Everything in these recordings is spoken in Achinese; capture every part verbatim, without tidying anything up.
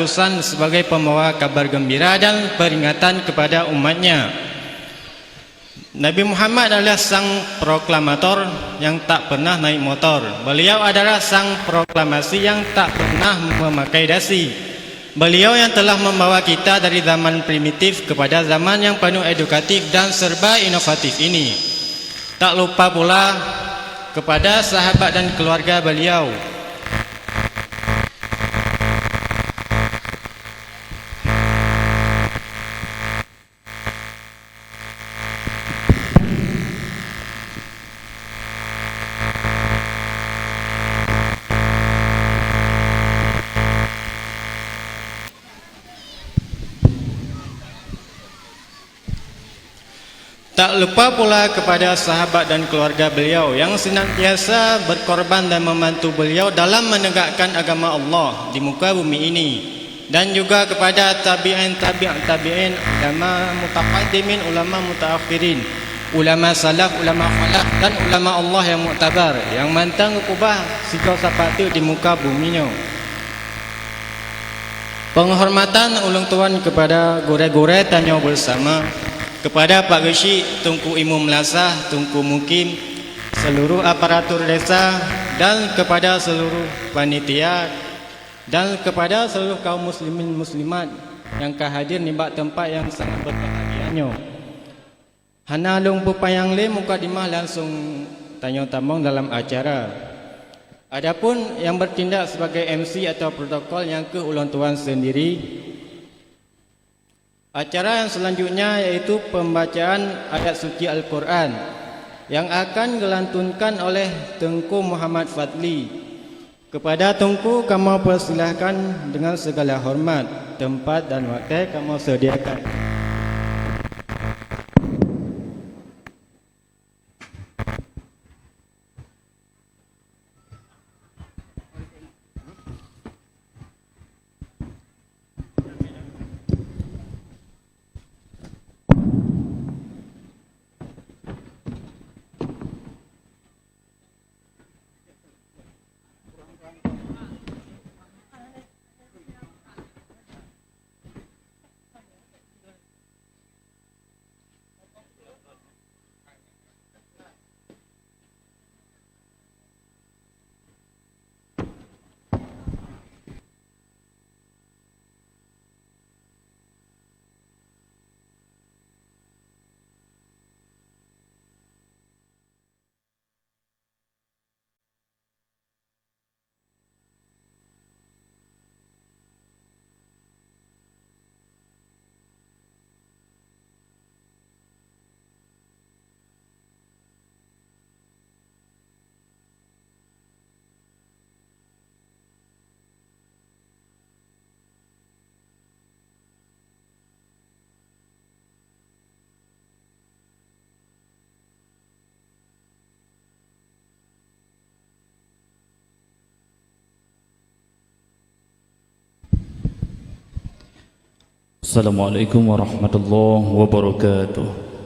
utusan sebagai pembawa kabar gembira dan peringatan kepada umatnya. Nabi Muhammad adalah sang proklamator yang tak pernah naik motor. Beliau adalah sang proklamasi yang tak pernah memakai dasi. Beliau yang telah membawa kita dari zaman primitif kepada zaman yang penuh edukatif dan serba inovatif ini. Tak lupa pula kepada sahabat dan keluarga beliau. Tak lupa pula kepada sahabat dan keluarga beliau yang senantiasa berkorban dan membantu beliau dalam menegakkan agama Allah di muka bumi ini, dan juga kepada tabi'in tabi' tabi'in, ulama mutaqaddimin, ulama mutaakhirin, ulama salaf, ulama khalaf, dan ulama Allah yang muktabar, yang mantong geukeubah sigoe sapat teuk di muka bumi nyoe. Penghormatan ulôn tuan kepada gurée-gurée tanyoe bersama, kepada Pak Geuchik, Teungku Imum Melasah, Teungku Mukim, seluruh aparatur desa, dan kepada seluruh panitia, dan kepada seluruh kaum muslimin muslimat nyang ka hadir nibak teumpat nyang sangat berbahagia nyoe. Hana lôn peupanyang lé mukadimah, langsung tanyoe tamong dalam acara. Adapun nyang bertindak sebagai M C atau protokol nyang keuh ulôn tuan sendiri. Acara yang selanjutnya yaitu pembacaan ayat suci Al-Quran yang akan dilantunkan oleh Teungku Muhammad Fadli. Kepada Teungku kamoe persilahkan dengan segala hormat, tempat dan waktu kamoe sediakan. Assalamualaikum warahmatullahi wabarakatuh.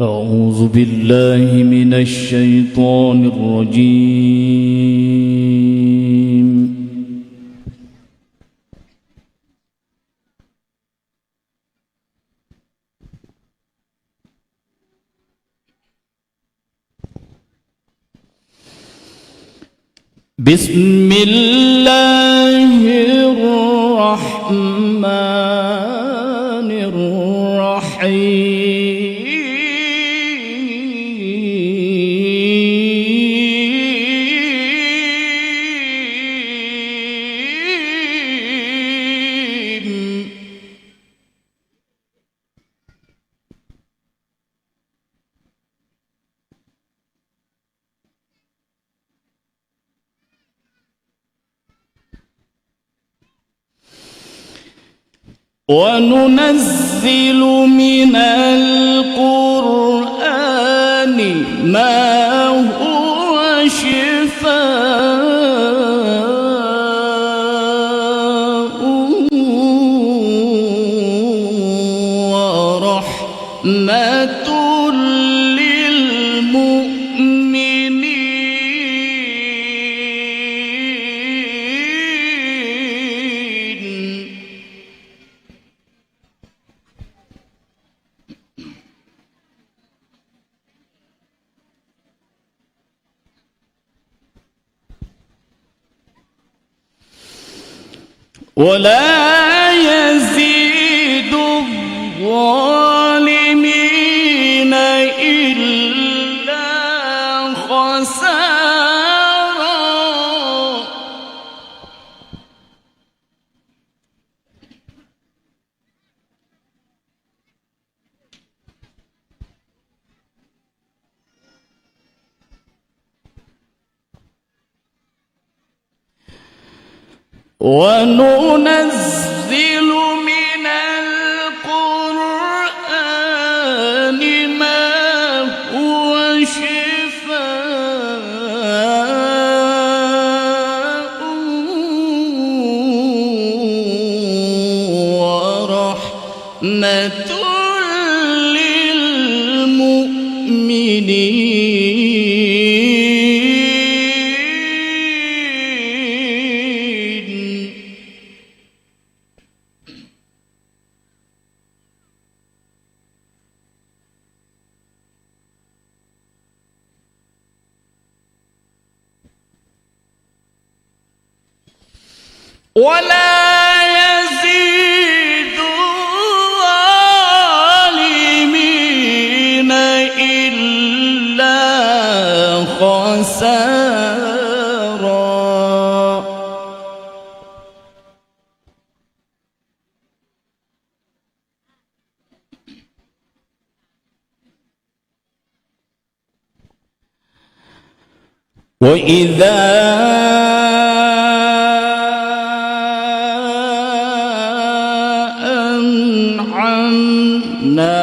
أعوذ بالله من الشيطان الرجيم. بسم الله الرحمن الرحيم. وننزل من القرآن ما هو شفاء ورحمة للمؤمنين. ولا يزيد الظالمين إلا خسارا. وننزل من القرآن ما هو شفاء ورحمة للمؤمنين. ولا يزيد الظالمين إلا خسارا. وإذا أنعمنا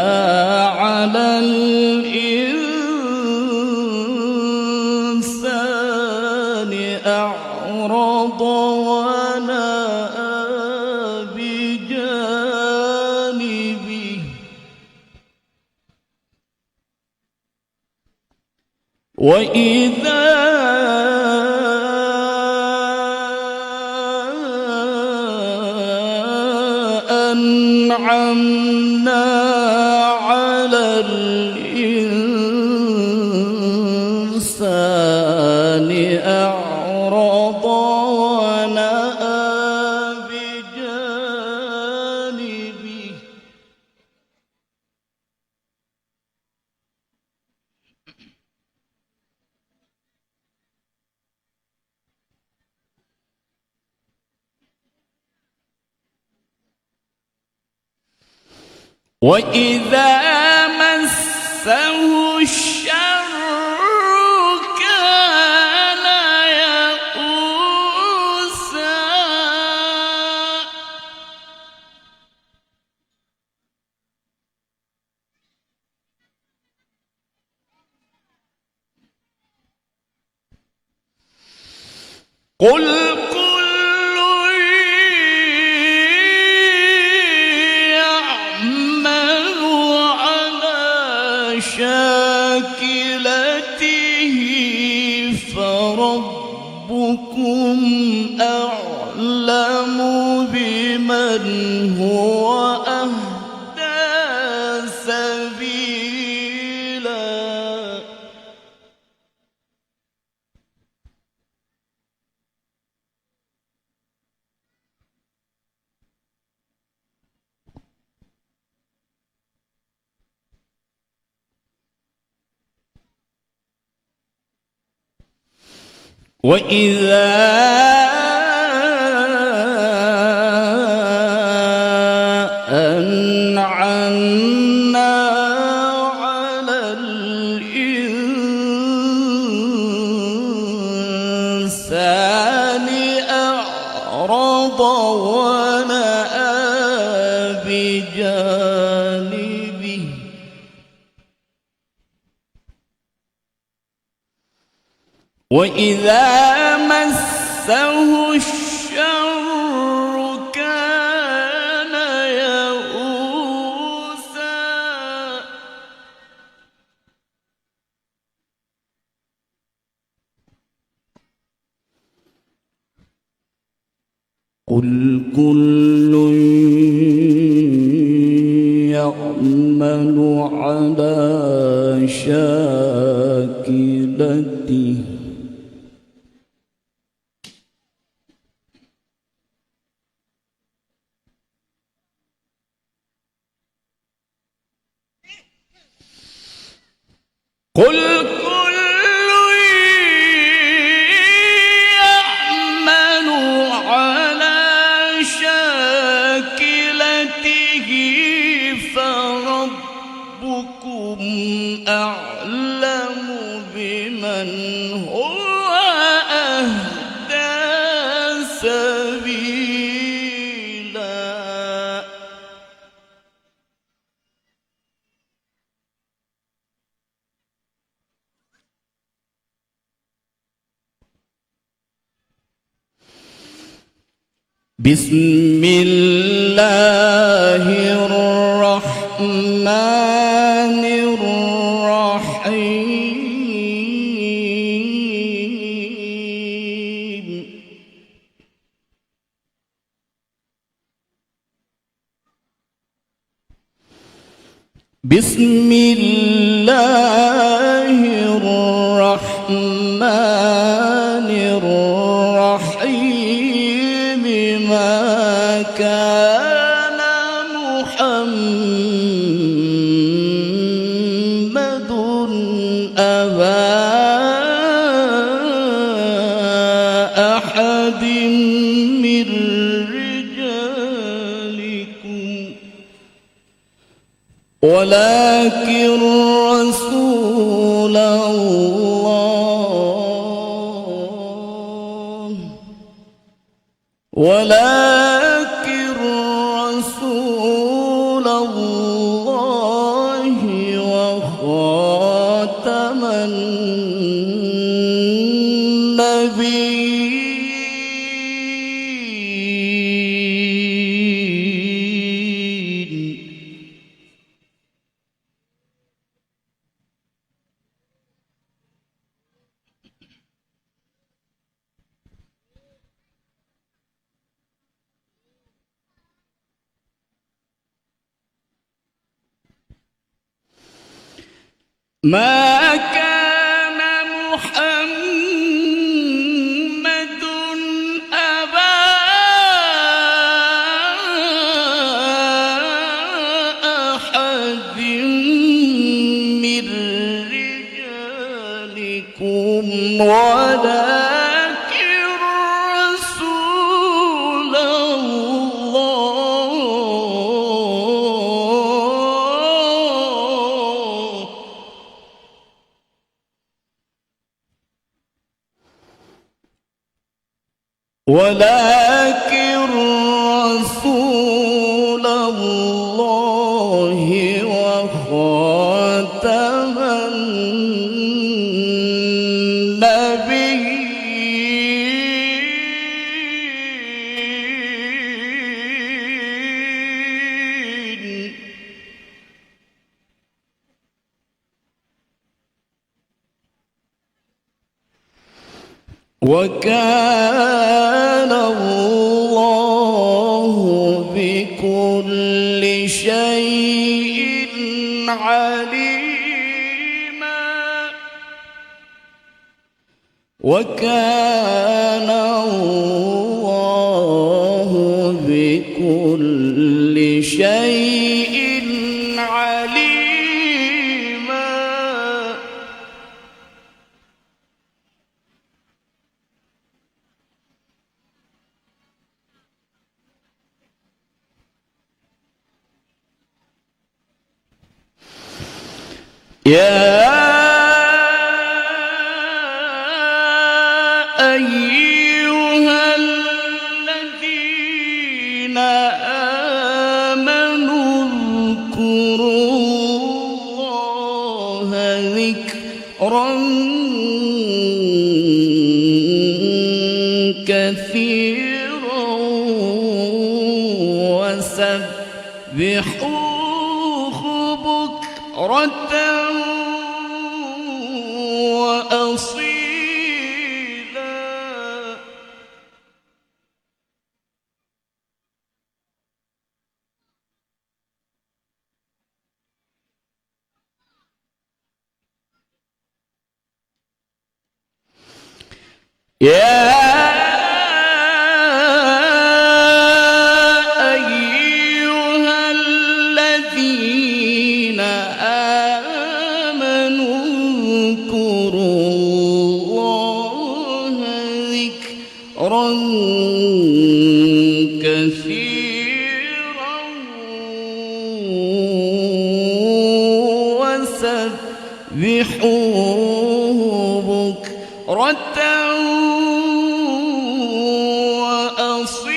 على الإنسان أعرض ونأى بجانبه. وإذا أنعمنا على الإنسان أعرض ونأى بجانبه. وإذا مسه الشر كان يئوسا. قل كل يعمل على شاكلته فربكم أعلم بمن هو أهدى سبيلا. وإذا أنعمنا على الإنسان أعرض ونأى وإذا مسه الشر كان يئوسا. قل كل يعمل على شاكلته. قل كل يعمل على شاكلته فربكم أعلم بمن هو أهدى سبيلا. بسم الله الرحمن الرحيم. بسم الله الرحمن الرحيم. ما كان محمد أبا أحد من رجالكم ولكن رسول الله، ولكن رسول الله وخاتم النبيين. ما كان محمد أبا أحد من رجالكم ولكن رسول الله ولكن رسول الله وخاتم النبيين. وكان الله بكل شيء عليما. وكان الله بكل شيء عليما. يا أيها الذين آمنوا اذكروا الله ذكرا ذكرا كثيرا وسبحوه بكرة وأصيلا. يا أيها الذين آمنوا اذكروا الله ذكرا كثيرا وسبحوه بكرة وأصيلا.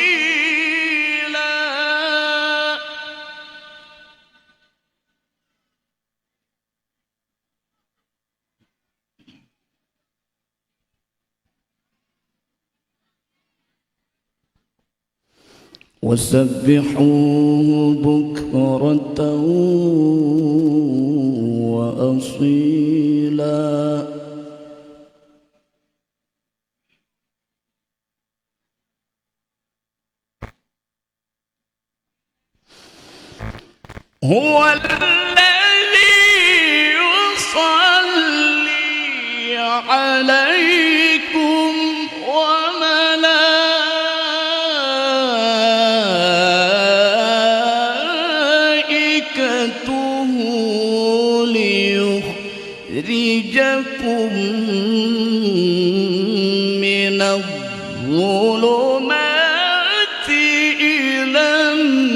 وسبحوه بكرة وأصيلا. هو الذي يصلي عليكم وملائكته ليخرجكم من الظلمات إلى النور.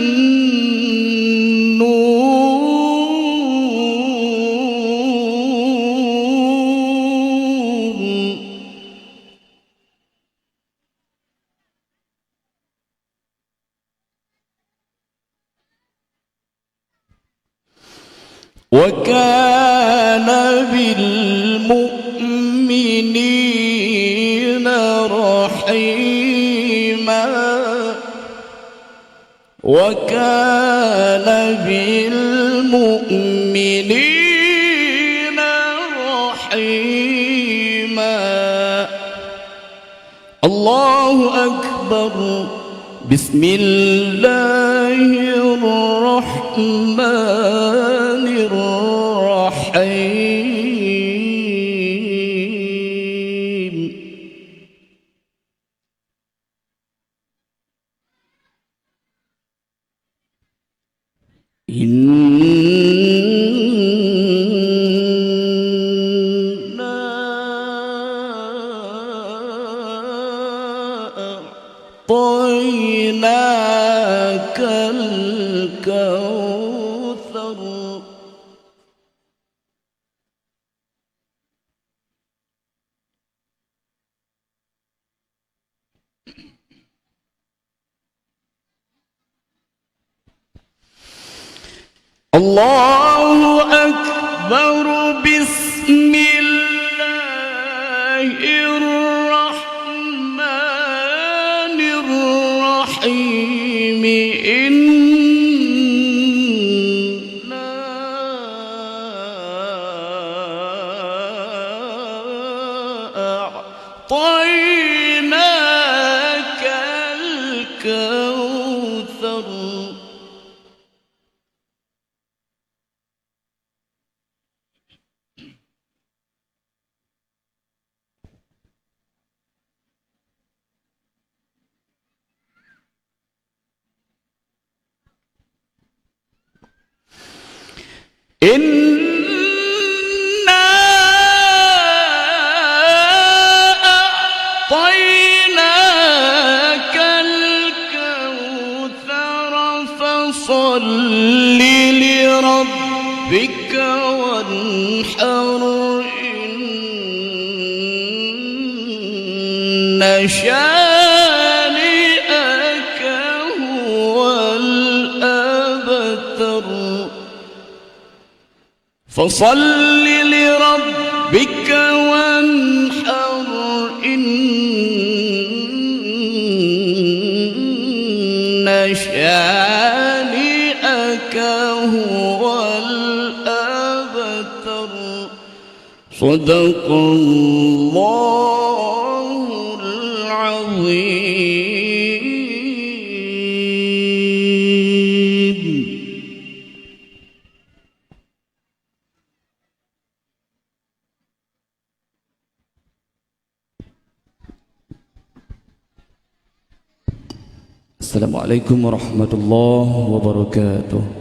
وكان بالمؤمنين رحيما. وكان بالمؤمنين رحيما. الله أكبر. بسم الله الرحمن الرحيم. إنا أعطيناك الكوثر. الله أكبر. بسم الله الرحمن الرحيم. إنا أعطيناك الكوثر. إنا أعطيناك الكوثر، فصل لربك وانحر، إن شانئك هو الأبتر. فصل لربك صدق الله العظيم. Assalamualaikum warahmatullahi wabarakatuh.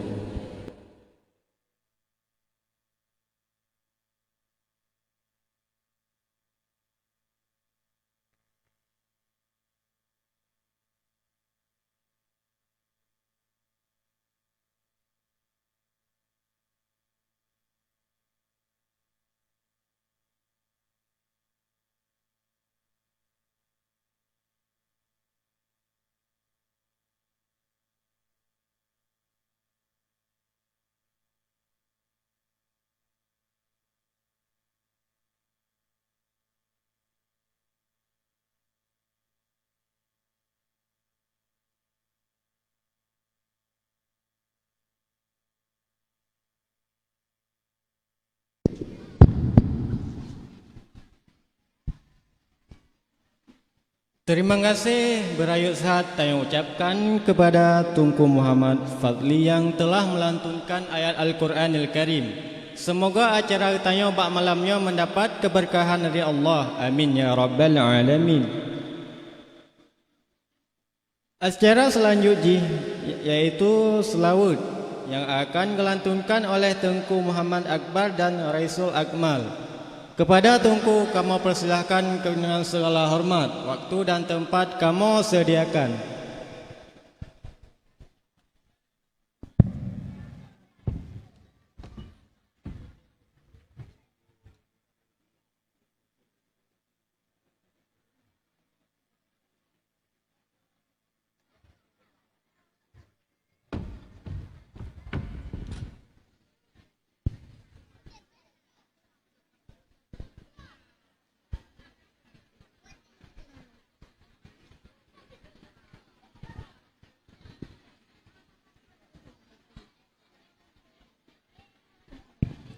Terima kasih beurayeuk that tanyoe ucapkan kepada Teungku Muhammad Fadli nyang telah melantunkan ayat Al-Quranil Karim. Semoga acara tanyoe bak malam nyoe mendapat keberkahan dari Allah. Amin ya rabbal alamin. Acara selanjut jih yaitu seulaweuet nyang akan geulantunkan oleh Teungku Muhammad Akbar dan Raisul Akmal. Kepada Teungku kamoe persilahkan dengan segala hormat, waktu dan tempat kamoe sediakan.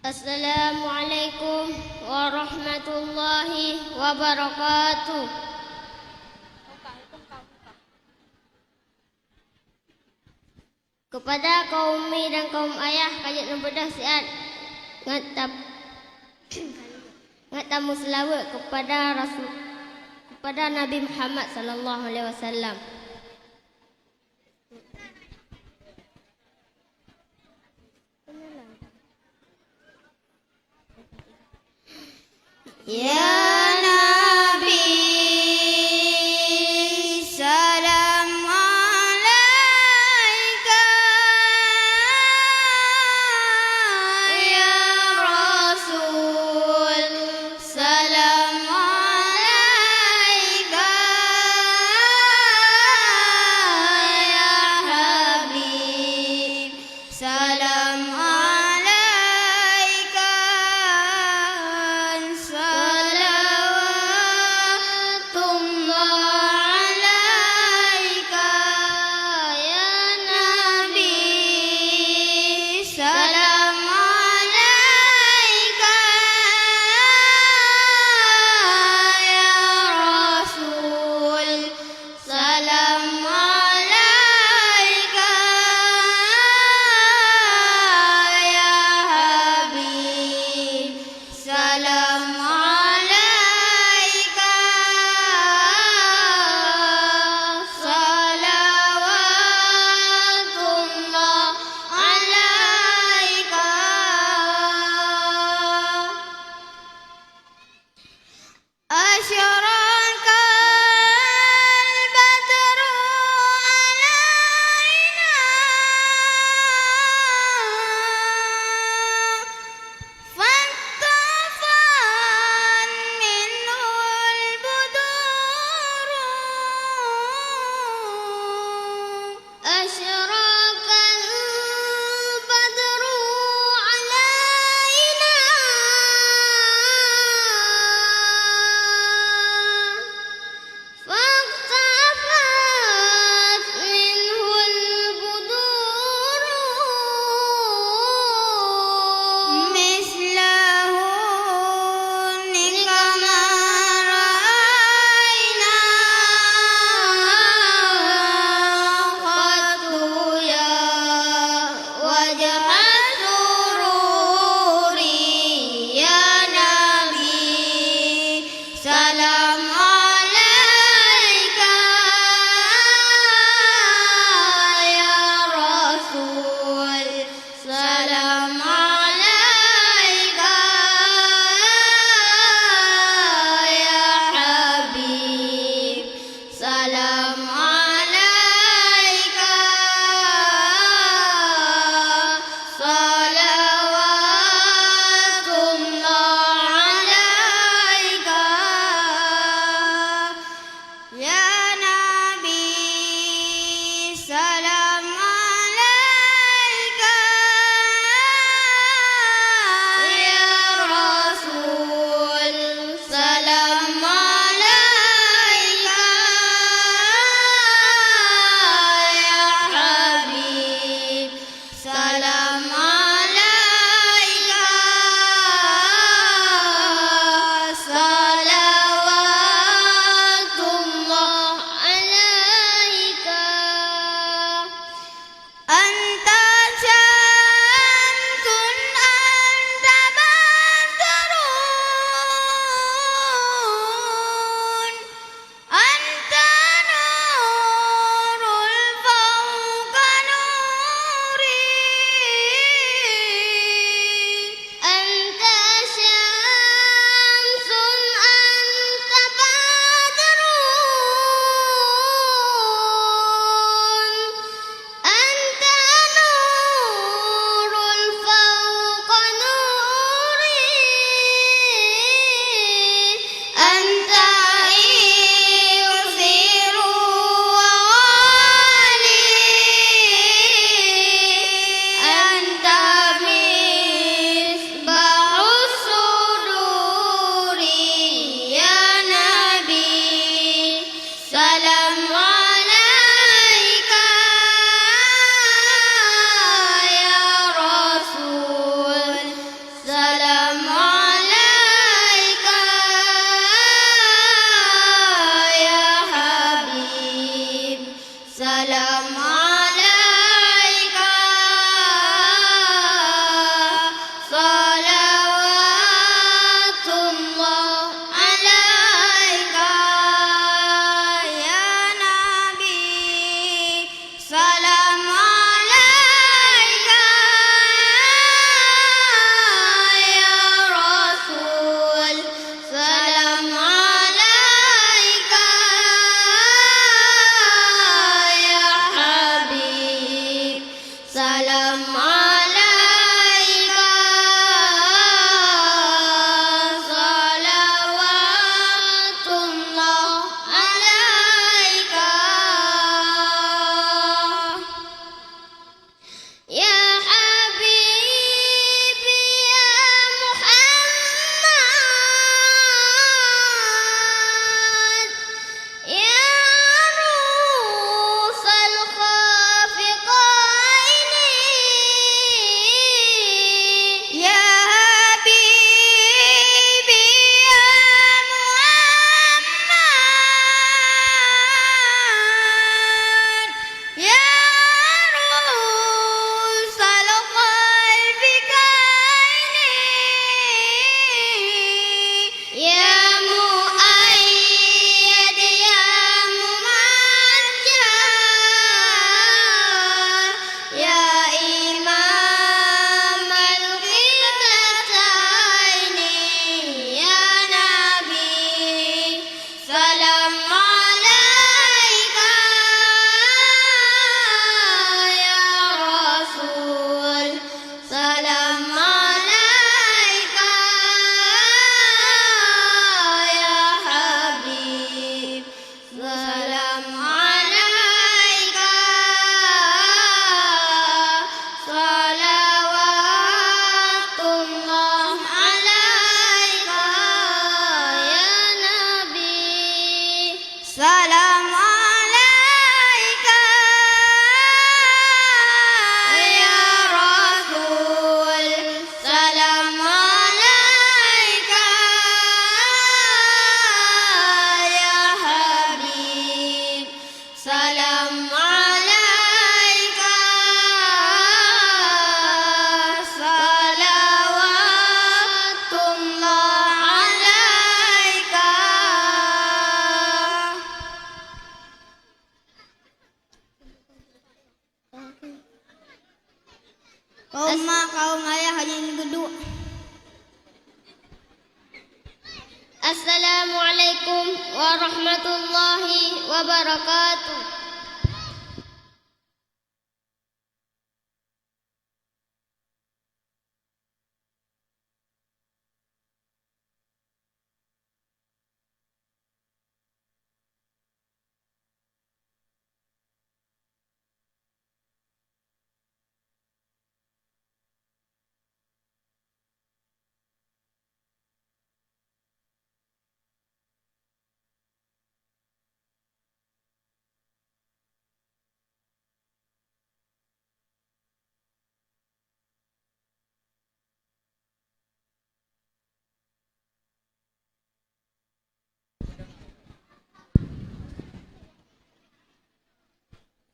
Assalamualaikum warahmatullahi wabarakatuh. Kepada kaum umi dan kaum ayah, ka jeuet neubeudôh siat ngat tam-, ngat tameuseulaweuet kepada Rasul, kepada Nabi Muhammad sallallahu alaihi wasallam. Ya Nabi, salam alaika. Ya Rasul, salam alaika. Ya Habib, salam alaika, salawatullah alaika, ya Nabi, salam alaika, ya Rasul. Salam alaika, ya Habib. Salam alaika, salawatullah alaika. أشرق البدر علينا فاختفت منه البدور. أشرق البدر علينا Assalamualaikum warahmatullahi wabarakatuh.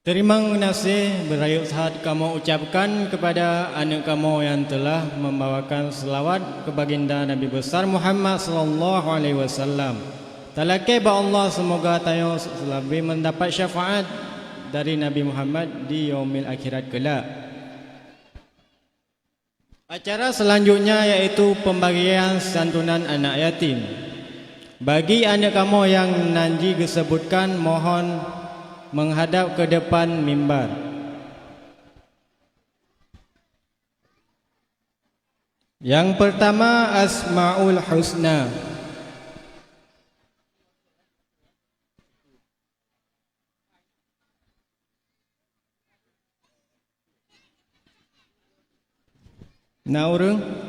Teurimong geunaséh beurayeuk that kamoe ucapkan keupada aneuëk kamoe nyang teulah membawakan seulaweuet keu Baginda Nabi Besar Muhammad sallallahu alaihi wasallam. Talakée bak Allah seumoga tanyoe seulabée meudapat syafaat dari Nabi Muhammad di yaumil akhirat keulak. Acara seulanjutnya yaitu peumbagian santunan anak yatim. Bagi aneuëk kamoe nyang nan jih geuseubutkan, mohon meuhadab keu depan mimbar. Nyang peurtama, Asmaul Husna. Na ureuëng?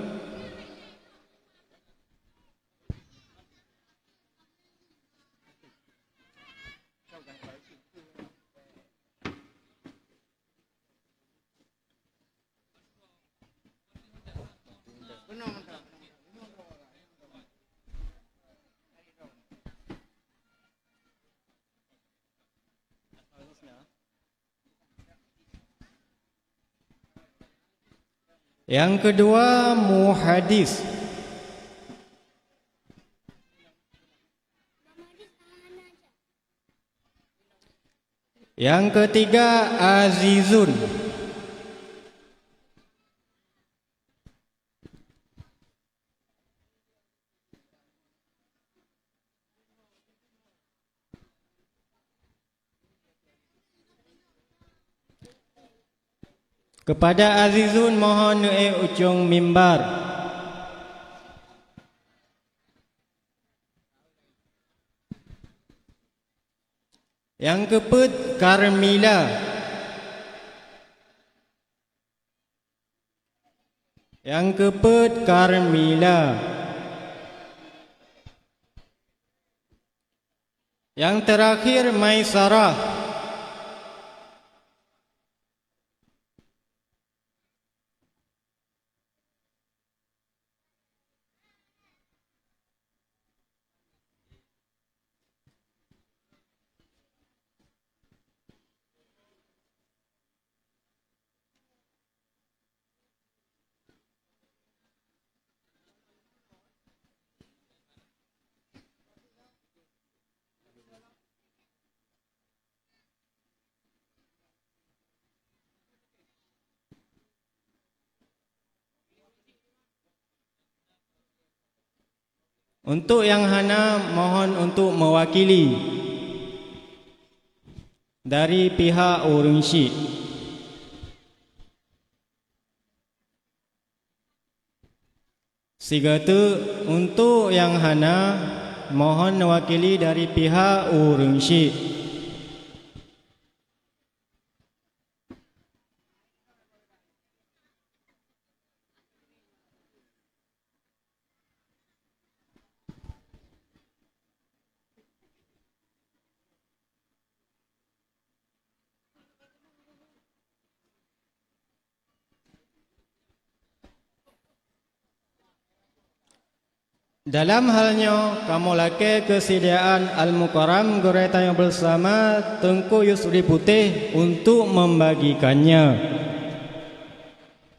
Nyang keudua, muhadis. Nyang keutiga, azizun. Keupada azizun mohon neuék u cong mimbar. Nyang keupeuet, Karmila. Nyang keupeuet, Karmila. Nyang teurakhir, Maisarah. Untuk nyang hana, mohon untuk meuwakili dari pihak ureuëng syik. Sigoe teuk untuk nyang hana, mohon meuwakili dari pihak ureuëng syik. Dalam hal nyoe, kamoe lakée keusediaan Al-Mukarram gurée tanyoe beusama Teungku Yusri Putéh untuk membagikannya.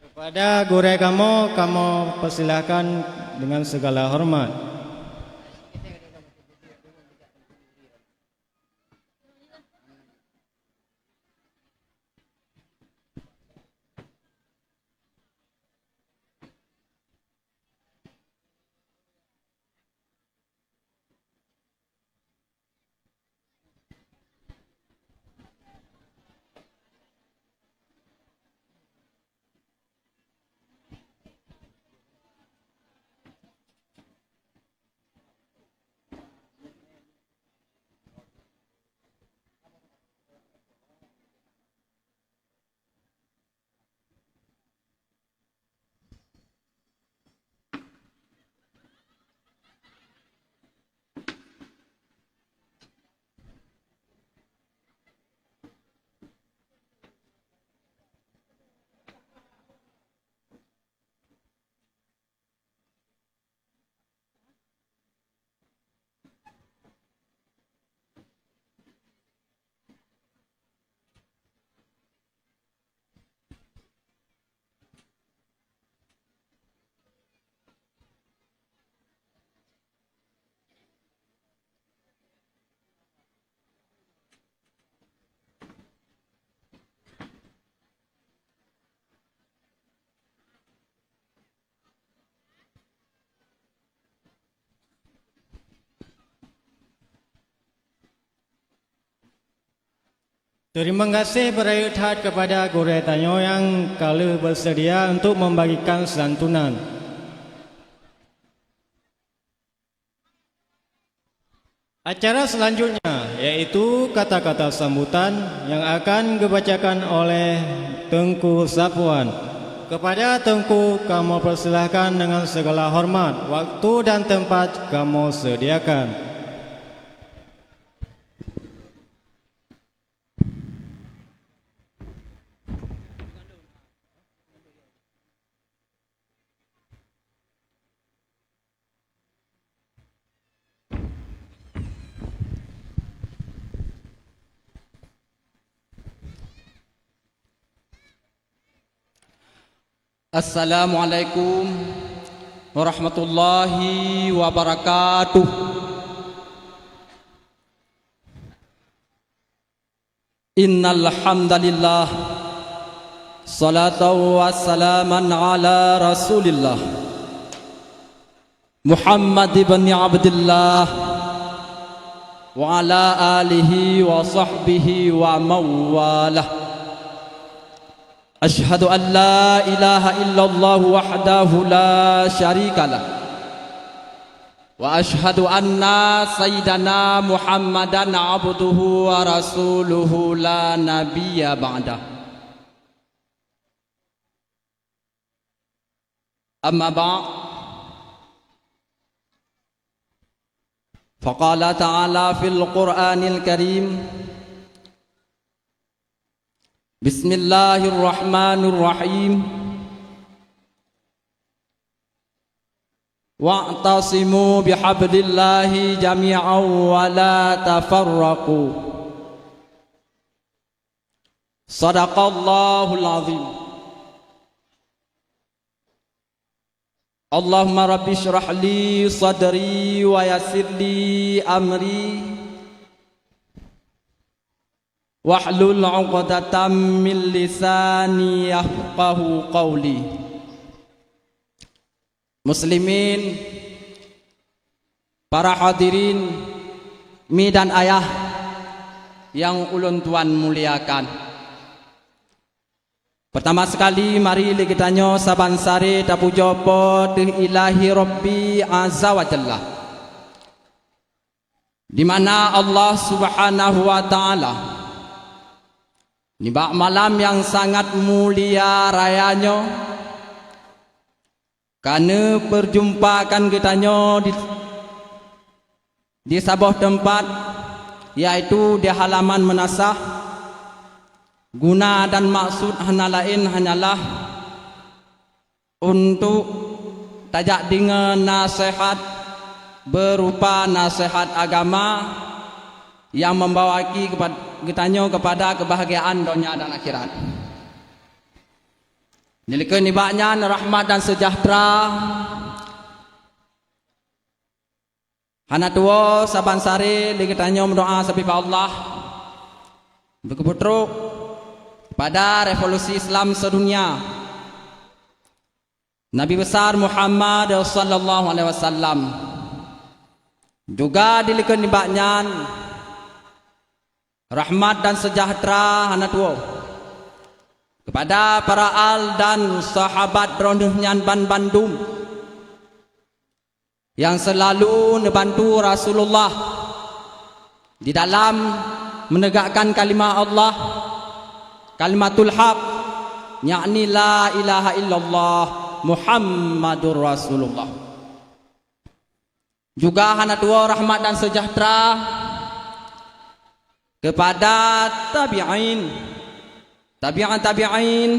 Kepada gurée kamoe, kamoe persilahkan dengan segala hormat. Teurimong gaséh beurayeuk that keupada gurée tanyoe nyang ka lheueh beuseudia untuk membagikan santunan. Acara selanjutnya yaitu kata-kata sambutan yang akan geubacakan oleh Teungku Safwan. Kepada Teungku, kamoe persilahkan dengan segala hormat, waktu dan tempat kamoe sediakan. Assalamualaikum warahmatullahi wabarakatuh. Innal hamdalillah, salatan wa salaman ala Rasulillah, Muhammad ibn Abdillah, wa ala alihi wa sahbihi wa mawalah. Asyhadu an la ilaha illallah wahdahu la syarikalah. Wa asyhadu anna sayyidana Muhammadan abduhu wa rasuluhu la nabiyya ba'dah. Amma ba'd. Faqala ta'ala fil Qur'anil Karim. Bismillahirrahmanirrahim. Wa'tasimu bihablillahi jami'an wa la tafarraqu. Sadaqallahul azim. Allahumma rabbi shrah li sadri wa yassir li amri, wahlul 'uqdatam min lisani yafqahu qawli. Muslimin, para hadirin, mi dan ayah yang ulôn tuan muliakan. Peurtama sekali, mari lé geutanyoe saban saré tapujoe Po teuh Ilahi Rabbi Azza wa Jalla, di mana Allah Subhanahu wa Ta'ala nibak malam nyang sangat mulia raya nyoe ka neupeujumpakan geutanyoe di, di saboh teumpat, yaitu di halaman meunasah. Guna dan maksud hana laén hanyalah untuk tajak deungoe naseuhat beurupa naseuhat agama nyang membawa ki keupad-, geutanyoe keupada keubahgiaan donya dan akhirat. Dilikeue nibak nyan rahmat dan seujahteura hana tuwoe saban saré lé geutanyoe meudoá sabé bak Allah beugeupeutrok pada revolusi Islam seudunia, Nabi Besar Muhammad sallallahu alaihi wasallam. Juga dilikeue nibak nyan rahmat dan seujahteura hana tuwoe keupada para al dan sahabat droeneuh nyan banbandum nyang seulalu neubantu Rasulullah di dalam meunegakkan kalimah Allah, kalimatul haq, yakni la ilaha illallah Muhammadur Rasulullah. Juga hana tuwoe rahmat dan seujahteura keupada tabi'in, tabi'an tabi'in,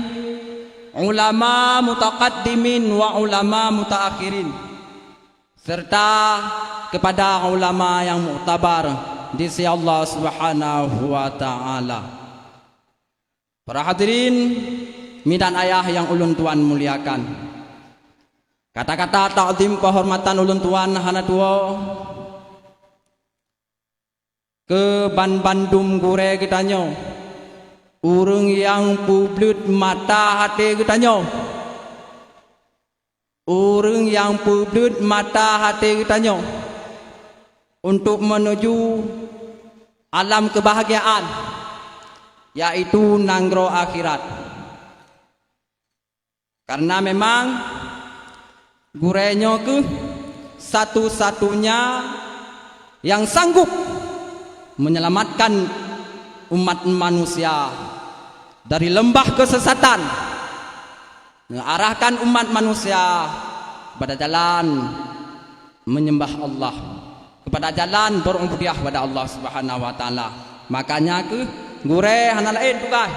ulama mutaqaddimin wa ulama mutaakhirin, serta keupada ulama nyang muktabar di sisi Allah Subhanahu wa Ta'ala. Para hadirin, mi dan ayah nyang ulôn tuan muliakan, kata-kata takzim keuhormatan ulôn tuan hana tuwoe keu banbandum gurée geutanyoe, ureuëng nyang peubleuet mata até geutanyoe, ureuëng nyang peubleuet mata até geutanyoe untuk meunuju alam keubahgiaan, yaitu nanggroe akhirat. Karena memang gurée nyoe kheueh satu-satunya yang sanggup menyelamatkan umat manusia dari lembah kesesatan, mengarahkan umat manusia pada jalan menyembah Allah, kepada jalan berubudiyah kepada Allah Subhanahu wa Taala. Makanya kheueh gurée hana laén tugaih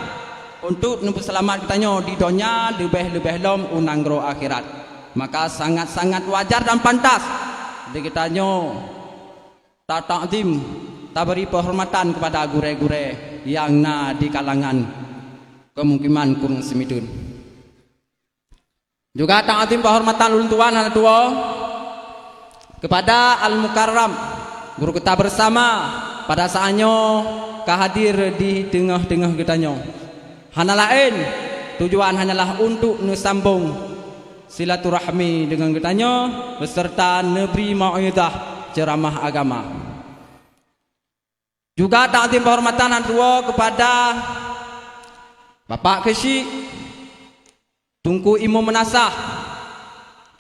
untuk neupeuseulamat geutanyoe di donya, leubeh-leubeh lom u nanggroe akhirat. Maka sangat-sangat wajar dan pantas di geutanyoe tatakzim, tabri penghormatan kepada gurée-gurée nyang na di kalangan keumukiman Kureueng Seumideuen. Juga takzim penghormatan ulôn tuan hana tuwoe kepada Al-Mukarram, guru kita bersama pada saat nyoe ka hadir di teungoh-teungoh geutanyoe. Hana laén, tujuan hanyalah untuk neusambong silaturahmi deungon geutanyoe beserta neubri mau'izah ceramah agama. Juga takzim penghormatan hana tuwoe kepada Bapak Keuchik, Teungku Imum Meunasah,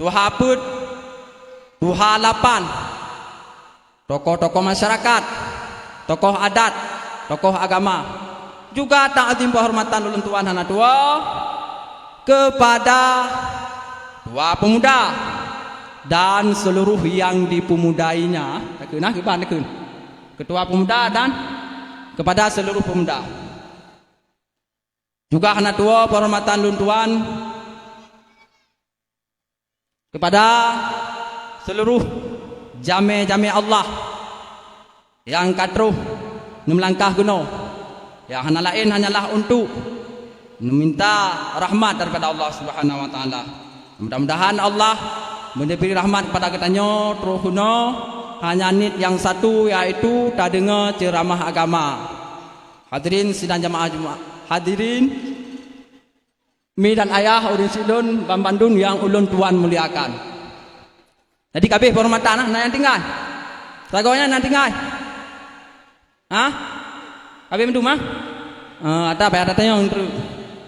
Tuha Peuet, Tuha Lapan, tokoh-tokoh masyarakat, tokoh adat, tokoh agama. Juga takzim penghormatan ulôn tuan hana tuwoe kepada Ketua Pemuda dan seluruh yang dipemudainya. Takheun nah, kiban takheun. Ketua Pemuda dan kepada seluruh pemuda. Juga hana tuwoe penghormatan lôn tuan kepada seluruh jamé-jamé Allah nyang ka troh neumeulangkah keunoe, nyang hana laén hanyalah untuk neuminta rahmat daripada Allah Subhanahu wa Taala. Mudah-mudahan Allah meunibri rahmat kepada geutanyoe troh keunoe hanya niet nyang satu, yaitu tadeungoe ceuramah agama. Hadirin sidang jamaah Jumat, hadirin mi dan ayah, ureuëng syiek lôn banmandum nyang ulôn tuan muliakan. Jadi ka abéh penghormatan, na nyang tinggai? Sagoe nyan nyang tinggai? Hah? Ka abéh mandum, ah? Ah, ata payah tatanyong teuk.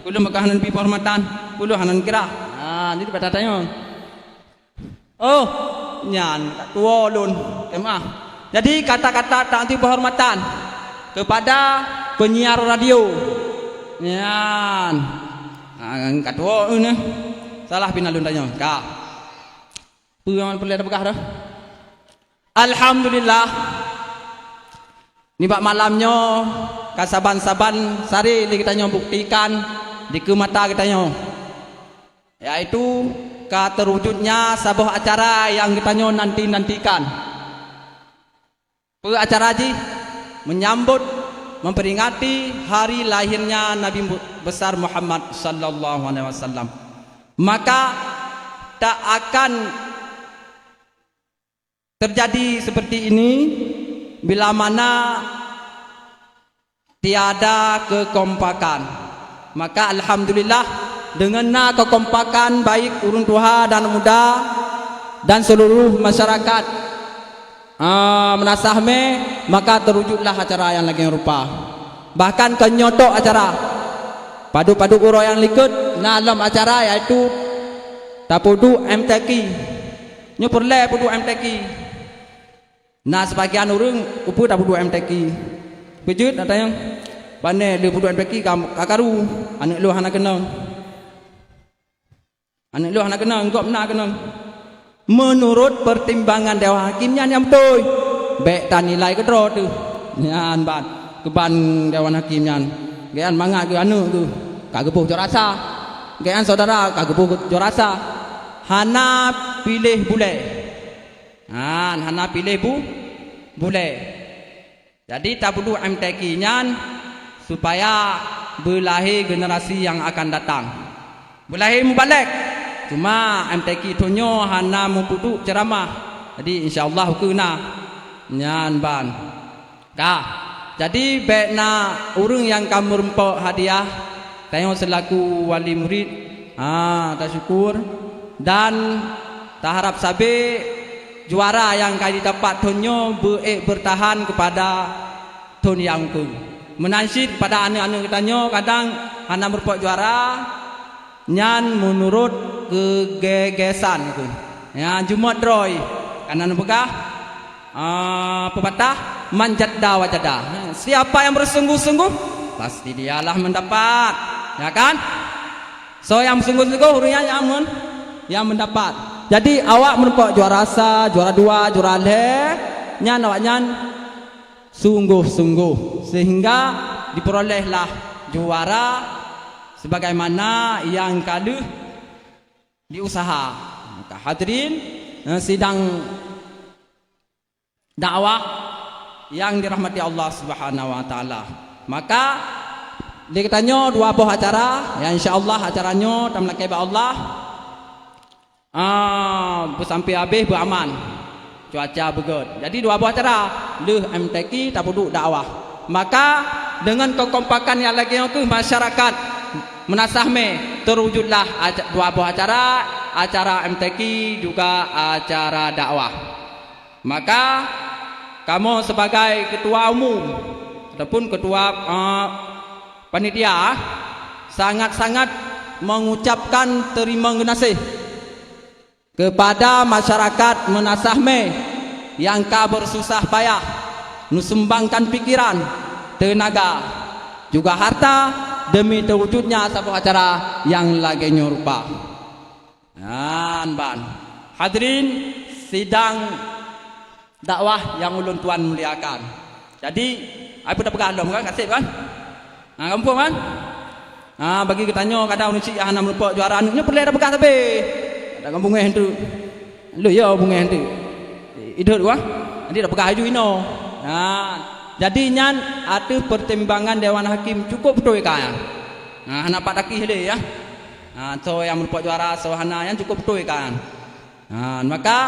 Ulôn meuka hana neubi penghormatan, ulôn hana neukira. Ah, jadi payah tatanyong. Oh, nyan ka tuwoe lôn. Teumaah. Jadi kata-kata takzim penghormatan kepada penyiar radio. Nyan. Ah, ka tuwoe lôn, eh. Salah pih na lôn tanyong. Ka. Peue nyang peureulée tapeugah dah? Alhamdulillah. Nibak malam nyoe ka saban-saban sari lé geutanyoe buktikan dikeue mata geutanyoe, yaitu ka teuwujudnya saboh acara nyang geutanyoe nanti-nantikan. Peue acara jih? Menyambut, memperingati hari lahirnya Nabi Mu-, Besar Muhammad sallallahu alaihi wasallam. Maka tak akan terjadi seperti ini bila mana tiada kekompakan. Maka alhamdulillah, deungon na kekompakan baik ureuëng tuha dan muda dan seluruh masyarakat, ah, meunasah mé, maka teuwujudlah acara nyang lagée rupa. Bahkan kon nyoe tok acara. Padub-padub uroe nyang likot na lom acara, yaitu tapeuduek M T Q. Nyoe peureulée peuduek M T Q. Na sibagian ureuëng, "Keupeue tapeuduek M T Q?" Beujeuet na tanyong. Pane lé peuduek M T Q ka, ka karu, aneuëk lôn hana keunong. Aneuëk lôn hana keunong, gob na keunong. Meunurot peutimbangan Dewan Hakim nyan nyang beutôi, bék tanilai keudroe teuh. Nyan ban, keuban Dewan Hakim nyan. Geuh nyan mangat geuh aneuëk geuh ka geuboh juara sa. Geuh nyan syedara ka geuboh juara sa. Hana piléh bulée. Nyan, hana piléh bu-, bulée. Jadi, tapeuduek M T Q nyan supaya beulahé generasi nyang akan datang. Beulahé mubalek. Cuma M T Q thon nyoe hana meupeuduek ceuramah. Jadi, insya Allah ukeue na. Nyan ban. Ka. Jadi, bék na ureuëng nyang ka meureumpok hadiah, tanyoe seulaku wali murit, ha, tasyukur. Dan taharap sabe juara nyang ka jidapat thon nyoe beu-ék beurtahan keupada thon nyang ukeue. Meunan cit pada aneuk-aneuk geutanyoe kadang hana meurumpok juara, nyan meunurot keugegesan geuh. Nyan jumôt droe, kana neupeugah, ah, pepatah, "Man jadda wajada." Siapa yang bersungguh-sungguh, pasti dialah mendapat. Ya kan? Soe nyang sungguh-sungguh, ureuëng nyan nyang men-, nyang mendapat. Jadi, awak meurumpok juara sa, juara dua, juara lhée, nyan awaknyan sungguh-sungguh, sehingga diperolehlah juara sebagaimana nyang ka lheueh diusaha. Maka hadirin, eh, sidang dakwah nyang dirahmati Allah Subhanahu wa Taala. Maka, di geutanyoe dua boh acara, ya, insya Allah acara nyoe tameulakée bak Allah, ah, beusampoe habéh beuaman, cuaca beugét. Jadi, dua boh acara, lheueh M T Q tapeuduek dakwah. Maka, deungon keukompakan nyang lagée nyoe kheueh masyarakat Meunasah Mé, teuwujudlah aca-, dua boh acara, acara M T Q juga acara dakwah. Maka, kamoe sebagai ketua umum ataupun ketua, eh, panitia, sangat-sangat mengucapkan terima geunaséh kepada masyarakat Meunasah Mé nyang ka bersusah payah, neusumbangkan pikiran, teunaga, juga harta demi teuwujudnya saboh acara nyang lagée nyoe rupa. Nyan ban. Hadirin sidang dakwah nyang ulôn tuan muliakan. Jadi, ai peue tapeugah lom kan, ka sép kan? Ha, gampông kan? Ha, bagi geutanyoe kadang ureuëng chik hana meurumpok juara aneuk nyoe peureulée tapeugah sabe. Kadang bungéh tu. Lôn yo bungéh tu. Idot wah. Jadi tapeugah laju inoe. Ha, jadi nyan ateueh pertimbangan Dewan Hakim cukup beutôi ka nyan. Ha, hana pat takih lé ya. Ha, soe nyang meurumpok juara, soe hana, nyan cukup beutôi kan. Ha, maka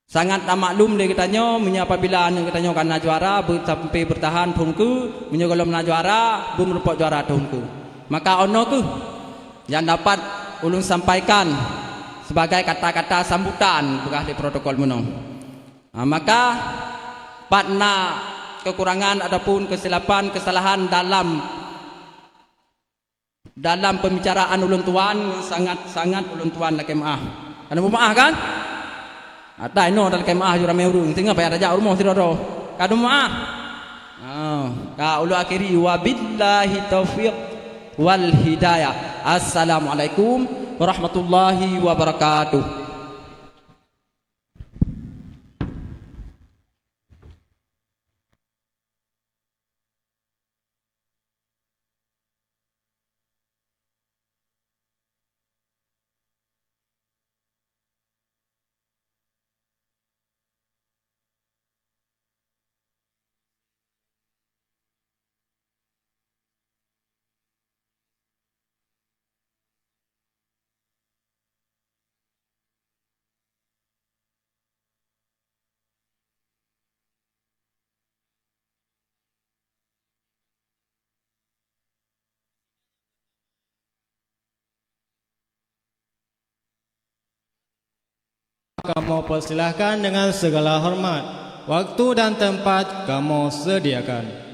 sangat tamaklum lé geutanyoe, meunyoe apabila aneuk geutanyoe ka na juara, beu-, sampai beurtahan thon keue, meunyoe gohlom na juara, beumeurumpok juara thon keue. Maka 'oh noe kheueh nyang dapat ulôn sampaikan sebagai kata-kata sambutan, peugah lé protokol meunoe. Ha, maka, pat na kekurangan ataupun kesilapan, kesalahan dalam dalam pembicaraan ulôn tuan, sangat-sangat ulôn tuan lakée meuáh. Ka neumeuáh kan? Ata inoe ata lakée meuáh ju ramé ureuëng, singoh payah tajak u rumoh sidroe-droe. Ka neumeuáh. Ha, ka ulôn akhiri, wabillahi taufiq wal hidayah. Assalamualaikum warahmatullahi wabarakatuh. Kamoe persilahkan dengan segala hormat. Waktu dan tempat kamoe sediakan.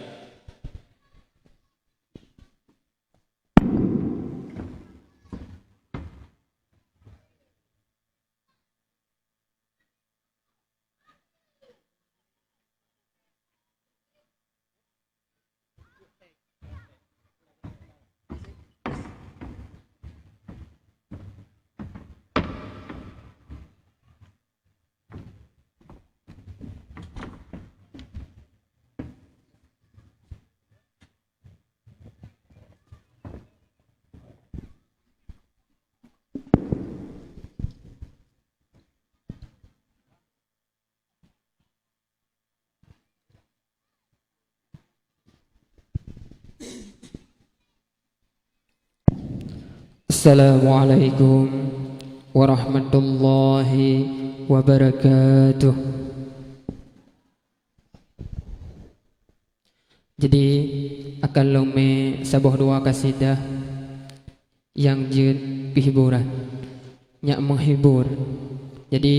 Assalamualaikum warahmatullahi wabarakatuh. Jadi, akan lôn mé saboh dua kasidah nyang jeuet peuhiburan, nyak meuhibur. Jadi,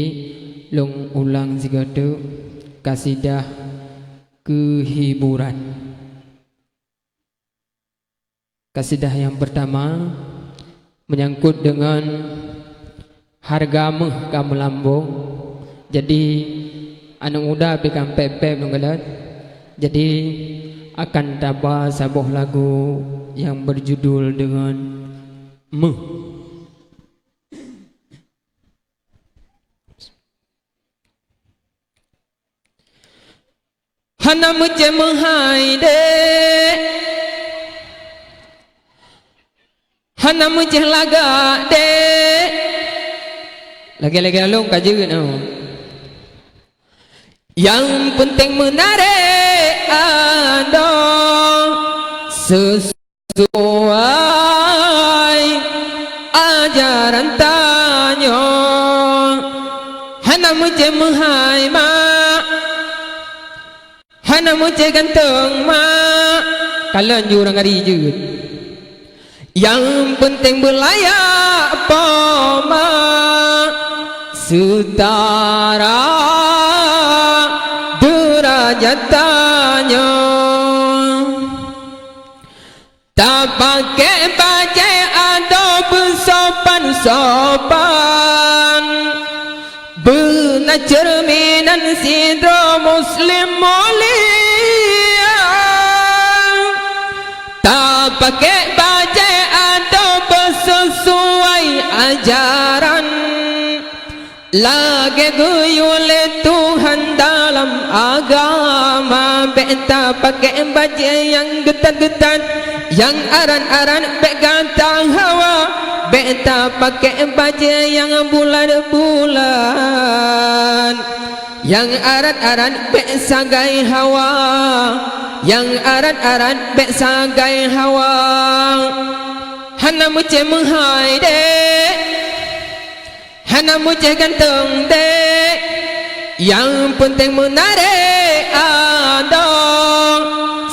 lôn ulang sigoe teuk kasidah keuhiburan. Kasidah nyang peurtama menyangkut deungon hareuga méuh ka meulambong. Jadi, aneuk muda pih ka pép-pép lôn kalon. Jadi, akan taba saboh lagu nyang beujudul deungon Méuh. Hana meucéh meuhai, Dek. Hana meucéh lagak, Dek. Lagèe-lagèe lôn ka jeuet, oh. Nyang peunteng meunarek adoe sesuai ajaran tanyoe. Hana meucéh meuhai, Mak. Hana meucéh ganteng, Mak. Kalon ju ureueng ari jeuet. Nyang peunteng beulayak, Po, Mak. Seutara deurajat tanyoe. Tapakék bajèe adoe beusopan-sopan, beuna ceureuminan sidroe muslim mulia. Tapakék bajèe adoe beusesuai ajaran lagèe geuyue lé Tuhan dalam agama. Bèk tapakék bajèe nyang geutat-geutat, nyang arat-arat bèk gata hawa. Bèk tapakék bajèe nyang bulat-bulat, nyang arat-arat bèk sagai hawa. Nyang arat-arat bèk sagai hawa. Hana meucéh meuhai, Dek. Hana meucéh ganteng, Dek. Nyang peunteng meunarek adoe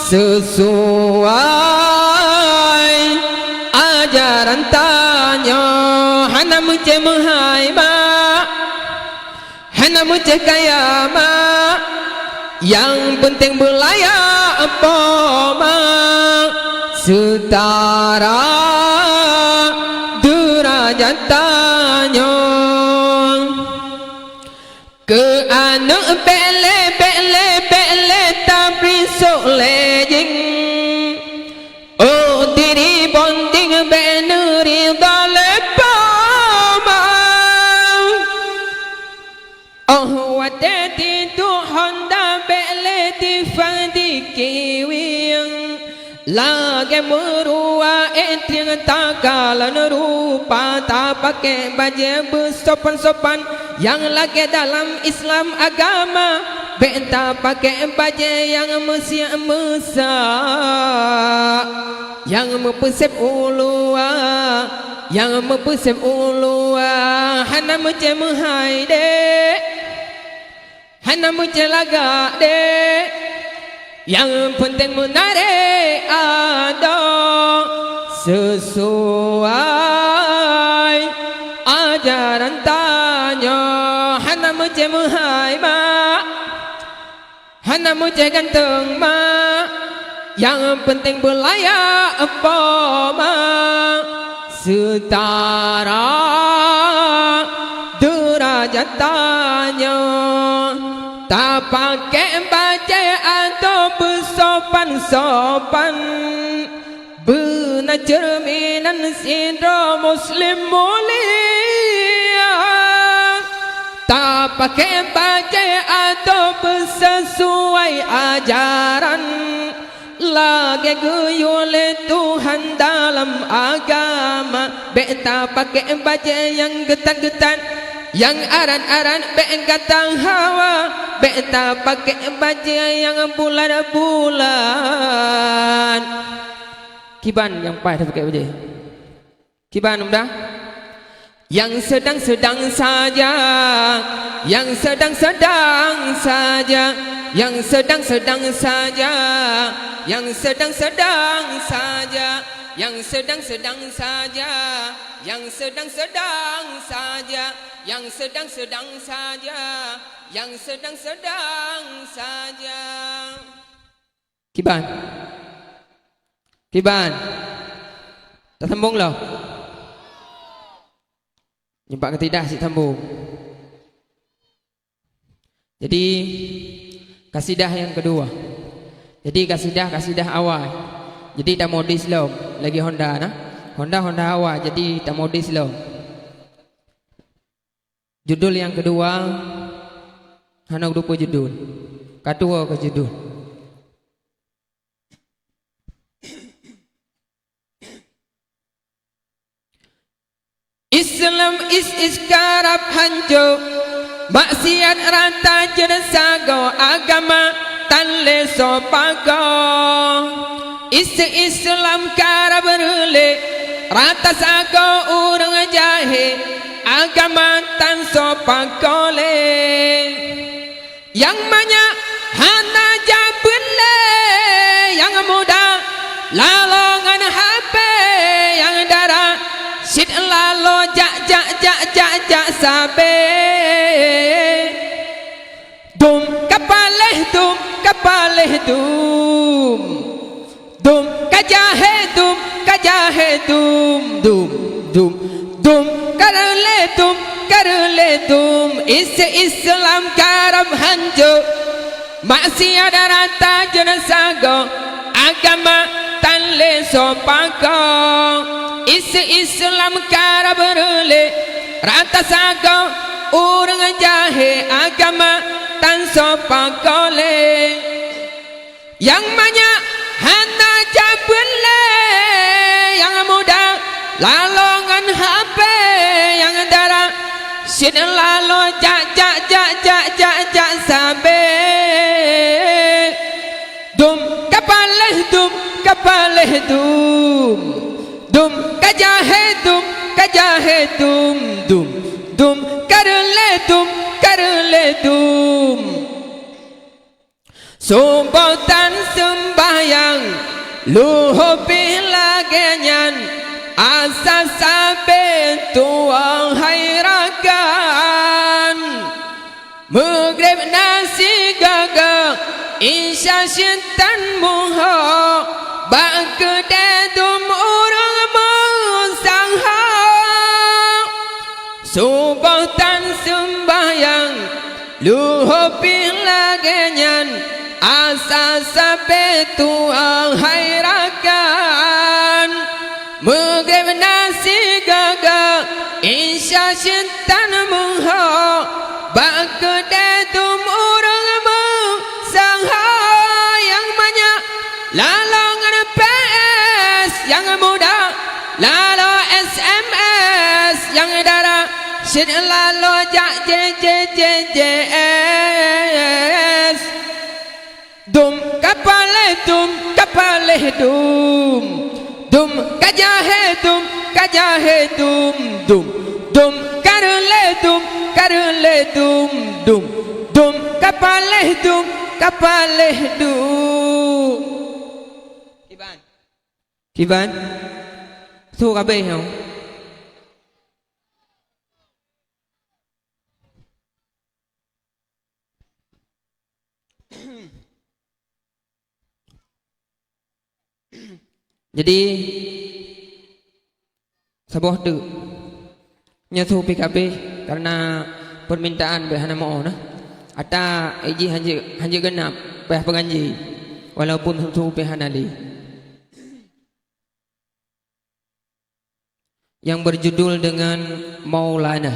sesuai ajaran tanyoe. Hana meucéh meuhai, Mak. Hana meucéh kaya, Mak. Nyang peunteng beulayak, Po, Mak. Seutara deurajat tanyoe. Keu aneuk bèk lé, bèk lé, bèk lé tabri sôk lé jih. Oh, diri bonding bèk neurida lé, Po, Mak. Oh, watèe tiduek honda bèk lé tifang dikiweng. Lagèe meuruwa ék trieng takalon rupa, tapakék bajèe beusopan-sopan nyang lagèe dalam Islam agama. Bèk tapakék bajèe nyang meusiek-meusak, nyang meupeusép u luwa. Nyang meupeusép u luwa, hana meucéh meuhai, Dek. Hana meucéh lagak, Dek. Nyang peunteng meunarek adoe sesuai ajaran tanyoe. Hana meucéh meuhai, Mak. Hana meucéh ganteng, Mak. Nyang peunteng beulayak, Po, Mak. Seutara deurajat tanyoe. Tapakék bajèe adoe beusopan-sopan. Beuna ceureuminan sidroe muslim mulia. Tapakék bajèe adoe beusesuai ajaran lagèe geuyue lé Tuhan dalam agama. Bèk tapakék bajèe nyang geutat-geutat, nyang arat-arat bèk gata hawa. Bèk tapakék bajèe nyang bulat-bulat. Kiban nyang paih tapakék bajèe? Kiban muda? Yang sedang-sedang saja, yang sedang-sedang saja, yang sedang-sedang saja, yang sedang-sedang saja, yang sedang-sedang saja, yang sedang-sedang saja, yang sedang-sedang saja, yang sedang-sedang saja. Kiban. Kiban. Tasambong lom. Nyoe bak kasidah cit sambong. Jadi, kasidah nyang keudua. Jadi, kasidah, kasidah awai. Jadi, tamodis lom lagèe Honda na. Honda, Honda awai. Jadi, tamodis lom. Judul nyang keudua, hana kutupeue judul. Ka tuwoe keu judul. Islam is-is karab hanco, maksiat rata jeuet sagoe, agama tan lé soe pagoe. Is-Islam karab reulée, rata sagoe ureuëng jahé, agama tan soe pagoe lé. Nyang manyak hana jabeuet lé, nyang muda laloe ngon hapé, nyang dara cit laloe jak, jak, jak, jak, jak sabé. Dum ka paléh dum, ka paléh dum. Dum ka jahé dum, ka jahé dum, dum, dum, dum ka reulée dum, ka reulée dum. Is-Islam karab hanco, maksiat rata jeuet sagoe, agama tan lé soe pagoe. Is-Islam karab reulée, rata sagoe ureuëng jahé, agama tan soe pagoe lé. Nyang manyak hana jabeuet lé, nyang muda laloe ngon hapé, nyang dara cit laloe jak, jak, jak, jak, jak, jak sabé. Dum ka paléh dum, ka paléh dum. Dum ka jahé dum, ka jahé dum, dum, dum ka reulée dum, ka reulée dum. Suboh tan seumbahyang, luho pih lagée nyan, asa sabé tuwoe hai rakan. Meugreb na sigoe-goe, Isya cit tan muho, bak keudée dum ureuëng meusaho. Suboh tan seumbahyang, luho pih lagée nyan, asa sabé tuwoe hai rakan. Meugreb na sigoe-goe, Isya cit tan muho, bak keudée dum ureuëng meusaho. Nyang manyak laloe ngon P S, nyang muda laloe S M S, nyang dara cit laloe jak J J J J S. Dum ka paléh dum, ka paléh dum. Dum ka jahé dum, ka jahé dum. Dum, dum ka reulée dum, ka reulée dum. Dum, dum ka paléh dum, ka paléh dum. Kiban. Kiban. Su ka abéh nyoe. Jadi, saboh teuk. Nyoe su pih ka abéh, kareuna peumintaan bèk hana meu na. Ata iji hanjeuet, hanjeuet geunap, payah peuganji, walaupun su pih hana lé. Yang berjudul dengan Maulana.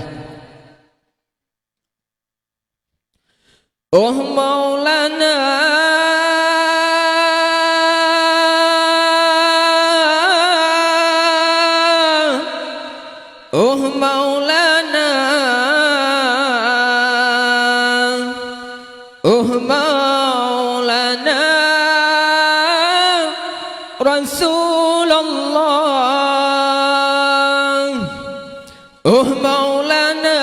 Oh Maulana, oh Maulana, oh Maulana Rasulullah. Oh Maulana,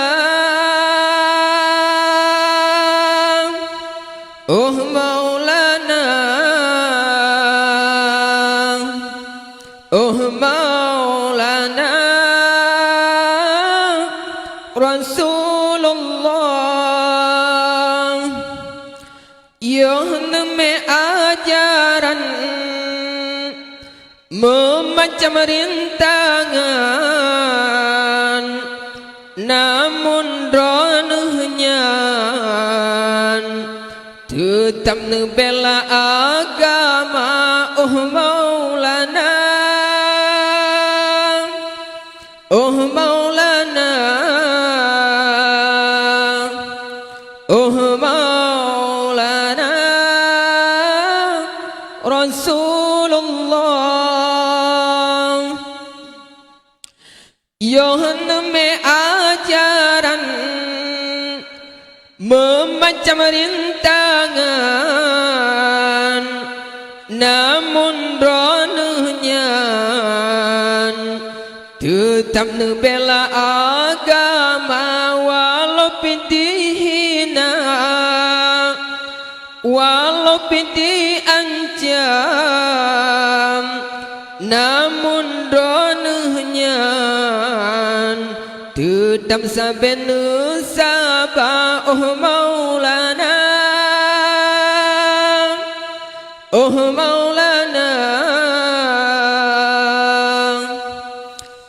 oh Maulana, oh Maulana Rasulullah. Yoh neumè ajaran meumacam rintangan, namun droeneuh nyan teutab neubela agama, oh Maulana. Oh Maulana, oh Maulana Rasulullah. Yoh neumé ajaran meumacam rintangan, namun droeneuh nyan teutab neubela agama, walau pih dihina, walau pih diancam, namun droeneuh nyan teutab sabe neusaba, oh Maulana, oh Maulana,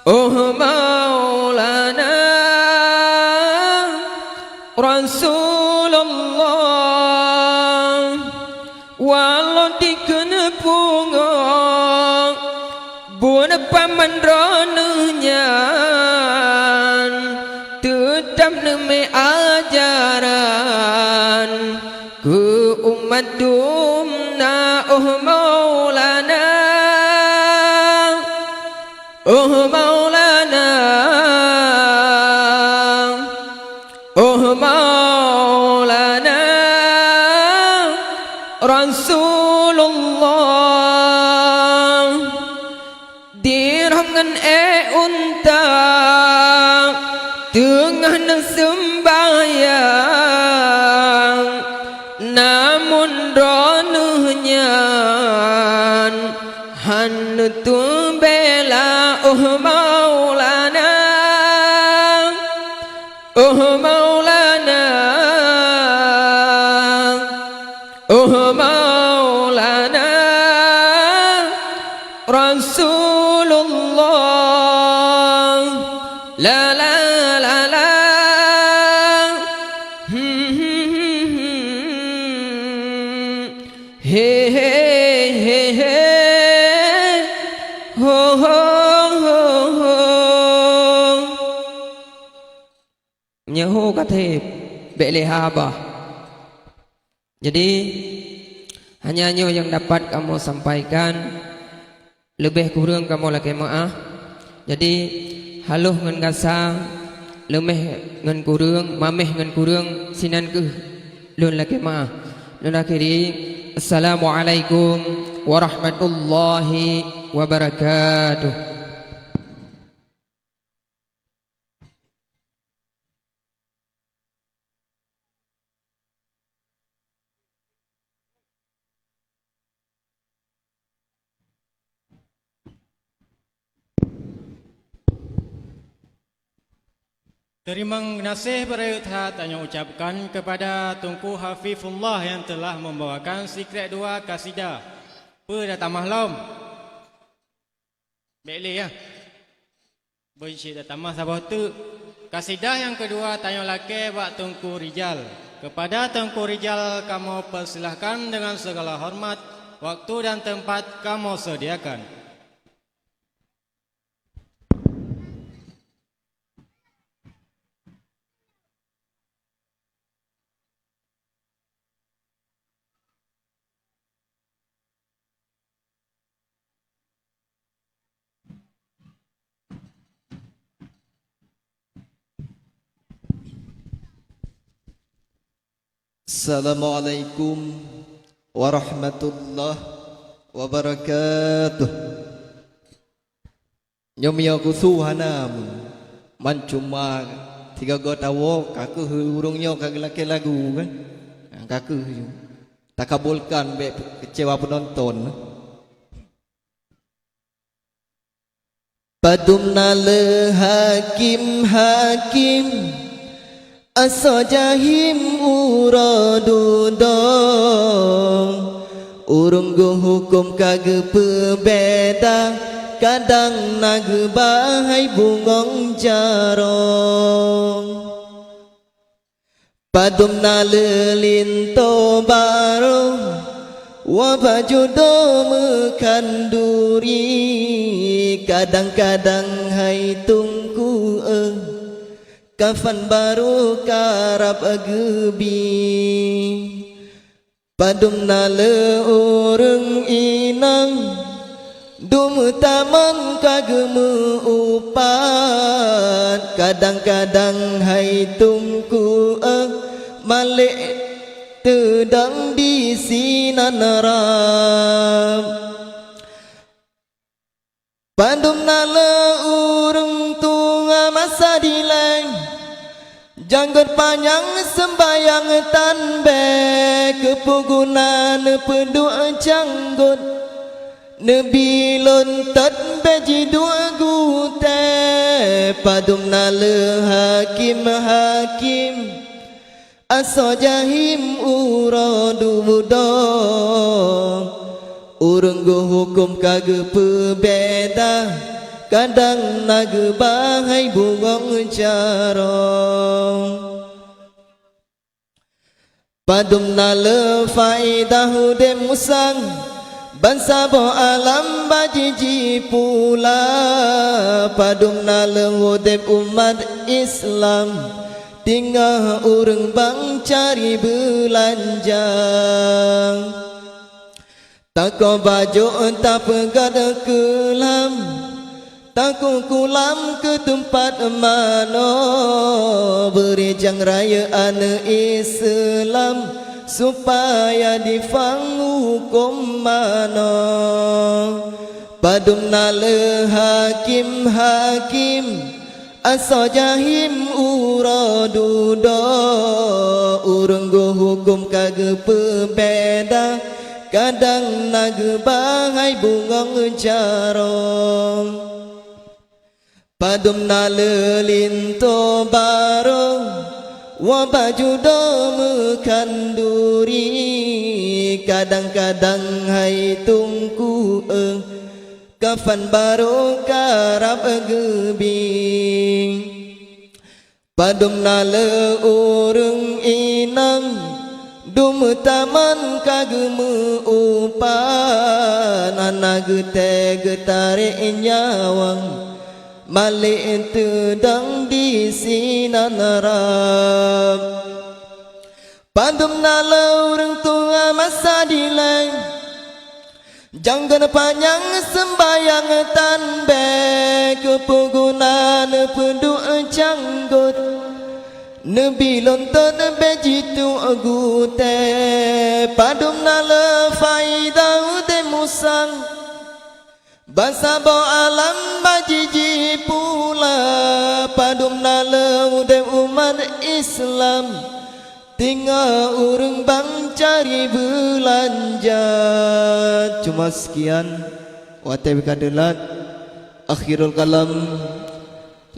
oh Maulana Rasulullah. Walau dikeue pungo buet paman droeneuh nyan, teutab neumé ajaran keu umat dumna, oh Maulana, oh Maulana. Oh Maulana Rasulullah, dirham ngon ék unta teungoh neuseumbahyang, namun droeneuh nyan hana neuteumbela, oh Maulana. Oh Maulana, oh Maulana Rasulullah, la, la, la, la. Hmm, hmm, hmm, hmm. He, he, he, he. Ho, ho, ho, ho. Nyoe ho ka thép, bék lé haba. Jadi, hanya nyoe nyang dapat kamoe sampaikan, leubeh kureueng kamoe lakée meuáh. Jadi, haloh ngon gasa, leumeh ngon kureueng, mameh ngon kureueng, sinan kheueh lôn lakée meuáh. Lôn akhiri, Assalamualaikum warahmatullahi wabarakatuh. Teurimong geunaséh beurayeuk that tanyoe ucapkan keupada Teungku Hafifullah nyang teulah membawakan sikrek dua kasidah. Peue dah tamah lom? Bék lé, ya. Beucit tatamah saboh teuk. Kasidah nyang keudua tanyoe lakée bak Teungku Rijal. Keupada Teungku Rijal kamoe peusilahkan deungon sigala horeumat, waktu dan teumpat kamoe seudiakan. Assalamualaikum warahmatullahi wabarakatuh. Nyoe meunyoe khusu hana, man cuma sigoe-goe tawoe, ka kheueh ureuëng nyoe ka geulakée lagu kan. Ka kheueh takabulkan bék keucewa peunonton. Padum na le hakém-hakém, asoe jahém uroe dudoe. Ureuëng geuhuköm ka geupeubeda, kadang na geuba hai bungöng jaroe. Padum na le linto barô, wabah judo meukhanduri, kadang-kadang hai teungku, eh, kafan barô karab geubi. Padum na le ureuëng inong, dum tamong ka geumeuupat, kadang-kadang hai teungku, eh, malek teudong disinan rab. Padum na le ureuëng tuha masa dilée, janggot panyang seumbayang tan bék, keupeue guna neupeuduek janggot, neubi lôn tot bék jiduek gutée. Padum na le hakém-hakém, asoe jahém uroe dudoe, ureuëng geuhuköm ka geupeubeda, kadang na geuba hai bungöng jaroe. Padum na le faedah udeb musang, bansaboh alam bak jijipula. Padum na le udeb umat Islam, teungoh ureuëng bank cari beulanja. Takoe bajôk tapeugöt keulam, takoe kulam keu teumpat manoe, beurijang rayeuk aneuëk Islam, supaya jifang huköm manoe. Padum na le hakém-hakém, asoe jahém uroe dudoe, ureuëng geuhuköm ka geupeubeda, kadang na geuba hai bungöng jaroe. Padum na le linto barô, wabah judo meukhanduri, kadang-kadang hai teungku, eh, kafan barô karab geubi. Padum na le ureuëng inong, dum tamong ka geumeuupat, hana geutéh geutarek nyawa, malek teudong disinan rab. Padum na le ureuëng tuha masa dilée, janggot panyang seumbayang tan bék, keupeue guna neupeuduek janggot, neubi lôn tot bék jituek gutée. Padum na le faedah udeb musang, bansaboh alam bak jijipula. Padum na le udeb umat Islam, teungoh ureuëng bank cari beulanja. Cuma sekian, watée ka teulat. Akhirul kalam,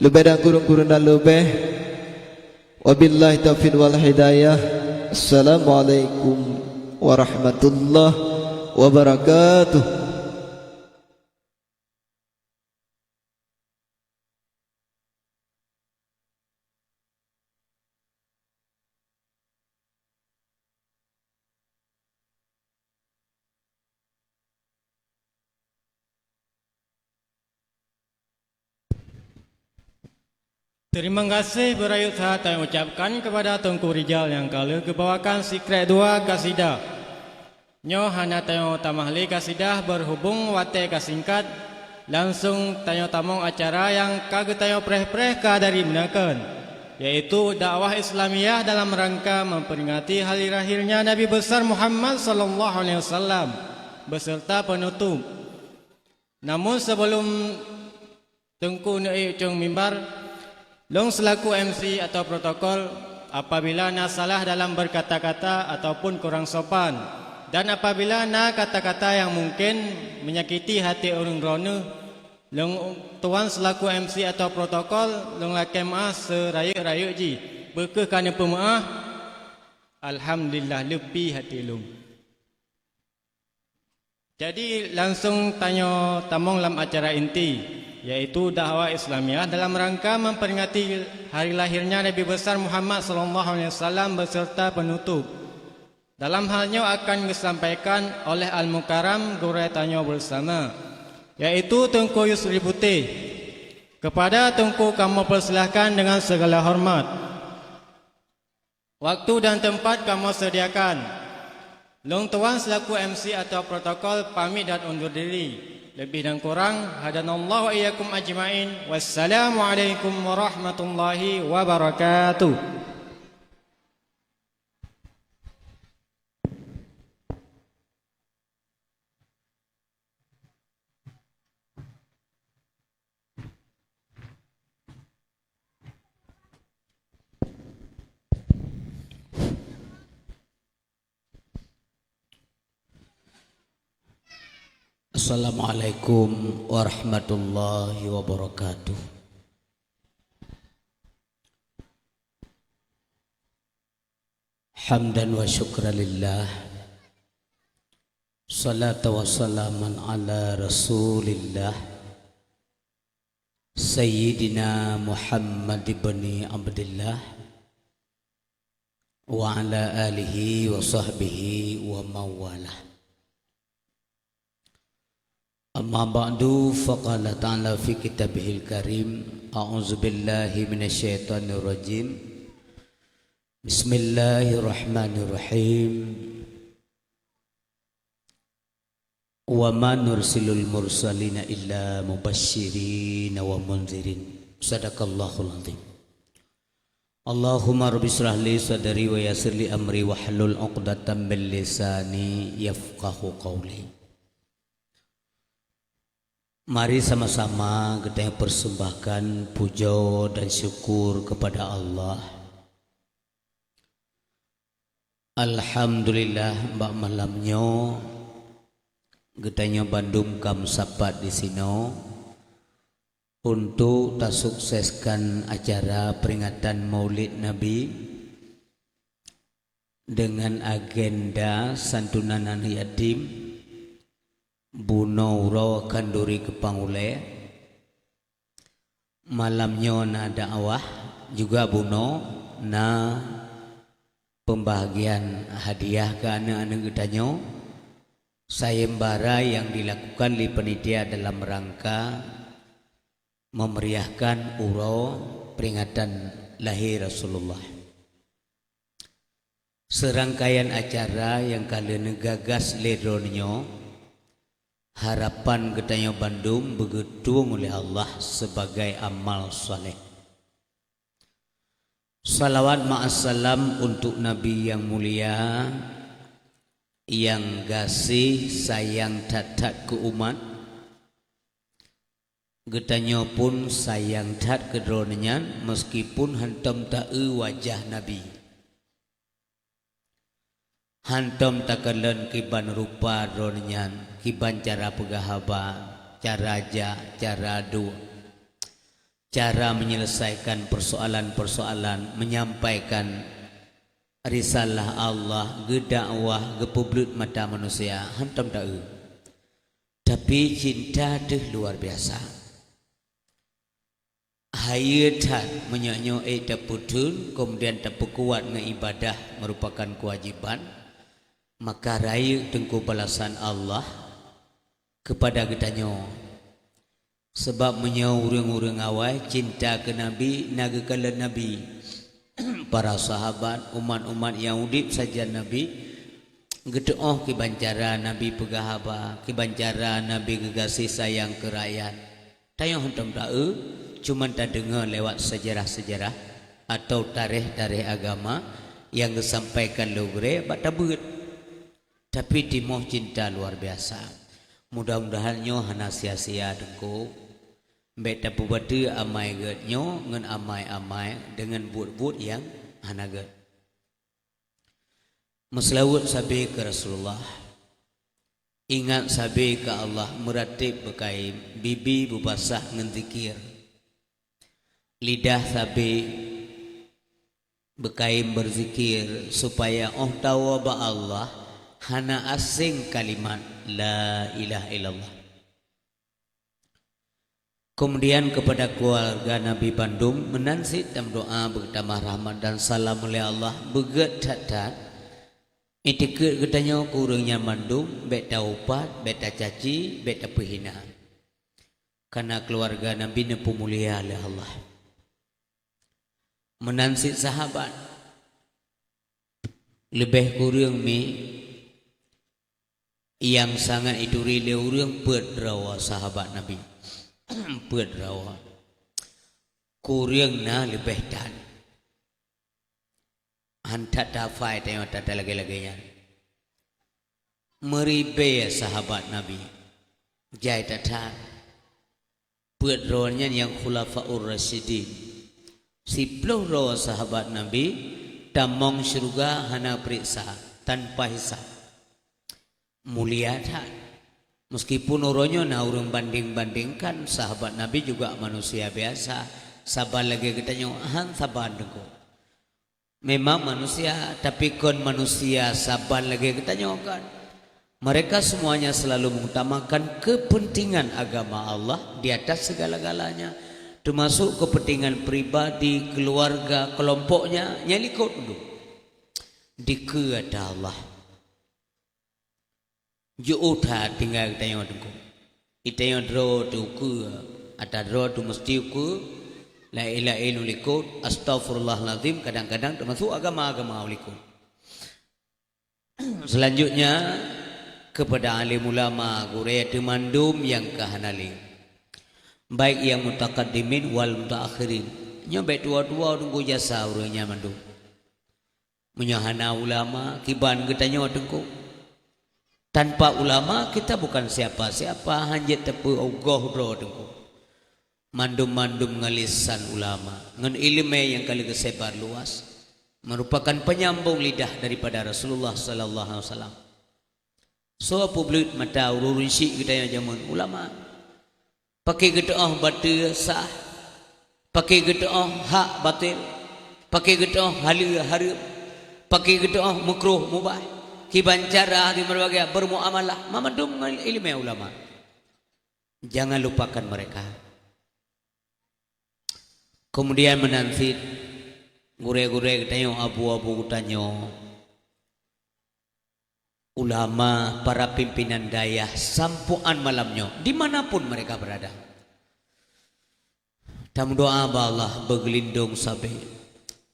leubeh dan kureueng-kureueng dan leubeh. Wabillahi taufiq wal hidayah. Assalamualaikum warahmatullahi wabarakatuh. Terima kasih beurayeuk that taucapkan kepada Teungku Rijal nyang ka lheueh geubawakan sikrék dua kasidah. Nyoe hana tanyoe tamah lé kasidah, berhubung watée ka singkat, langsung tanyoe tamong acara nyang ka geutanyoe preh-preh ka dari meunakan, yaitu dakwah Islamiyah dalam rangka memperingati hari lahirnya Nabi Besar Muhammad sallallahu alaihi wasallam, beserta penutup. Namun sebelum Teungku neuék u cong mimbar, lôn seulaku M C atau protokol, apabila na salah dalam berkata-kata ataupun kurang sopan, dan apabila na kata-kata nyang mungken menyakiti hati ureuëng droeneueh, lôn tuan seulaku M C atau protokol, lôn lakée meuáh seurayeuk-rayeuk jih. Beu kheueh ka neupeumeuáh, alhamdulillah, leupie hati lôn. Jadi, langsung tanyoe tamong lam acara inti, yaitu dakwah Islamiah dalam rangka memperingati hari lahirnya Nabi Besar Muhammad sallallahu alaihi wasallam beserta penutup. Dalam hal nyoe akan disampaikan oleh Al-Mukarram gurée tanyoe bersama, yaitu Teungku Yusri Putéh. Kepada Teungku kamoe persilahkan dengan segala hormat. Waktu dan tempat kamoe sediakan. Lôn tuan selaku M C atau protokol pamit dan undur diri. Lebih dan kurang, hadanallahu wa iyyakum ajmain. Wassalamualaikum warahmatullahi wabarakatuh. Assalamualaikum warahmatullahi wabarakatuh. Hamdan wa syukran lillah. Salatu wa salaman ala Rasulillah. Sayyidina Muhammad ibni Abdillah. Wa ala alihi wa sahbihi wa mawalah. Amma ba'du, faqala ta'ala fi kitabihil karim, a'udzubillahi minasyaitonirrajim. Bismillahirrahmanirrahim. Wa ma nursilul mursalina illa mubasysyirina wa mundzirin. Sadaqallahul azim. Allahumma rabbi shrah li sadri wa yassir li amri wahlul 'uqdatam min lisani yafqahu qauli. Mari sama-sama geutanyoe persembahkan puja dan syukur kepada Allah. Alhamdulillah, bak malam nyoe geutanyoe bandum ka meusapat disinoe untuk tasukseskan acara peringatan Maulid Nabi dengan agenda santunan aneuk yatim, bunoe uroe khanduri keupang ulée. Malam nyoe na dakwah, juga bunoe na pembahagian hadiah keu aneuk-aneuk geutanyoe, sayembara nyang dilakukan lé panitia dalam rangka memeriahkan uroe peringatan lahé Rasulullah. Seurangkaian acara nyang ka lheueh neugagas lé droeneuh nyoe, harapan geutanyoe bandum beugeutueng uleh Allah sebagai amal saleh. Salawat ma'assalam untuk Nabi nyang mulia, nyang gaséh sayang that-that keu umat. Geutanyoe pun sayang that keu droeneuh nyan, meskipun hantom ta-eu wajah Nabi. Hantom takalon kiban rupa droeneuh nyan, kiban cara peugah haba, cara jak, cara duek, cara menyelesaikan persoalan-persoalan, menyampaikan risalah Allah, geudakwah, geupeubleut mata manusia, hantom ta-eu. Tapi cinta deuh luar biasa. Hayeue that meunyoe nyoe ék tapeutheun, kemudian tapeukuat ngon ibadah merupakan kewajiban, maka rayeuk teungku balasan Allah keupada geutanyoe. Sabab meunyoe ureuëng-ureuëng awai cinta keu Nabi na geukalon Nabi, para sahabat, umat-umat nyang udeb sajan Nabi, geuteuoh kiban cara Nabi peugah haba, kiban cara Nabi geugaséh sayang keu rakyat. Tanyoe hantom ta-eu, cuman tadeungoe lewat sejarah-sejarah atau tarikh-tarikh agama nyang geusampaikan lé gurée bak tabeuet. Tapi timoh cinta luar biasa. Mudah-mudahan nyoe hana sia-sia, Teungku. Bék tapeubateue amai gét nyoe ngon amai-amai deungon buet-buet nyang hana gét. Meuseulaweuet sabe keu Rasulullah. Ingat sabe keu Allah, meuratéb beukaém, bibi beubasah ngon zikir. Lidah sabe beukaém beuzikir, supaya óh tawoe bak Allah, Hana asing kalimat la ilaha illallah. Kemudian kepada keluarga Nabi bandum, meunan cit tameudoa beutamah rahmat dan salam lé Allah, beugét that-that. Itikeuet geutanyoe keu ureuëng nyan mandum, bék taupat, bék tacaci, bék tapeuhina. Karena keluarga Nabi neupeumulia lé Allah. Meunan cit sahabat. Leubeh kureueng mi nyang sangat ituri lé ureuëng peuet droe sahabat Nabi. Peuet droe. Kureueng na leubeh tan. Han that tafai tanyoe that lagée-lagée nyan. Meuribée sahabat Nabi. Jai that-that. Peuet droe nyan nyang Khulafaur Rasyidin. Siplôh droe sahabat Nabi tamong syeuruga hana peuriksa, tanpa hisab. Mulia that. Meskipun uroe nyoe na ureuëng banding-bandingkan, sahabat Nabi juga manusia biasa, saban lagée geutanyoe, han saban teungku. Memang manusia, tapi kon manusia saban lagée geutanyoe kan. Mereka semuanya selalu mengutamakan kepentingan agama Allah di atas segala-galanya, termasuk kepentingan pribadi, keluarga, kelompoknya, nyang likot dulu. Dikeue ata Allah. Jeuet that tinggai geutanyoe teungku. Geutanyoe droe teukeue, ata droe teuh meusti ukeue, laén-laén u likot, astagfirullahalazim, kadang-kadang teumasuk agama-agama u likot. Selanjutnya, kepada alim ulama, gurée teuh mandum nyang ka hana lé. Baik nyang mutakaddimin wal mutaakhirin. Nyoe bék tuwoe-tuwoe teungku jasa ureuëng nyan mandum. Meunyoe hana ulama, kiban geutanyoe teungku. Tanpa ulama, kita bukan siapa-siapa, hanjeuet tapeuogoh droe teungku. Mandum-mandum ngon lisan ulama, ngon iéleumé nyang ka lheueh geusebar luas, merupakan penyambung lidah daripada Rasulullah sallallahu alaihi wasallam. Soe peubleut mata ureuëng-ureuëng syik geutanyoe jameun ulama. Paké geuteuôh bateue sah, paké geuteuôh hak batil, paké geuteuôh haleue hareuem, paké geuteuôh meukruh mubah, kiban cara di meureubagai beurmuamalah, mamandum ngon iéleumé ulama. Jangan lupakan mereka. Kemudian meunan cit, gurée-gurée geutanyoe, abu-abu geutanyoe, ulama, para pimpinan dayah sampoe án malam nyoe, di mana pun mereka berada. Tameudoa bak Allah beugeulindong sabe,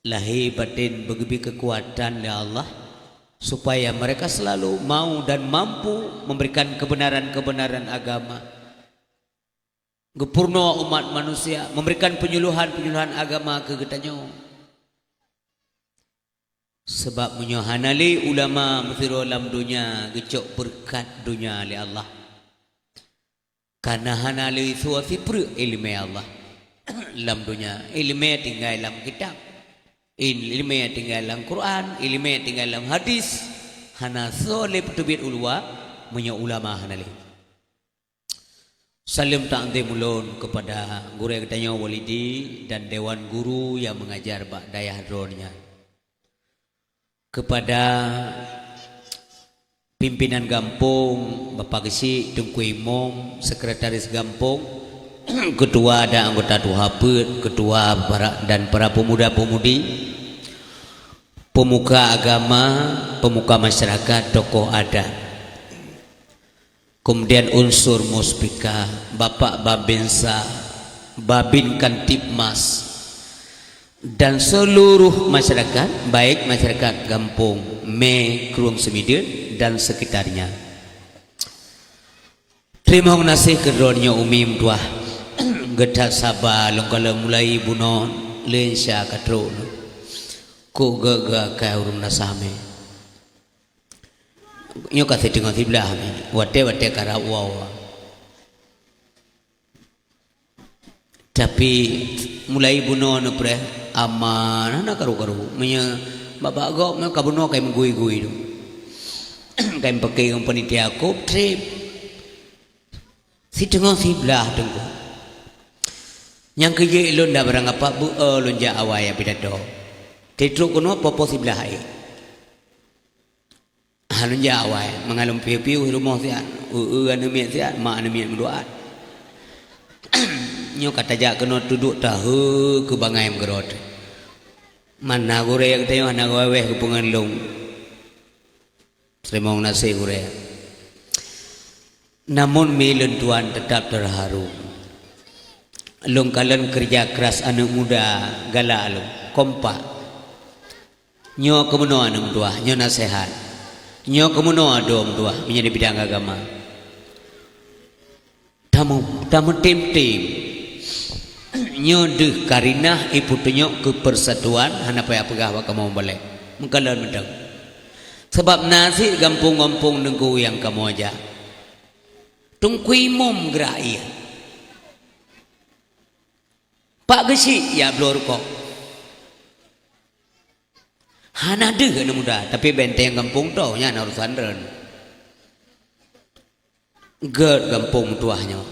lahé batén beugeubri keukuatan lé Allah, supaya mereka selalu mau dan mampu memberikan kebenaran-kebenaran agama, geupeurunoe umat manusia, memberikan penyuluhan-penyuluhan agama keu geutanyoe. Sabab meunyoe hana lé ulama meusidroe lam donya, geucok beureukat donya lé Allah. Kana hana lé soe sipreuk iéleumé Allah lam donya. Iéleumé tinggai lam kitab, iéleumé tinggai lam Quran, iéleumé tinggai lam hadis. Hana soe lé peuteubiet u luwa meunyoe ulama hana lé. Saleuem takzim ulôn kepada gurée geutanyoe Walidi dan dewan guru nyang mengajar bak dayah droeneuh nyan. Kepada pimpinan gampông, Bapak Geuchik, Teungku Imum, sekretaris gampông, ketua dan anggota tuha peuet, ketua para, dan para pemuda-pemudi, pemuka agama, pemuka masyarakat, tokoh adat. Kemudian unsur muspika, Bapak Babinsa, Babin Kantipmas, dan seluruh masyarakat, baik masyarakat gampông Mé Krueng Seumideuen dan sekitarnya. Teurimong gaséh keu droeneuh nyoe umi meutuah. Geutat saba lôn kalon mulai bunoe lé insya ka trok lôn. Kok geuh-geuh akai ureuëng na samé. Nyoe ka siteungoh siblaih mi, watée-watée karab uwa-uwa. Tapi mulai bunoe neupreh aman hana karu-karu. Meunyoe bak-bak gob nyoe ka bunoe kai meugui-gui tu. Kai meupaké ngon panitia kop treb. Siteungoh siblaih teungku. Nyang keujeuet lôn dak barang apa beu lôn jak awai pidato. Titrok keunoe popo siblaih aé. Hana jak awai, mangat lôn piôh-piôh rumoh siat, eu-eu aneuk miet siat, mak aneuk miet meudoát. Nyoe ka tajak keunoe tuduek tahe keu bangai meugeurot. Mana gurée geutanyoe hana gawéh geupeungon lôn. Teurimong gaséh gurée. Namun mi lôn tuan teutap teuharu. Lôn kalon keureuja kras aneuk muda galak lôn, kompak. Nyoe keumeunoe aneuk meutuah, nyoe naseuhat. Nyoe keumeunoe adoe meutuah, meunyoe di bidang agama. Tamu, tameutem-tem. Nyoe deuh karinah ipeutunyok keu persatuan, hana payah peugah bak kamoe mubalek. Meukalon mantong. Sabab na cit gampông-gampông Teungku nyang kamoe jak. Teungku Imum geurakyat. Pak Geuchik ya bloe rukok. Hana deuh aneuk muda, tapi benteng gampông toh nyan urusan droen. Gét gampông meutuah nyoe.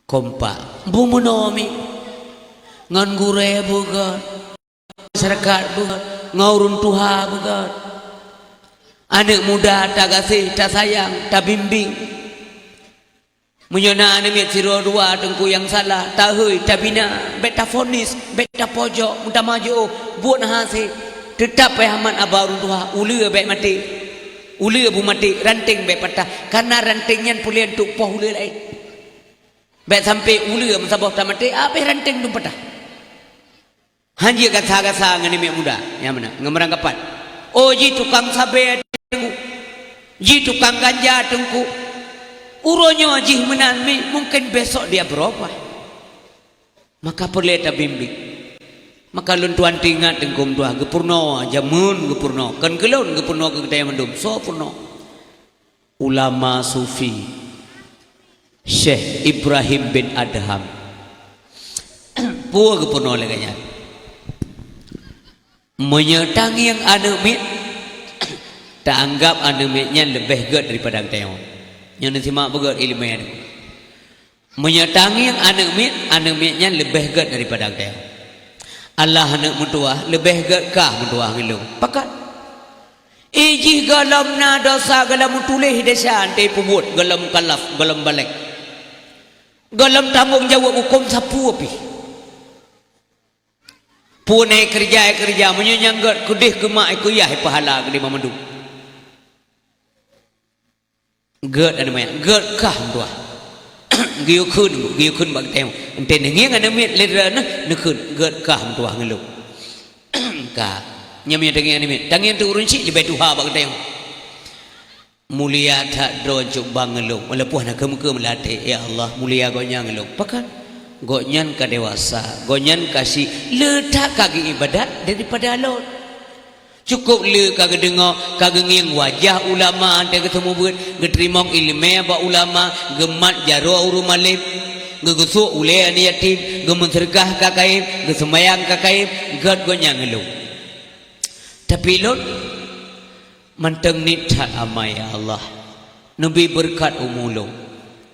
Kompak. Bumeunoe mi. Ngon gurée beugét. Masyarakat beugét. Ngon ureuëng tuha beugét. Aneuk muda tagaséh, tasayang, tabimbéng. Meunyoe na aneuk miet sidroe dua teungku nyang salah, tahôi, tabina, bék tafonis, bék tapojok, meutamah jiôh, buet hase, teutab payah mat aba ureuëng tuha, uleue bék maté. Uleue beumaté, ranténg bék patah, kareuna ranténg nyan peureulée untuk poh uleue laén. Bék sampai uleue meusaboh tamaté, abéh ranténg dum patah. Hanjeuet gasa-gasa ngon aneuk miet muda, nyang meunan, ngon meurangkapat. Oh, jih tukang sabé teungku, jih tukang ganja teungku. Uroe nyoe jih meunan mi, mungken besok dia berubah. Maka peureulée tabimbéng. Maka lôn tuan teuingat teungku meutuah, geupeurunoe jameun geupeurunoe, kon keu lôn geupeurunoe keu geutanyoe mandum, soe peurunoe? Ulama sufi Syekh Ibrahim bin Adham. Peue geupeurunoe lagée nyan? Meunyoe tangieng aneuk miet, taanggab aneuk miet nyan leubeh gét daripada geutanyoe. Nyoe neusimak beugét iéleumé nyoe. Meunyoe tangieng aneuk miet, aneuk miet nyan leubeh gét daripada geutanyoe. Allah aneuk meutuah leubeh gét kah meutuah ngon lôn. Pakon? Ih jih gohlom na desya, gohlom meutuléh desya, 'oh teupeubuet, gohlom mukallaf, gohlom balek. Gohlom tanggong jaweueb hukôm sapeue pih. Peue na keureuja-keureuja, meunyoe nyang gét keudeh geumak, kuyah peuhala keudeh mandum. Gét aneuk miet, gét kah meutuah. Geuyue kheun, geuyue kheun bak geutanyoe. 'Oh neugieng aneuk miet lé droeneuh, neukheun, gét kah meutuah ngon lôn. Ka. Nyan meunyoe tangieng aneuk miet. Tangieng teuk ureuëng chik leubeh tuha bak geutanyoe. Mulia that droe cok bang ngon lôn. Walaupun hana keu-keu meulaté, ya Allah, mulia gobnyan ngon lôn. Pakon? Gobnyan ka dewasa, gobnyan ka si le that ka geuibadat daripada lôn. Cukôp le ka geudeungoe, ka geungieng wajah ulama 'oh teuk geuseumeubeuet, geuteurimong iéleumé bak ulama, geumat jaroe ureuëng malém, geugeusuek ulée aneuk yatim, geumeuseudeukah ka kayém, geuseumayang ka kayém, gét gobnyan ngon lôn. Tapi lôn mantong niet that amai, ya Allah. Neubri beureukat umu lôn.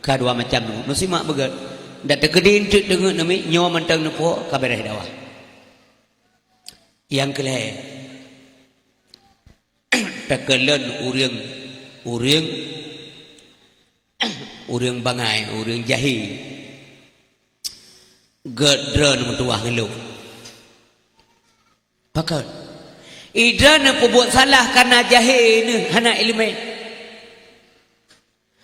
Ka dua macam nyoe. Neusimak beugét. Dak teukeudi teuk teungeut neumi, nyoe mantong neupuwoe ka beureh dakwah. Nyang keu lhée, takalon ureuëng, ureuëng, ureuëng bangai, ureuëng jahé. Gét droeneuh meutuah ngon lôn. Pakon? Ih droeneuh peubuet salah kareuna jahé neuh hana iéleumé.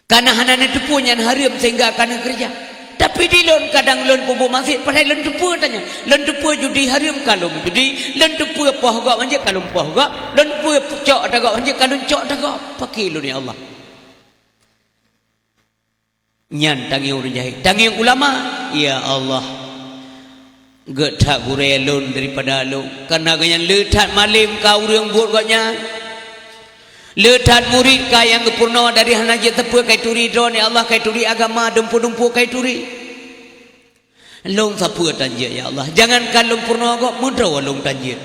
Kareuna hana neuteupeue nyan hareuem sehingga ka neukeureuja. Tapi di lôn kadang lôn peubuet maksiet padahai lôn teupeue tanyoe. Lôn teupeue judi hareuem ka lôn meujudi, lôn teupeue poh gob hanjeuet ka lôn poh gob, lôn teupeue cok ata gob hanjeuet ka lôn cok ata gob. Pakri lôn ya Allah. Nyan tangieng ureuëng jahé. Tangieng ulama, ya Allah. Gét that gurée lôn daripada lôn. Kareuna gobnyan le that malém ka ureuëng buet gobnyan. Le that murit ka nyang geupeurunoe dari hana jeuet sapeue ka ituri droe, ya Allah, ka ituri agama, dumpeue-dumpeue ka ituri. Lôn sapeue tan jeuet, ya Allah. Jangankan lôn peurunoe gob, meudroe lôn tan jeuet.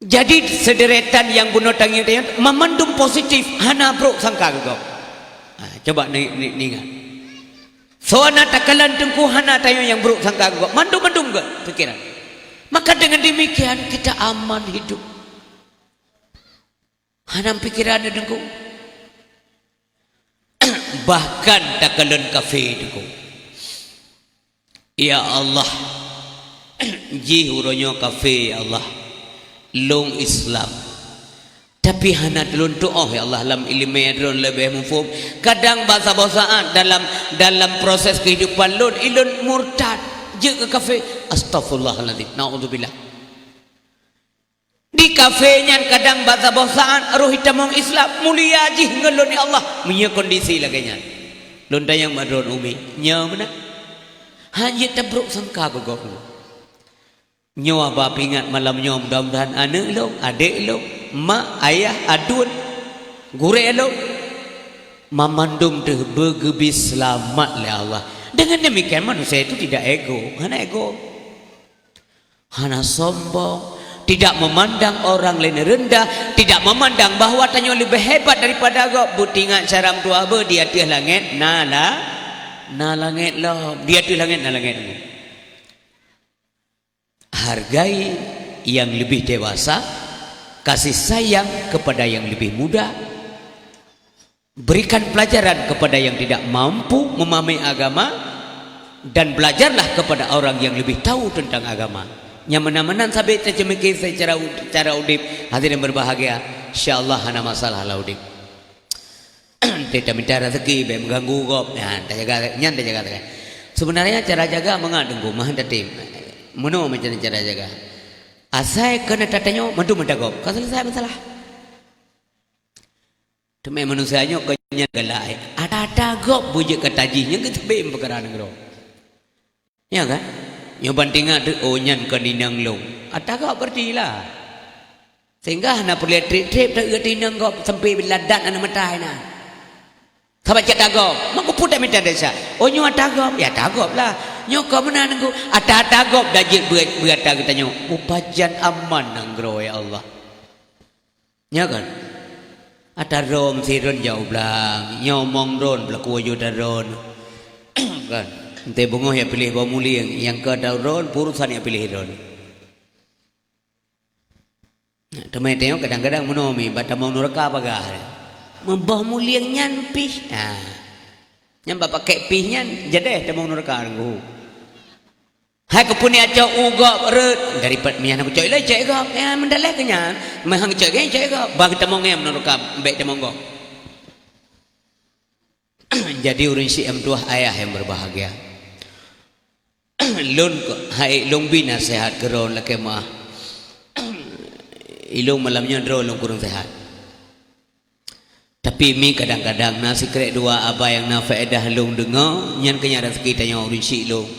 Jadi, seuderetan nyang bunoe tangieng-tangieng, mamandum positif, hana brok sangka keu gob. Ha, coba ni, ni, niingat. Soe na takalon teungku hana tanyoe nyang brok sangka keu gob. Mandum-mandum gét pikiran. Maka dengan demikian, kita aman hidup. Hana pikeran Teungku. Bahkan takalon kafé Teungku. Ya Allah, jih uroe nyoe kafé, ya Allah. Lôn Islam. Tapi hana lôn tuoh, ya Allah, lam ileumèe droen leubeh muphom. Kadang bak saboh saat dalam, dalam proses kehidupan lôn, ilôn murtad, jeuet keu kafé. Astaghfirullahalazim. Naudzubillah. Di kafé nyan kadang bak saboh saat roh itamong Islam, mulia jih ngon lôn, ya Allah. Meunyoe kondisi lagèe nyan. Lôn tanyong bak droen, "Umi, nyoe meunan?" Hana jeuet tabrôk sangka keu gob. Nyoe haba peuingat malam nyoe, mudah-mudahan aneuk lôn, adék lôn, mak, ayah, aduen, gurèe lôn, banmandum teuh beugeubri seulamat lé Allah. Dengan demikian, manusia itu tidak ego, hana ego. Hana sombong, tidak memandang orang lain rendah, tidak memandang bahwa tanyoe leubeh hebat daripada gob. Beutingat syara meutuah beuh, di ateueh langèt na la-, na langèt lom. Di ateueh langèt na langèt lom. Hargai yang lebih dewasa, kasih sayang kepada yang lebih muda, berikan pelajaran kepada yang tidak mampu memahami agama, dan belajarlah kepada orang yang lebih tahu tentang agama. Nyang meunan-meunan sabé teuceumiki secara u-, cara udép, hadirin berbahagia, insya Allah hana masalah lam udép. Teuh tamita raseuki, bèk meuganggu gob. Nyan, tajaga, nyan tajaga sagai. Seubeunarnya cara jaga mangat Teungku, meuhan tatem. Meunoe macam cara jaga. Asai keu na tatanyoe, mandum ata gob. Ka selesai masalah. Teuma manusia nyoe kon nyan galak. Ata-ata gob beujeuet keu tajih, nyan keuh teubiet peukara nanggroe. Ya kan? Nyoe ban tingat teuh, oh, nyan kon inong lôn. Ata gob berarti lah. Sehingga hana peureulèe trép-trép teuh inong gob sampoe ladat aneuk mata na. Saban cit ata gob, meukeupue tamita desya. Oh, nyoe ata gob, ya ata gob lah. Nyoe kon meunan Teungku, ata-ata gob dah jeuet beu-, beuata geutanyoe. Mupajan aman nanggroe, ya Allah. Nya kan? Ata droen sidroen jak u blang, nyoe mong droen beulaku aju ata droen. Kan? Enteuk beungoh ya piléh boh mulieng, nyang keu ata droen, peurusan ya piléh droen. Teuma tanyoe kadang-kadang meunoe mi, bak tamong nuraka bagah. Meuboh mulieng nyan pih. Ha. Nyan bak pakèk pih nyan, jadeh tamong nuraka Teungku. Hai keupeue neucok u gob rhot, daripada meuhan kucok ilèe cok gob, ya, meudaléh keu nyan, meuhan kucok ilèe cok gob, bah geutamong nyan meunurot ka bèk tamong gob. Jadi ureueng syik nyang meutuah ayah nyang berbahagia. Lôn ko-, hai lôn bi naseuhat keu droen lakèe meu'ah. Ilôn malam nyoe droe lôn kureueng seuhat. Tapi mi kadang-kadang na sikrék dua aba nyang na faedah lôn deungoe, nyan keuh nyang raseuki tanyoe ureueng syik lôn.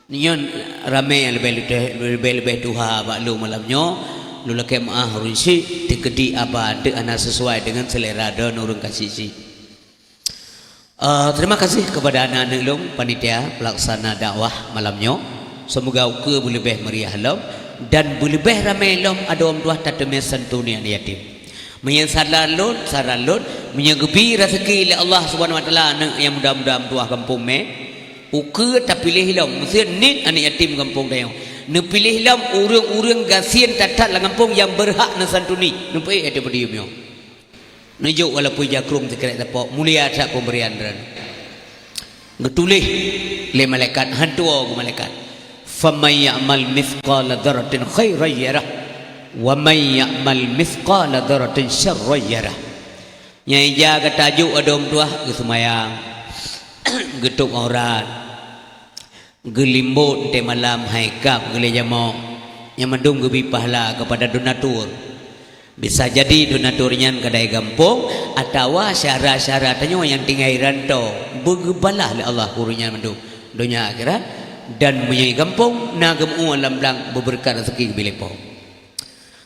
Nyan ramé nyang leubeh-leubeh, leubeh-leubeh tuha bak lôn malam nyoe, lôn lakèe meu'ah ureueng syik, teukeudi aba deuek hana sesuai deungon seulera droen ureueng ka syik-syik. Eh, terima kasih kepada aneuk-aneuk lôn, panitia pelaksana dakwah malam nyoe. Seumoga ukeue beuleubeh meuriah lom dan beuleubeh ramé lom adoe meutuah tateumé santuni aneuk yatim. Meunyoe saran lôn, saran lôn, meunyoe geubri raseuki lé Allah Subhanahu Wa Taala aneuk nyang muda-muda meutuah gampông mé, ukeue tapiléh lom, meusé niet aneuk yatim gampông tanyoe. Neupiléh lom ureueng-ureueng gasien that-that lam gampông nyang beurhak neusantuni, neupeuék ateueh podium nyoe. Neujok walaupun jakrong sikrék teupok, mulia that peuberian droen. Geutuléh lé malaikat, han tuwoe geumalaikat. "Faman ya'mal mithqala dzarratin khairan yarah, wa man ya'mal mithqala dzarratin syarran yarah." Nyang ija gata jok adoe meutuah, geuseumayang, geutôb aurat, geulimbot teuh malam hai kab geulée jamok, nyang mandum geubri pahala keupada donatur. Bisa jadi donatur nyan keudéh gampông atawa syedara-syedara tanyoe nyang tinggai rantô beugeubalah lé Allah keu ureuëng nyan mandum donya akhirat, dan meunyoe gampông na geumeu'ue lam blang beubeureukat raseuki geubri lé Po.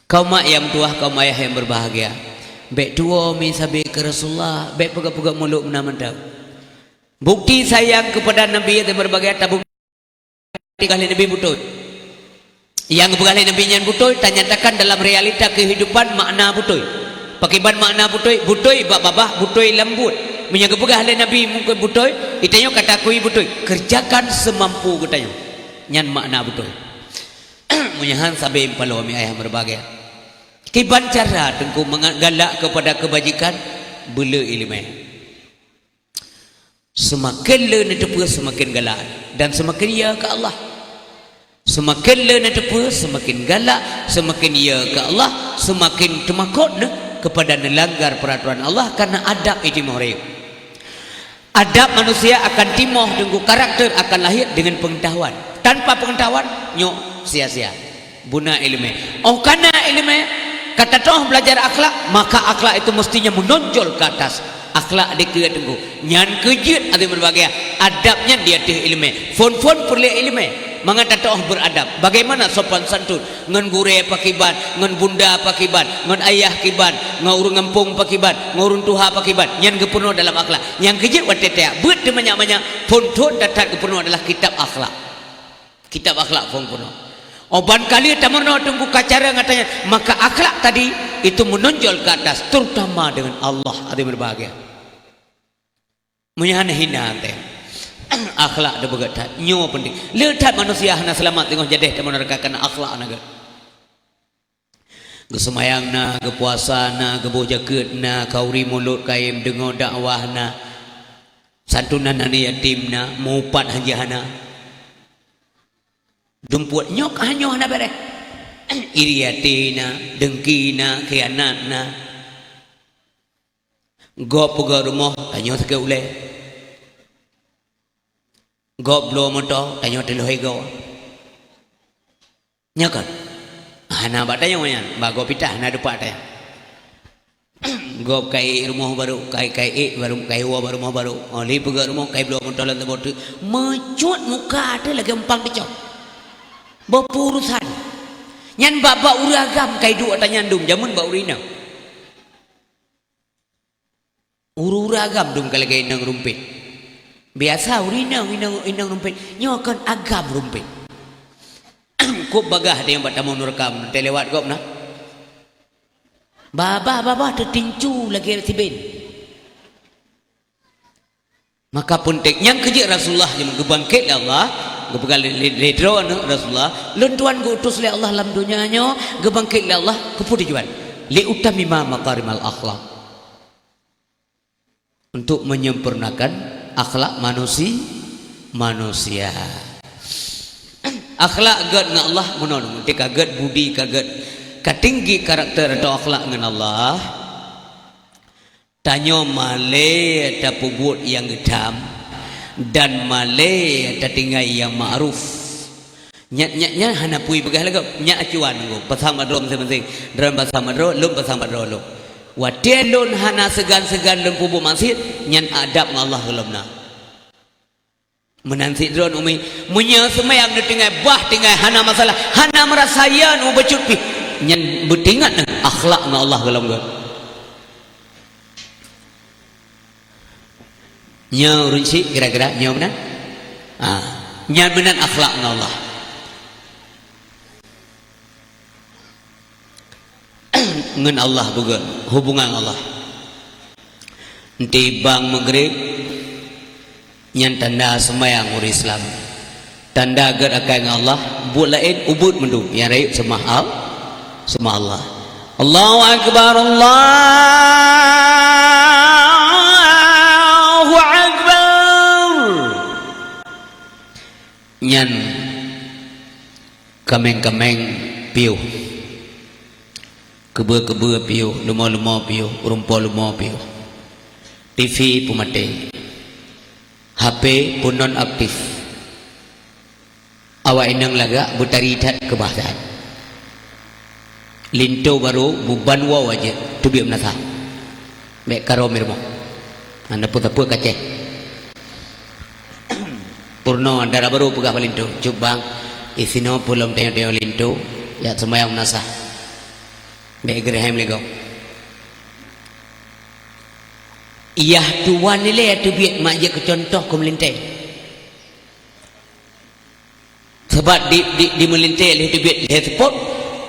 Kaum mak nyang meutuwah, kaum ayah nyang beubahgia, bék tuwoe mi sabe keu Rasulullah, bék peugah-peugah mulôk meunan mantong. Bukti sayang keupada Nabi nyang beubahgia tabukti lé Nabi beutôi. Nyang geupeugah lé Nabi nyan beutôi, tanyatakan dalam realita keuhidupan makna beutôi. Pakriban makna beutôi? Beutôi bak babah, beutôi lam buet. Meunyoe geupeugah lé Nabi mungken beutôi, geutanyoe ka takui beutôi. Kerjakan semampu geutanyoe. Nyan makna beutôi. Meunyoe han sabe meutuwah mi ayah nyang beubahgia. Kiban cara Teungku mangat galak keupada keubajikan? Beuleu iéleumé. Seumaken le neuteupeue seumaken galak dan seumaken ya keu Allah. Seumaken le neuteupeue seumaken galak, seumaken ya keu Allah, seumaken teumakot neuh keupada neulanggar peuratoran Allah kareuna adab itimoh rayeuk. Adab manusia akan timoh Teungku, karakter akan lahir dengan pengetahuan. Tanpa pengetahuan, nyoe sia-sia. Beuna iéleumé. Óh kana iéleumé, ka tatoh belajar akhlak, maka akhlak itu mestinya menonjol ke atas. Akhlak dikeue Teungku. Nyan keuh jeuet até berbahagia. Adab nyan di ateueh iéleumé. Phon-phon peureulée iéleumé. Mangat tatoh beradab. Bagaimana sopan santun? Ngon gurée pakiban, ngon bunda pakiban, ngon ayah kiban, ngon ureuëng gampông pakiban, ngon ureuëng tuha pakiban. Nyan geupeurunoe dalam akhlak. Nyang keuh jeuet watée tajak beuet teumanyak-manyak, phon thon that-that geupeurunoe adalah kitab akhlak. Kitab akhlak phon peurunoe. Óh ban ka lheueh tameurunoe Teungku ka cara ngon ata nyan, maka akhlak tadi itu menonjol ke atas, terutama dengan Allah. Até berbahagia. Meunyoe hana hina até. Akhlak teupeugah that. Nyoe penting. Le that manusia hana seulamat teungoh jadeh tamong neuraka kareuna akhlak hana gét. Geuseumayang na, geupuasa na, geuboh jakeuet na, kauri mulod kayém deungoe dakwah na, santunan aneuk yatim na, meuupat hajah na. Dumpeue nyoe ka nyoe hana béréh. Iri até na, dengki na, khianat na. Gob peugöt rumoh, tanyoe sakét ulée. Gob bloe moto, tanyoe teulhôi goe. Nyo kon? Hana bak tanyoe nyan, bak gob pita hana dipat tanyoe. Gob ka ék rumoh barô, ka, ka ék barô, ka woe bak rumoh barô. Oh, lé peugöt rumoh, ka bloe moto lam saboh teuk. Meucut muka teuh lagée umpang teucok. Beupurusan. Nyan bak-bak ureuëng agam ka duek ata nyan dum, jameun bak ureuëng inong. Ureuëng-ureuëng agam dum ka lagée inong rumpet. Biasa ureuëng inong, inong, inong rumpet. Nyoe kon agam rumpet. Kôb bagah deh bak tamong neuraka, teuh lewat gob na. Babah-babah teutincu lagée siben. Maka peunteng nyang keu jeuet Rasulullah nyang geubangket lé Allah, geupeugah lé, lé, lé droeneuh Rasulullah, "Lôn tuan geuutus lé Allah lam donya nyoe, geubangket lé Allah, keupeue tujuan? Li utammima makarimal akhlak." Untuk menyempurnakan akhlak manusi-, manusia. Akhlak gét ngon Allah meunan, meunteuk ka gét budi, ka gét, ka tinggi karakter atau akhlak ngon Allah. Tanyoe malée tapeubuet nyang geutham dan malée tatinggai nyang ma'ruf. Nyan, nyan, nyan hana peue peugah lagée nyan acuan ngon pasang bak droe masing-masing, droe pasang bak droe, lôn pasang bak droe lôn. Watée lôn hana seugan-seugan lôn peubuet maksiet, nyan adab ngon Allah gohlom na. Meunan sidroe umi, meunyoe seumayang neutinggai bah tinggai hana masalah, hana meurasa ya neubacut pih, nyan beutingat neuh akhlak ngon Allah gohlom gét. Nyoe ureuëng syiek kira-kira nyoe meunan? Ah, nyan meunan akhlak ngon Allah. Ngon Allah beugét hubungan Allah. Nti bang Maghrib nyan tanda seumayang ureuëng Islam. Tanda gét akai ngon Allah, buet laén ubit mandum nyang rayeuk seumah Al-, seumah Allah. Allahu Akbar, Allahu Akbar. Nyan kaméng-kaméng piôh, keubeue-keubeue piôh, leumo-leumo piôh, rumpok leumo piôh, T V peumaté, H P peunon aktif. Awak inong lagak beutari that keubah that. Linto barô buban woe wajéb teubiet meunasah. Bék karom rumoh. Hana peue-peue kacéh. Purno dara barô peugah bak linto, "Cut bang, isinoe peulom teungoh-teungoh linto, jak seumayang meunasah." Bék geureuhem lé gob. Yah tuwan ilée teubiet mak jeuet keu cuntoh keu meulintée. Sabab di, di, di meulintée lheueh teubiet lheueh seupôt,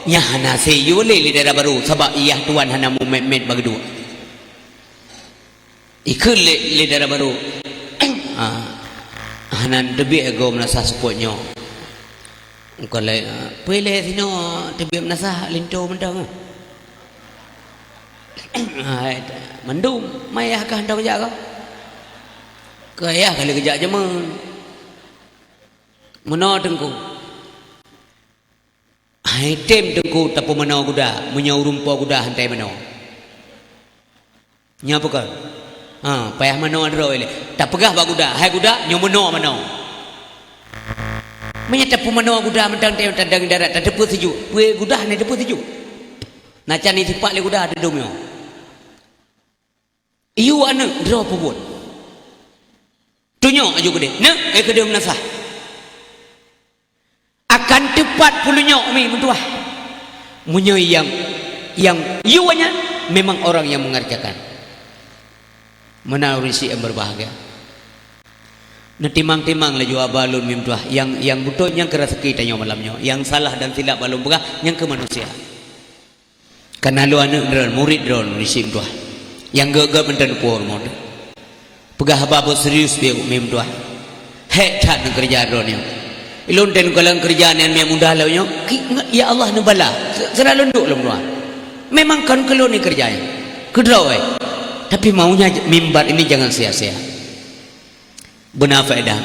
nyan hana seuyue lé, lé dara barô, sabab yah tuwan hana mumet-met bak geuduek. Ikheun lé, lé dara barô, ah, hana teubiet goe meunasah seupôt nyoe. Kon lé, ah, peue lé sinoe teubiet meunasah linto mantong. Hai, mandum, mayah kah hantom jak kah? Keu yah kali geujak jameun. Meunoe Teungku. Hai tem Teungku tapeumanoe guda, meunyoe ureuëng po guda hantai manoe. Nyoe peue kon? Ha, payah manoe droe lé. Tapeugah bak guda, "Hai guda, nyoe meunoe manoe." Meunyoe tapeumanoe guda mantong tem tadong darat, tateupeue sijuek. Peue guda hana teupeue sijuek. Na can isipak lé guda teudum nyoe. Yue aneuëk droe peubuet. Tunyok aju keudeh. Neuk, eh, keudeh meunasah. Akan teupat peutunyok mi meutuah. Meunyoe nyang, nyang yue nyan memang orang yang mengerjakan. Meunan ureuëng syiek yang berbahagia. Neutimang-timang laju haba lôn mi meutuah. Nyang, nyang beutôi nyang keu raseuki tanyoe malam nyoe. Nyang salah dan silap bak lôn peugah, nyang keu manusia. Kana lôn aneuëk droen, murit droen, ureuëng syiek meutuah. Nyang gét-gét mantong puwoe rumoh teuh. Peugah haba beuh serius beu mi meutuah. Hék that neukeureuja droeneuh. Ulôn tem kalon keureuja nyan miet muda lom nyoe, ki-, nge-, ya Allah neubala. Se-, seudara lôn duek lom luwa. Memang kon keu lôn neukeureuja nyan. Keudroe. Tapi maunya j-, mimbar ini jangan sia-sia. Beuna faedah.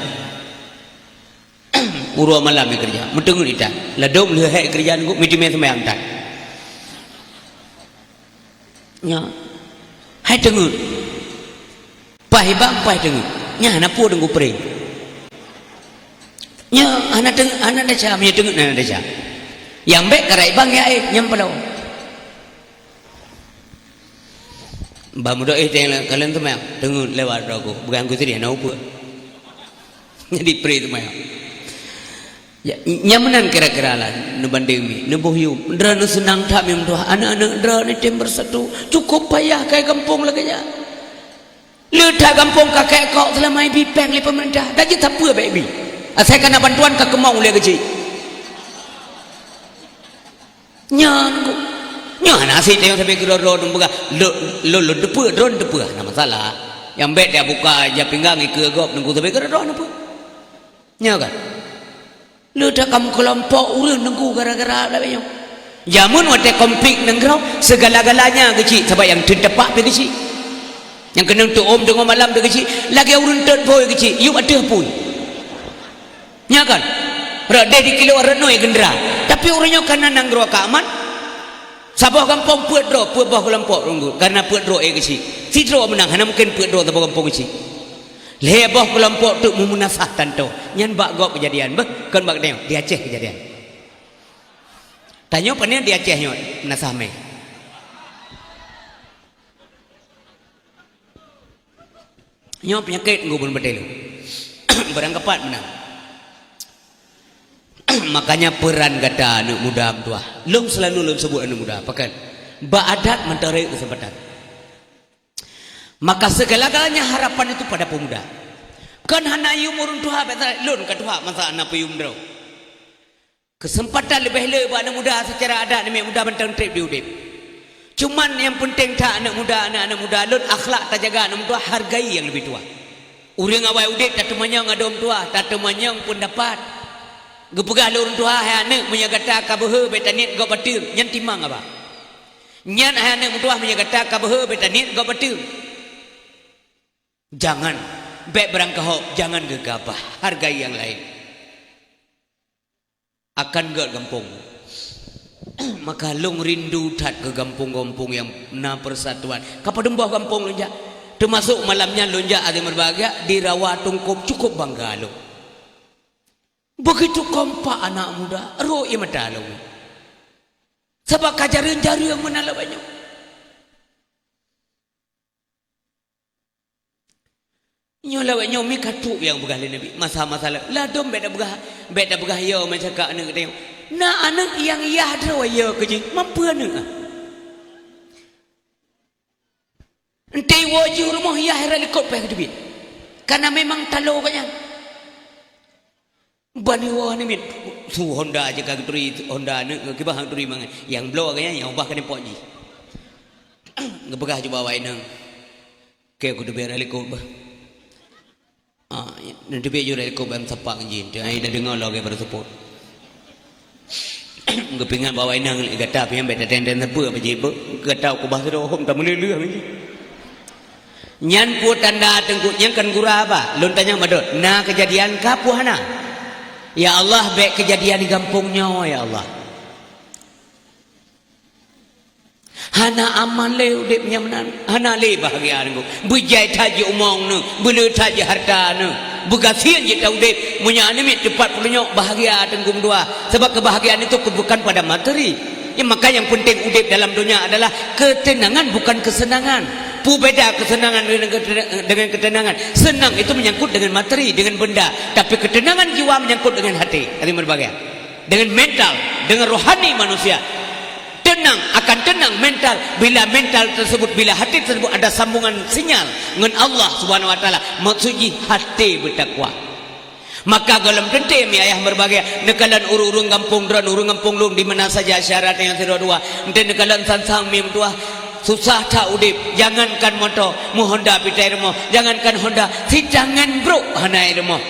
Uroe malam neukeureuja. Meuteungeut itan. Ladôm lheueh hék keureuja nunggu, meuteumé seumayang tan. Nyoe. Hai teungeut. Paih ibang, paih teungeut. Nyan hana peue teungku pré. Nyoe hana teungeut, hana desya, meunyoe teungeut hana desya. Nyang bék karai ibang ya, eh, nyang paloe. Bah mudo eh teng kalon teumang, teungeut lewat droe ku. Bukan ku sedih, na upeue. Jadi pré teumang. Ya, nyang meunan kira-kira lah neubandéng mi, neuboh yum. Droeneuh seunang that mi meutuah, aneuëk-aneuëk droeneuh tem bersatu. Cukup payah kai gampông lagée nyan. Le that gampông ka kek kok seulama ibi péng lé peumeurintah. Dan jeuet sapeue bék ibi. Asai kana bantuan ka keumong ulée geuchik. Nyan ku. Nyan hana sit tayong sabe keudroe-droe neupeugah. Lo, lo, lo, teupeue, droe teupeue. Hana masalah. Nyang bék dia buka ija pinggang ikeue gob nunggu sabe keudroe-droe neupeue. Nyoe kan? Le that kamoe keulompok ureuëng nunggu gara-gara lagée nyoe. Jameun watée konflik nanggroe, segala-galanya geuchik, sabab nyang teuntepak pih geuchik. Nyang keunong teuom teungoh malam pih geuchik, lagée ureuëng tot bhôi geuchik, yup ateueh apui. Nyoe kan? Rot deh di kilo rot noi geundra. Tapi ureuëng nyoe kana nanggroe ka aman. Saboh gampông peuet droe, peuet boh keulompok runggut. Karena peuet droe eh geuchik. Sidroe meunang, hana mungken peuet droe saboh gampông geuchik. Lhée boh keulompok teuk meumunasah tanto. Nyan bak gob keujadian, beh, kon bak tanyoe, di Aceh keujadian. Tanyoe pane di Aceh nyoe, munasah mé. Nyoe peunyakét ngon buleuen batée lôn. Barangkapat meunan. Makanya peran gata aneuëk muda meutuah. Lôn seulalu lôn sebut aneuëk muda, pakon? Bak adat meutarek keuseumpatan. Maka segala-galanya harapan itu pada pemuda. Kon hana yum ureuëng tuha, biasa lôn ka tuha masa hana peuyum droe. Keuseumpatan leubeh le bak aneuëk muda seucara adat, aneuëk muda mantong treb di udeb. Cuman nyang peunteng that aneuëk muda, aneuëk-aneuëk muda lôn akhlak tajaga, aneuëk muda hargai nyang leubeh tuha. Ureuëng awai udeb tateumanyong adoe meutuah, tateumanyong peundapat. Geupeugah lé ureuëng tuha, "Hai aneuëk, meunyoe gata ka beuhe bék taniet gob ateueng," nyan timang haba. Nyan hai aneuëk meutuah, meunyoe gata ka beuhe bék taniet gob ateueng. Jangan, bék beurangkahok, jangan geugabah, hargai nyang laén. Akan gét gampông. Maka lôn rindu that keu gampông-gampông nyang na persatuan. Ka padum boh gampông lôn jak. Teumasok malam nyan lôn jak, até meubahagia, di Rawa Tungkôb, cukup bangga lôn. Begitu kompak anak muda, rhot ie mata lôn. Sabab ka jareueng-jareueng meunan lagée nyoe. Nyoe lawét nyoe mi ka trok nyang peugah lé Nabi. Masa-masa la-, ladôm bék tapeugah, bék tapeugah yo macam ka aneuëk geutanyoe. Na aneuëk nyang yah droe yo keu jih, mampu aneuëk ah. Enteuk iwoe jih u rumoh yah rot likot péh geuteubiet. Kana memang talo gobnyan. Ban iwoe namiet su Honda aja ka geuturi, Honda aneuëk kiban han geuturi mangat. Nyang bloe gobnyan nyang ubah keuneuk pot jih. Geupeugah cuba awak inong. Keu kuteubit rot likot bah. Ah, neuteubiet ju rot likot bah meusapat ngon jih. Ai dah deungoe lagée baru seupôt. Geupeuingat bahwa inong lé gata pih nyang bèk tateng-teng sapeue apa jibeuet. Gata keubah sidroe hom tameuleuh-leuh meuji. Nyan peue tanda teungku, nyan kan gura bah. Lôn tanyong madot, na keujadian ka peue hana? Ya Allah, bèk keujadian di gampông nyoe, ya Allah. Hana aman lé udép nyang meunan. Hana lé bahagia teungku. Beujai that jih umong neuh, beuleueh that jih hareuta neuh. Beugasien jih that udép. Meunyoe aneuk miet teupat peurunoe bahagia teungku meutuah. Sabab keubahgiaan itu bukan pada materi. Ya, maka yang penting udép dalam dunia adalah ketenangan, bukan kesenangan. Peue beda kesenangan dengan kete-, dengan ketenangan? Senang itu menyangkut dengan materi, dengan benda. Tapi ketenangan jiwa menyangkut dengan hati. Hati berbahagia. Dengan mental, dengan rohani manusia. Tenang, akan tenang mental. Bila mental tersebut, bila hati tersebut ada sambungan sinyal ngon Allah Subhanahu Wa Taala, maksud jih hati beutakwa. Maka gohlom teuntèe mi ayah meubahgia, neukalon ureueng-ureueng gampông droe, ureueng gampông lôn di mana saja syarat nyang sidroe dua. Enteuk neukalon sang-sang mi meutuah, susah that udép, jangankan moto, meuhonda pih tai rumoh, jangankan honda, sitangan brôk hana i rumoh.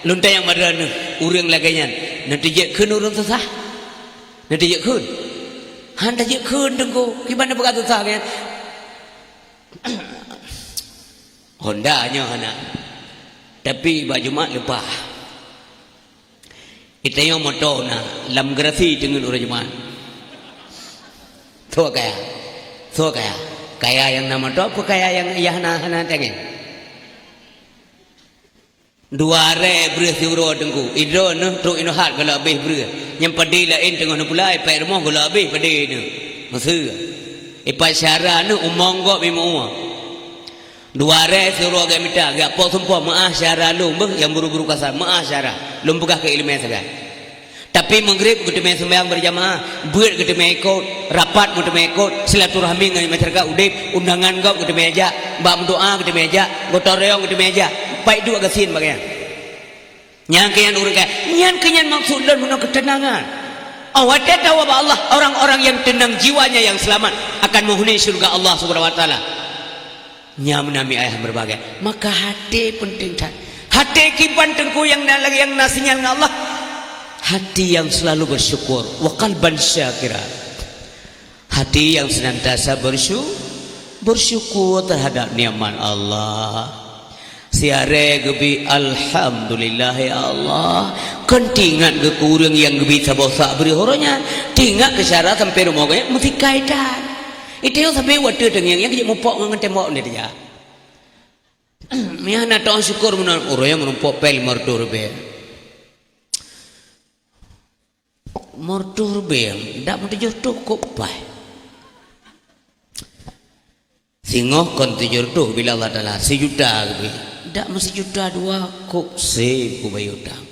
Lôn tanyong madra neuh, ureueng lagèe nyan, na teujeuet kheun ureueng susah? Na teujeuet kheun? Han teujeuet kheun teungku, kiban na peugah susah nyan. Honda nyoe hana. Tapi bak Jumat leupah. Itanyong moto na, lam garasi teungeut uroe Jumat. Soe kaya? Soe kaya? Kaya nyang na moto, apa kaya nyang, nyang hana, hana tangen? Dua rèe breueh siuroe teungku. Idroe neuh trok inoe hat gohlom abéh breueh. Nyang padé laén teungoh neupula, ipat rumoh gohlom abéh padé neuh. Meuseu. Ipat syara neuh umong gob limong ueh. Dua rèe siuroe gèt mita, gèt po sumpoh meu'ah syara lôn beuh nyang buru-buru kasar, meu'ah syara. Lôn peugah keu ileumèe sagai. Tapi Maghrib geuteumèe seumayang beurjamaah, beuet geuteumèe ikot, rapat geuteumèe ikot, silaturahmi ngon masyarakat udeb, undangan gob geuteumèe jak, bak meudoa geuteumèe jak, gotong royong geuteumèe jak, pai duek gasien bagian. Nyang keu nyan ureueng kaya, nyan keu nyan maksud lôn meunoe keuteunangan. Oh, watèe tawoe bak Allah, orang-orang yang tenang jiwanya yang selamat akan menghuni syurga Allah Subhanahu wa Taala. Nyan meunan mi ayah meubahgia. Maka hati penting that. Hati kiban teungku nyang na lagèe nyang na sinyal ngon Allah. Hati yang selalu bersyukur. Wa qalban syakira. Hati yang senantiasa bersyu-, bersyukur terhadap nikmat Allah. Siaré geubi, "Alhamdulillah, ya Allah." Kon tingat geuh keu ureueng nyang geubi saboh sak breueh uroe nyan. Tingat keu syara sampoe rumoh geuh meusikai that. Iteuh sabe watèe teungieng nyang keujeut mupok ngon tembok nyan teuja. Meunan na teuh syukur meunan uroe nyang meurumpok pèng limong reutôh ribèe. Limong reutôh ribèe, dak meutujoh reutôh kok pai. Singoh kon tujoh reutôh bila Allah Taala sijuta geubi. Dak meusijuta dua kok seb kubayeue utang.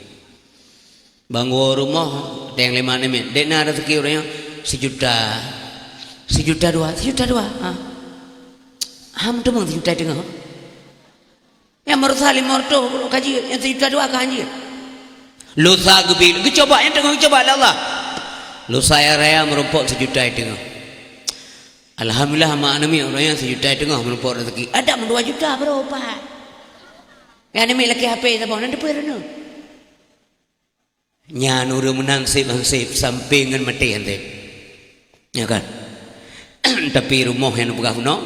Bangun rumoh, deng lima namiet. Dek na rezeki ureueng nyan sijuta. Sijuta dua, sijuta dua. Ha. Ham teumang sijuta teungoh. Nyang meurusa limong reutôh ka jeuet, nyang sijuta dua ka han jeuet. Lusa geubi, geucoba nyang teungoh geucoba lé Allah. Lusa nyang raya meurumpok sijuta teungoh. Alhamdulillah, mak aneuk miet ureueng nyan sijuta teungoh meurumpok rezeki. Adam dua juta baroe pat. Nyang aneuk miet lakèe H P saboh, nan teupeu reuneuh. Nyan ureueng meunan seb-seb sampoe ngon maté han seb. Ya kan? Tapi rumoh nyang neupeugah bunoe,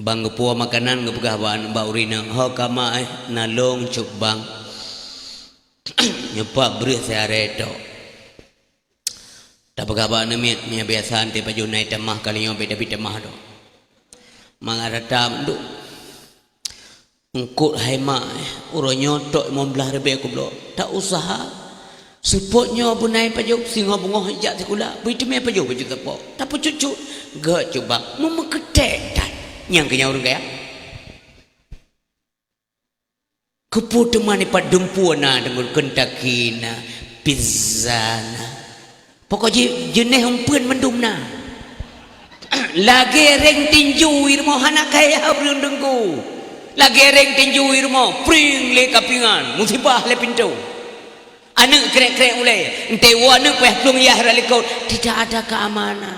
bang geupuwoe makanan geupeugah bak, bak ureueng inong, "Ho kama, eh, na lôn cok bang." Nyoe pat breueh siaré tok. Tapeugah bak aneuk miet, meunyo biasa aneuk pajoh na itamah, kali nyoe bèk tabi tamah tok. Mangat rata mandum. Eungkot hai mak, eh, uroe nyoe tok limong blaih ribèe kubloe. Ta useuha. Seupôt nyoe beunai pajoh, singoh beungoh ijak sikula, beuteumé pajoh baju seupôt. Tapeucut-cut, gèt cubang, meumeukeutèk that. Nyang keu nyan ureueng kaya. Keupeue teuma nipat dumpeue na, deungon Kentucky na, pizza na. Pokok jih jeunèh umpeuen mandum na. Lagèe rèng tinju i rumoh hana kaya ureueng teungku. Lagèe rèng tinju i rumoh, pring lé kapingan, musibah lé pintoe. Aneuk krek-krek ulèe, entah woe aneuk payah plueng yah rot likot, tidak ada keamanan.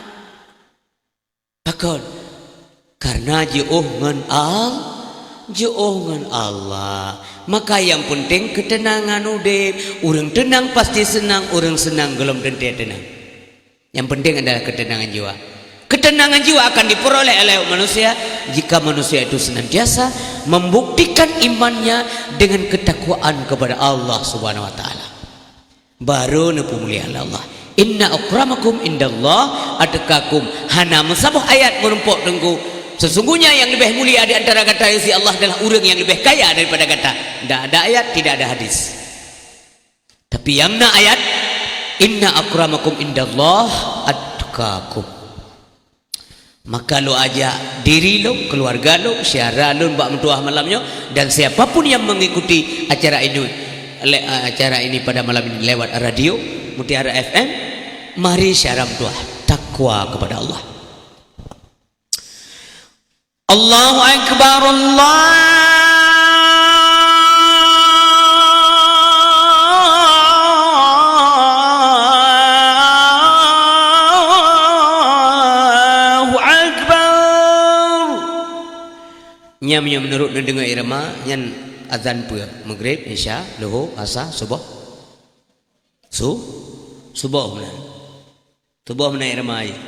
Pakon? Karena jiôh ngon Al-, Jiôh ngon Allah. Maka nyang peunteng keuteunangan udeb. Ureuëng teunang pasti seunang, ureuëng seunang gohlom teuntée teunang. Yang penting adalah ketenangan jiwa. Ketenangan jiwa akan diperoleh oleh manusia jika manusia itu senantiasa membuktikan imannya dengan ketakwaan kepada Allah Subhanahu wa Taala. Baru neupeumulia lé Allah. "Inna akramakum indallah atqakum." Hana meusaboh ayat meurumpok teungku. Sesungguhnya yang lebih mulia di antara gata di sisi Allah adalah ureuëng yang lebih kaya daripada gata. Tidak ada ayat, tidak ada hadis. Tapi nyang na ayat, "Inna akramakum indallah atqakum." Maka lôn ajak diri lôn, keluarga lôn, syedara lôn bak meutuah malam nyoe, dan siapa pun yang mengikuti acara ini, le-, acara ini pada malam ini lewat radio Mutiara F M, mari syedara meutuah takwa kepada Allah. Allahu Akbar, Allahu Akbar. Nyan, nyan meunurot neudeungoe irama, nyan azan peue? Maghrib, Isya, Luhur, Asa, Suboh? Su-, Suboh meunan. Tuboh meunan irama jih.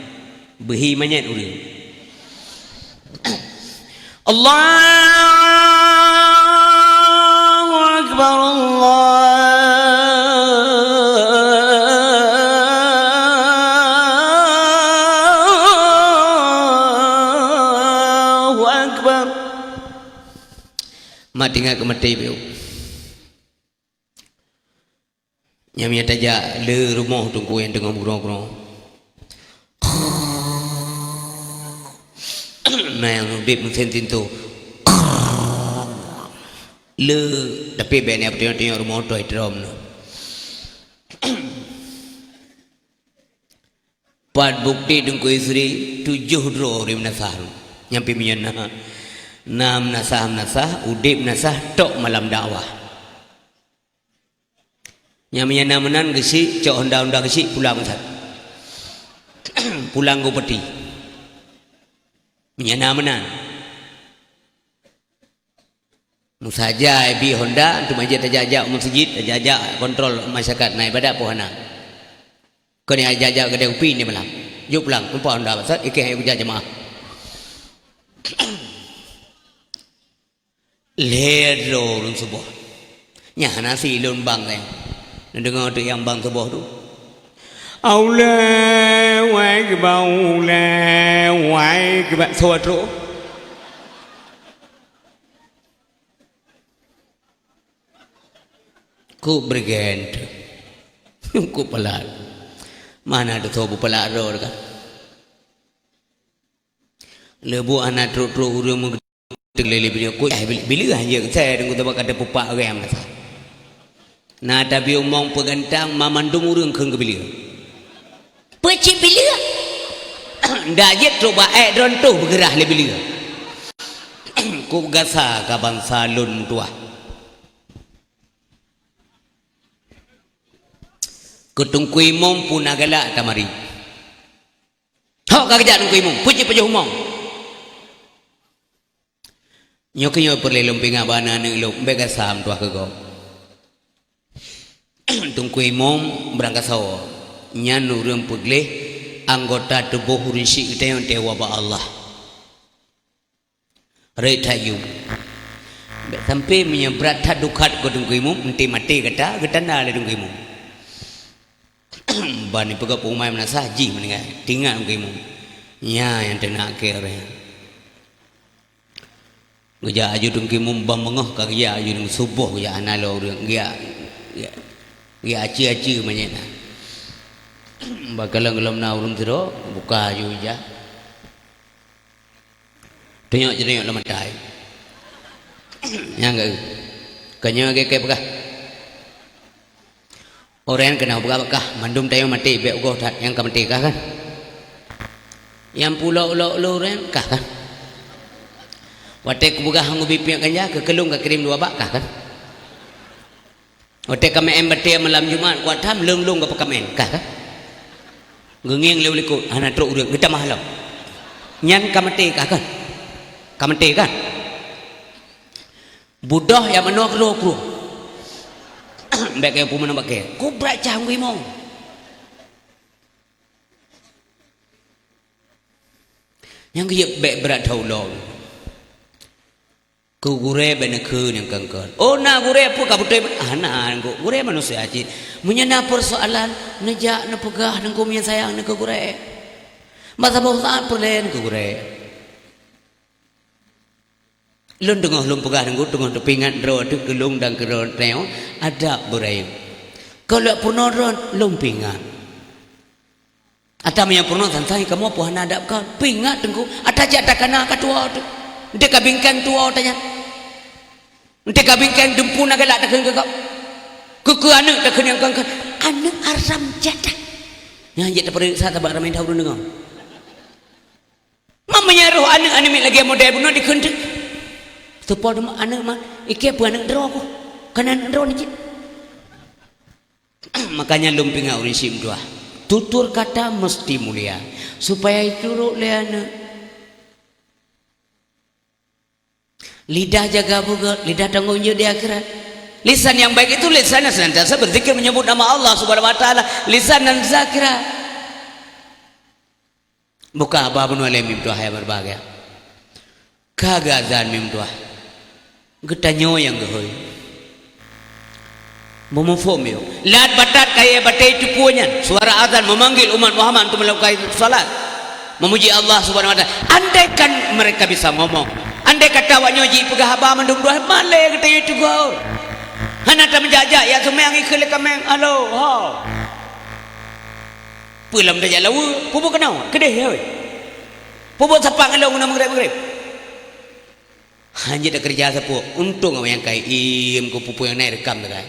Beuhi manyét ureuëng. Allahu Akbar, Allahu Akbar. Mat ingat keu maté, Ibu. Nyang mita tajak le rumoh teungku nyang teungoh meugroe-groe. Na nyang udeb meusén tinto. Le, tapi bék na peutunyok-tunyok rumoh toh trom na. Pat bukti Teungku Yusri tujoh droe ureuëng meunasah. Nyang pih meunyoe na, na meunasah-meunasah, udeb meunasah tok malam dakwah. Nyang meunyoe na meunan geuchik, cok honda-honda geuchik pulang that. Pulang geupeutih. Meunyoe na meunan. Meusaja bi honda, antum aja tajak-jak meuseujid, tajak-jak kontrol masyarakat na ibadat poh hana. Kon jak-jak keudè kupi ni malam. Jok pulang, mupa honda basat, ikeh jak jamaah. Lhèe droe ureuëng suboh. Nyan hana si lôn bang, eh. Neudeungoe teuk nyang bang suboh tu. Allahu Akbar, Allahu Akbar. Soe trok? Ku bergen tu. Ku pelat. Mana ada soe pelat droe kan? Leubeh hana trok-trok ureuëng meugeudek lé-lé beliau. Ku, eh, bil-, bila hanya saya dengan tempat kata pupak orang masa. Na tabi umong peugantang mamandum ureuëng kheun keu beliau. Peucit beliau. Ndak jeuet trok bak ék droe toh beugeurah lé beliau. Ku gasa ka bansa lôn meutuah. Keu Teungku Imum puna galak tamari. Hok ka geujak Teungku Imum, peucit pajoh umong. Nyoe keuh nyoe peureulée lôn pingat bak aneuëk-aneuëk lôn, bék gasa meutuah keu gob. Teungku Imum beurangkasoe, nyan ureuëng peugleh anggota tuboh ureuëng syik geutanyoe teuh ubak Allah. Rhët that yum. Bék sampai meunyoe brat that dukhat keu Teungku Imum, enteuk maté gata, geutanda lé Teungku Imum. Ban ipeugah peumai meunasah jih meuninggai, teuingat Teungku Imum. Nyan nyang teunak keu ureuëng. Geujak aju Teungku Imum ban beungoh ka geujak aju Teungku suboh geujak hana lé ureuëng, geujak, geujak, geujak aci-aci manyét na. Bak kalon gohlom na ureuëng sidroe, buka aju ija. Tunyok-tunyok lam mata. Nyang geu. Keu nyoe lagée keu peugah. Orang keunoe peugah kah, mandum tanyoe maté bék ugoe that nyang ka maté kah kan? Nyang pulok-ulok lôn orang kah kan? Watée kupeugah ngon bipiek ganja, keu keulung ka kirém dua bak kah kan? Watée ka meu'en batée malam Jumat kuat tham leueng-leueng geupeue ka meu'en, kah, kah? Geungieng lé u likot, hana trok ureuëng, geutamah lom. Nyan ka maté kah, kah? Ka maté kah? Budoh nyang meunoe keudroe-keudroe. Bèk keu peue meunoe bak kèe. Kubrat cah ngon imong. Nyang geuyue bèk brat that ulo. Keu gurèe bèk neukheun nyang kheun-kheun. Oh, na gurèe peue ka beutôi? Hana, gurèe manusia cit. Meunyoe na peusoalan, neujak neupeugah Teungku meunyoe sayang neuh keu gurèe. Bak saboh saat peureulèe neuh keu gurèe. Lôn teungoh lôn peugah Teungku, teungoh teupeuingat droe teuh keu lôn dan keu droe teuh, adab beurayeuk. Ka lheueh peurunoe droe, lôn peuingat. Ata meunyoe peurunoe santai kamoe peue hana adab kon. Peuingat Teungku, ata jak takana ka tuwoe teuh. Eunteuk ka bingkeng tuwoe tanyan. Eunteuk ka bingkeng dumpeue na galak takheun keu gob. Keu, keu aneuk takheun nyang kon-kon. Aneuk haram jadah. Nyan jeuet tapeuriksa sabab ramè that ureueng deungoe. Meunyoe roh aneuk, aneuk miet lagèe model bunoe dikheun teuk. Teupeu teuma aneuk man, i kèe peue aneuk droe ku. Kan aneuk droe nyan cit. Makanya lôn peuingat ureueng syiek meutuah. Tutur kata mesti mulia. Supaya jiturot lé aneuk. Lidah jaga beugèt, lidah tanggong jaweueb di akhirat. Lisan yang baik itu lisan yang senantiasa berzikir menyebut nama Allah Subhanahu wa Ta'ala. Lisan nan zakirat. Buka haba bunoe lé mi meutuah nyang berbahagia. Ka geuazan mi meutuah. Geutanyoe nyang geuhôi. Meumuphom yôh. Lat batat kayèe batèe teupeue nyan. Suara azan memanggil umat Muhammad untuk melakukan salat. Memuji Allah Subhanahu wa Ta'ala. Andaikan mereka bisa ngomong. Andai kata awak nyoe jipeugah haba mandum dua, malèe geutanyoe teugor. Hana tameujak-jak, ya seumang ikheun lé kaméng. Halo, ho. Peue lom tajak lawa, peue buet keunoe, keudeh ya, weh. Peue buet sapat ngon lôn guna meugréb-meugréb. Hanjeuet takeureuja sapeue, untông awak nyang ka iem keu peue-peue nyang na rekam teukai.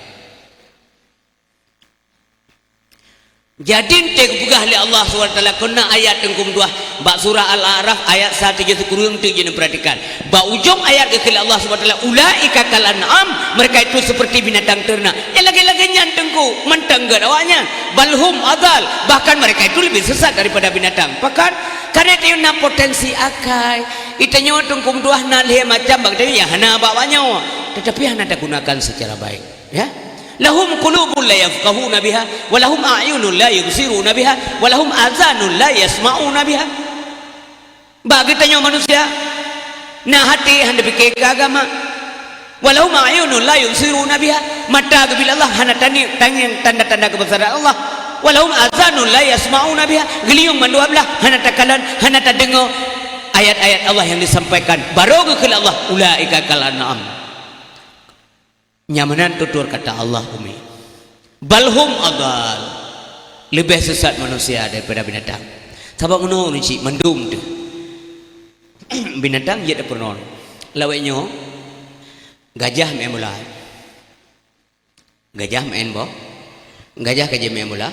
Jadi, eunteuk geupeugah lé Allah Subhanahu wa Taala, keu na ayat teungku meutuah, bak surah Al-A'raf ayat satu jih sikureueng teuk jeuet neupeuratikan. Bak ujong ayat geukheun lé Allah Subhanahu wa Taala, "Ulaika kal an'am," mereka itu seperti binatang ternak. Nyang lagèe-lagèe nyan teungku, mantong gèt awaknyan. Bal hum adal, bahkan mereka itu lebih sesat daripada binatang. Pakon? Karena tanyoe na potensi akai. Geutanyoe teungku meutuah na lhèe macam bak geutanyoe nyang hana bak awaknyoe, tetapi hana tagunakan secara baik. Ya? Lahum qulubun la yafqahuna biha, wa lahum a'yunun la yubsiruna biha, wa lahum azanun la yasma'una biha. Bak geutanyoe manusia, na até hana pike keu agama. Wa lahum a'yunun la yubsiruna biha, mata geubri lé Allah hana tani-, tangieng tanda-tanda keubeusaran Allah. Wa lahum azanun la yasma'una biha, geulinyueng mandua blah hana takalon, hana tadeungoe ayat-ayat Allah nyang disampaikan. Barô geukheun lé Allah, ulaika kal an'am. Nyan meunan tutur kata Allah, Umi. Bal hum adal. Leubeh sesat manusia daripada binatang. Sabab meunoe ureueng chik mandum teuh. Binatang jeuet peurunoe. Lawét nyoe, gajah meu'en bola. Gajah meu'en boh. Gajah ka jimeu'en bola.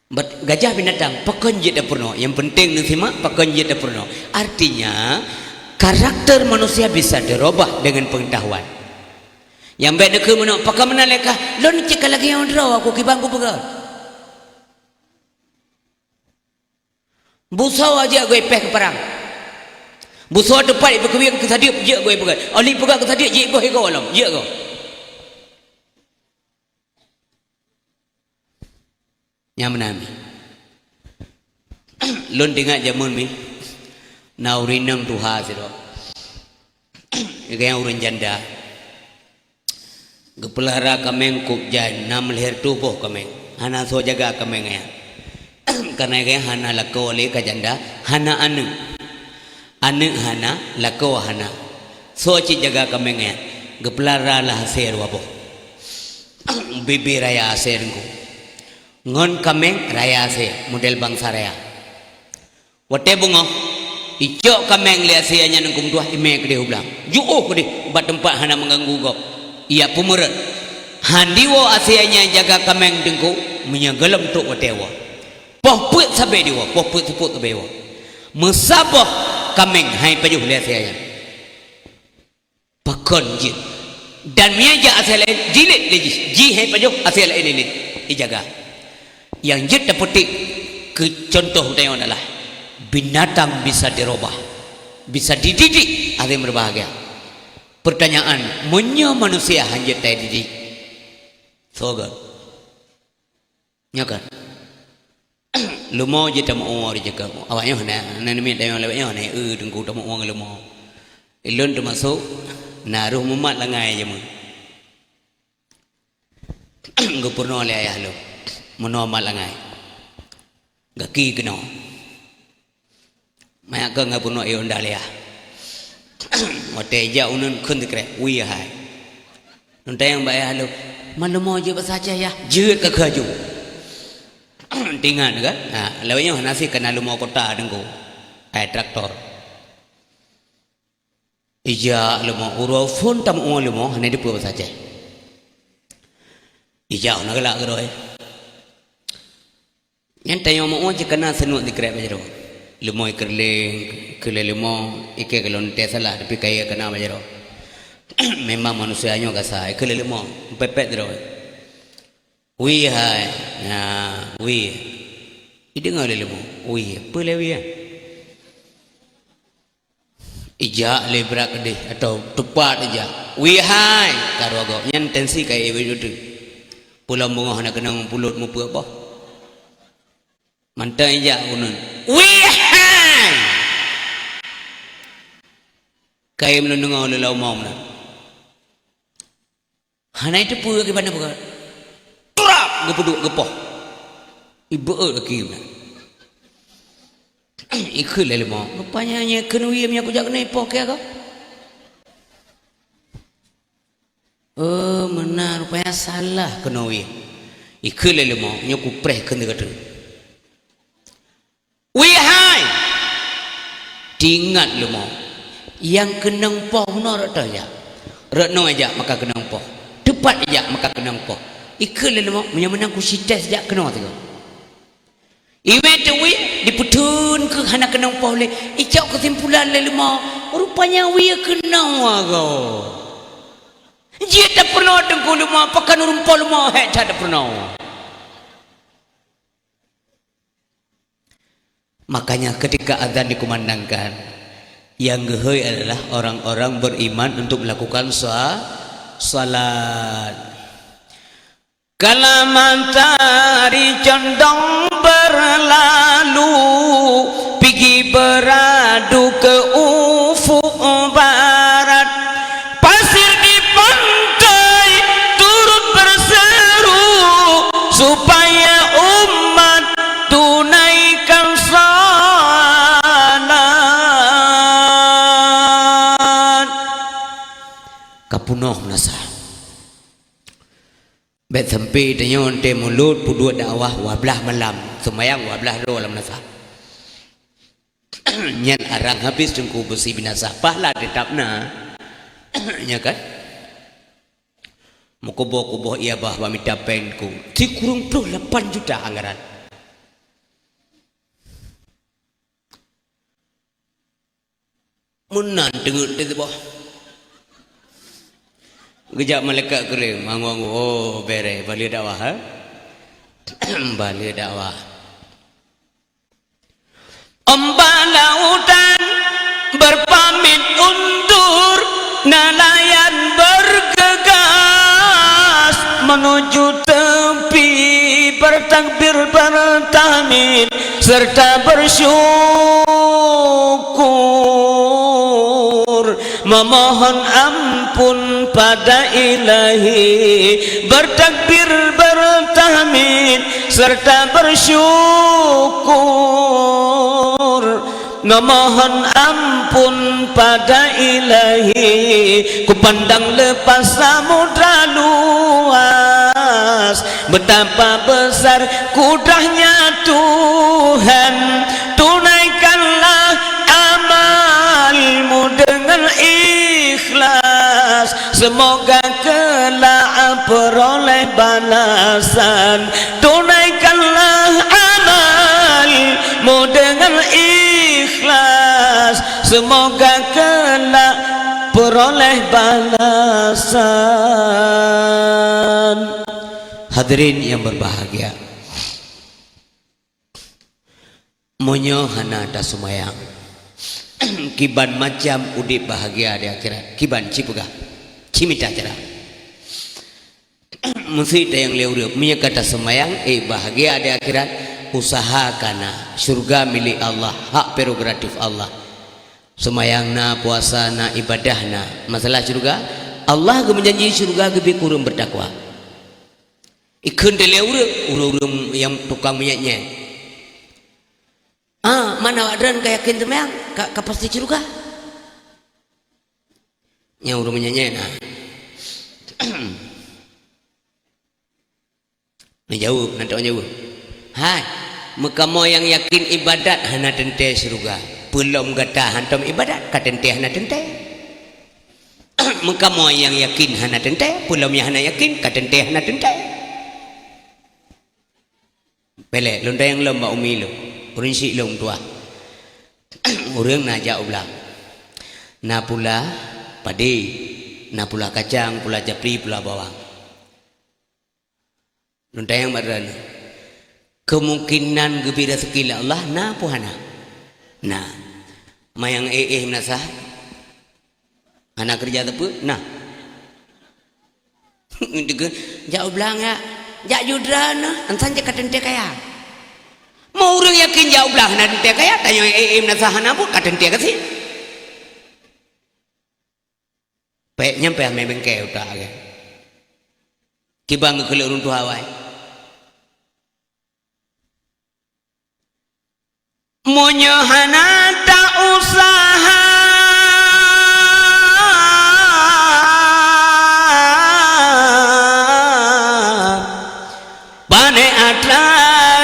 Bat-, gajah binatang, pakon jeuet tapeurunoe. Yang penting neusimak, pakon jeuet tapeurunoe. Artinya, karakter manusia bisa dirubah dengan pengetahuan. Nyang bèk neukheun meunoe, pakon meunan lé kah, lôn cit ka lagèe nyoe droe, aku kiban kupeugah. Busoe jeuet goi péh keu parang. Busoe teumpat ipeukuwieng keu sadeup jeuet goi peugah. Oli peugah keu sadeup jeuet boh igoe lom, jeuet goe. Nyan meunan mi. Lôn teuingat jameun mi, na ureueng inong tuha sidroe. Gobnyan ureueng janda. Geupeulara kaméng kôb jai, na meulhèe reutôh boh kaméng. Hana soe jaga kaméng nyan. Kareuna gobnyan hana lakoe lé ka janda, hana aneuk. Aneuk hana, lakoe hana. Soe cit jaga kaméng nyan? Geupeulara lah asèe dua boh. Bibie raya asèe teungku. Ngon kaméng raya asèe, model bansa raya. Watèe beungoh, icok kaméng lé asèe nyan teungku meutuah, imè keudéh u blang. Jiôh keudéh bak teumpat hana meuganggu gob. Ijak peumeureuet. Han diwoe asèe nyan jaga kaméng teungku, meunyoe gohlom trôk watèe woe. Poh peuet sabé diwoe, poh peuet seupôt sabé woe. Meusaboh kaméng han ipajoh lé asèe nyan. Pakon jeuet. Dan meunyo jak asèe laén, jilét lé jih. Jih han ipajoh, asèe laén ilét. Ijaga. Nyang jeuet tapeutik keu cuntoh geutanyoe adalah binatang bisa dirubah, bisa dididik, hadirin berbahagia. Pertanyaan, meunyoe manusia hanjeuet tadidik, soe gét? Nyoe kan? Leumo jeuet tameu'ue di jaroe. Awak nyoe na, na namiet dayong lawét nyoe na, eu teungku tameu'ue ngon leumo. Ulôn teumasok na roh mumat langai jameun. Geupeurunoe lé ayah lôn. Meunoe mat langai. Gaki keunoe. Manyak keu ngon peurunoe ié unda lé ayah. Watée ijak uneun kheun sikrek, "Wih hai." Lôn tanyong bak ayah lôn, "Man leumo jeuet basa Aceh yah?" "Jeuet ka kheueh aju." Tingat kan? Ha, lawét nyoe hana sih kana leumo kota teungku. Hai traktor. Ijak leumo, uroe phon tameu'ue leumo, hana jiteupeue basa Aceh. Ijak na galak keudroe. Nyan tanyoe meu'ue cit kana seunuek sikrek bak jaroe. Leumo ikeureuléng, keu lé leumo, ikei ka lôn teuh salah, tapi kayée kana bak jaroe. Memang manusia nyoe gasa, ikei lé leumo, pepet droe. "Wih hai." Nah, wih. Ideungoe lé leumo. "Wih, peue lé wih?" Ijak lé brat keudeh atau teupat ijak. "Wih hai!" Ka dua goe. Nyan tensi ka ié beutôi. Pulang beungoh na keunong pulot mupeuet boh. Mantong ijak uneun. "Wih hai!" Ka ié meundeungoe lé lam umu nyan. Hana jiteupeue kiban na peugah. Trap! Geupeuduek geupoh. Ibeuet laki na. Ikheun lé leumo. Rupanya nyang kheun wiyem nyang kujak keunoe ipoh keu aku. Oh, meunan rupanya salah keunoe wiyem. Ikheun lé leumo, nyoe kupreh kheun teuka teuk. Wih hai! Tingat leumo, nyang keunong poh bunoe rot toh jak. Rot noe jak maka keunong poh. Teupat jak maka keunong poh. Ikheun lé leumo, meunyoe meunan kusites jak keunoe sigoe. Iwet teuwit, dipeutheun keu hana keunong poh lé. Icok keusimpulan lé leumo, rupanya wiyem keunong agoe. Jeuet tapeurunoe teungku leumo, pakon ureuëng poh leumo hék that tapeurunoe. Makanya ketika azan dikumandangkan, yang geuhôi adalah orang-orang beriman untuk melakukan sa-, salat. Kala matahari condong berlalu, pigi beradu ke ufuk barat. Pasir di pantai turut berseru supaya umat tunaikan salat. Ka punoh meunasah. Bék sampai tanyoe teuh mulod peuduek dakwah dua blaih malam, seumayang dua blaih droe lam meunasah. Nyan arang habéh teungku beusi binasa, pahala teutap na. Nya kan? Meukuboh-kuboh ié bah bak mita péng ku. Sikureueng ploh lapan juta anggaran. Meunan teungeut teuh boh. Geujak malaikat keureung, mangu-angu, oh, bere, bale dakwah, ha? Bale dakwah. Ombak lautan berpamit undur, nelayan bergegas menuju tepi, bertakbir, bertahmid, serta bersyukur, memohon ampun pada Ilahi, bertakbir, bertahmid, serta bersyukur, memohon ampun pada Ilahi. Kupandang lepas samudra luas, betapa besar kudrahnya Tuhan. Tunaikanlah amalmu dengan ikhlas, semoga kelak peroleh balasan. Tunaikanlah amalmu dengan ikhlas, semoga kelak peroleh balasan. Hadirin yang berbahagia, meunyoe hana taseumayang, Kiban macam udeb bahagia di akhirat. Kiban, ci peugah. Ci mita cara. Meusé tanyong lé ureuëng, meunyoe ka taseumayang, eh, bahagia di akhirat, usaha ka na, syurga milék Allah, hak prerogatif Allah. Seumayang na, puasa na, ibadah na. Masalah syurga, Allah geumeujanji syurga geubri keu ureuëng beutakwa. Ikheun teuh lé ureuëng, ureuëng-ureuëng nyang tukang meunyét-nyét. Ah, mana awak droen ka yakin seumayang, ka, ka pasti syurga? Nyang ureuëng meunyét-nyét na. Neujaweueb, na teuh jaweueb. Hai, meukamoe nyang yakin ibadat hana teuntée syeuruga. Peulom gata hantom ibadat, ka teuntée hana teuntée. Meukamoe nyang yakin hana teuntée, peulom nyang hana yakin, ka teuntée hana teuntée. Peuleueh, lôn tanyong lom bak umi lôn, ureuëng syiek lôn tuha. Ureuëng na jak u blang. Na pula padé, na pula kacang, pula japli, pula bawang. Lôn tanyong bak droeneuh, keumungkinan geubri raseuki lé Allah na peue hana? Na. Ma nyang éh-éh meunasah? Hana keureuja teupeu? Nah. Dikeue, jak u blang ya. Jak ju droeneuh, ansan jak ka teuntée kaya. Meu ureuëng yakin jak u blang hana teuntée kaya, tanyoe éh-éh meunasah hana buet ka teuntée gasien. Pék nyan payah mé bengke utak lagée. Kiban geukeuleuk ureuëng tuha awai. Meunyoe hana ta-useuha, pané atra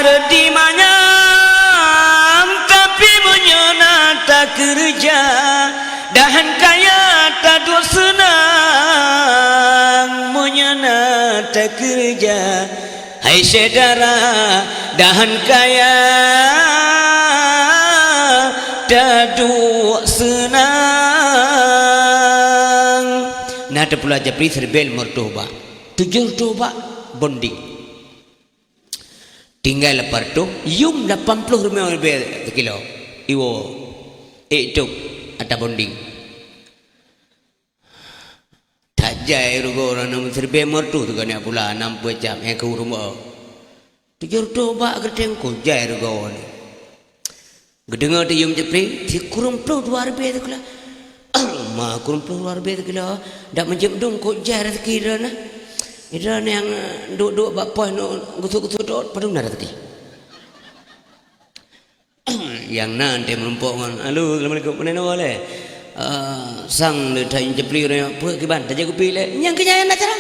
reuti manyam, tapi meunyoe na takeureuja, dahan kaya taduek seunang, meunyoe na takeureuja. Hai syedara, dahan kaya taduek seunang. Na teupula japli siribée limong reutôh bak. Tujoh reutôh bak bonding. Tinggai lapan reutôh, yum lapan ploh rimong ribée sikilo. Iwoe, ék tôb ata bonding. Tajai rugoe ureuëng nyang siribée limong reutôh teuka nyak pula, nam peucam, eh, keu ureuëng bak. Tujoh reutôh bak geutem kujai rugoe nyan. Geudeungoe teuyum japli, sikureueng ploh dua ribée sikilo. Ma kureueng ploh dua ribée sikilo, dak meujeuet dum kujai raseuki droeneuh. Droeneuh nyang, eh, duek-duek bak poh nyoe geusuet-geusuet dot, padum na raseuki. Nyang na teuh meurumpok ngon, "Halo, assalamualaikum, pane na woe lé?" "Ah, sang le that japli ureuëng nyoe, peue kiban, tajak kupi lé?" Nyang keu nyan na cara.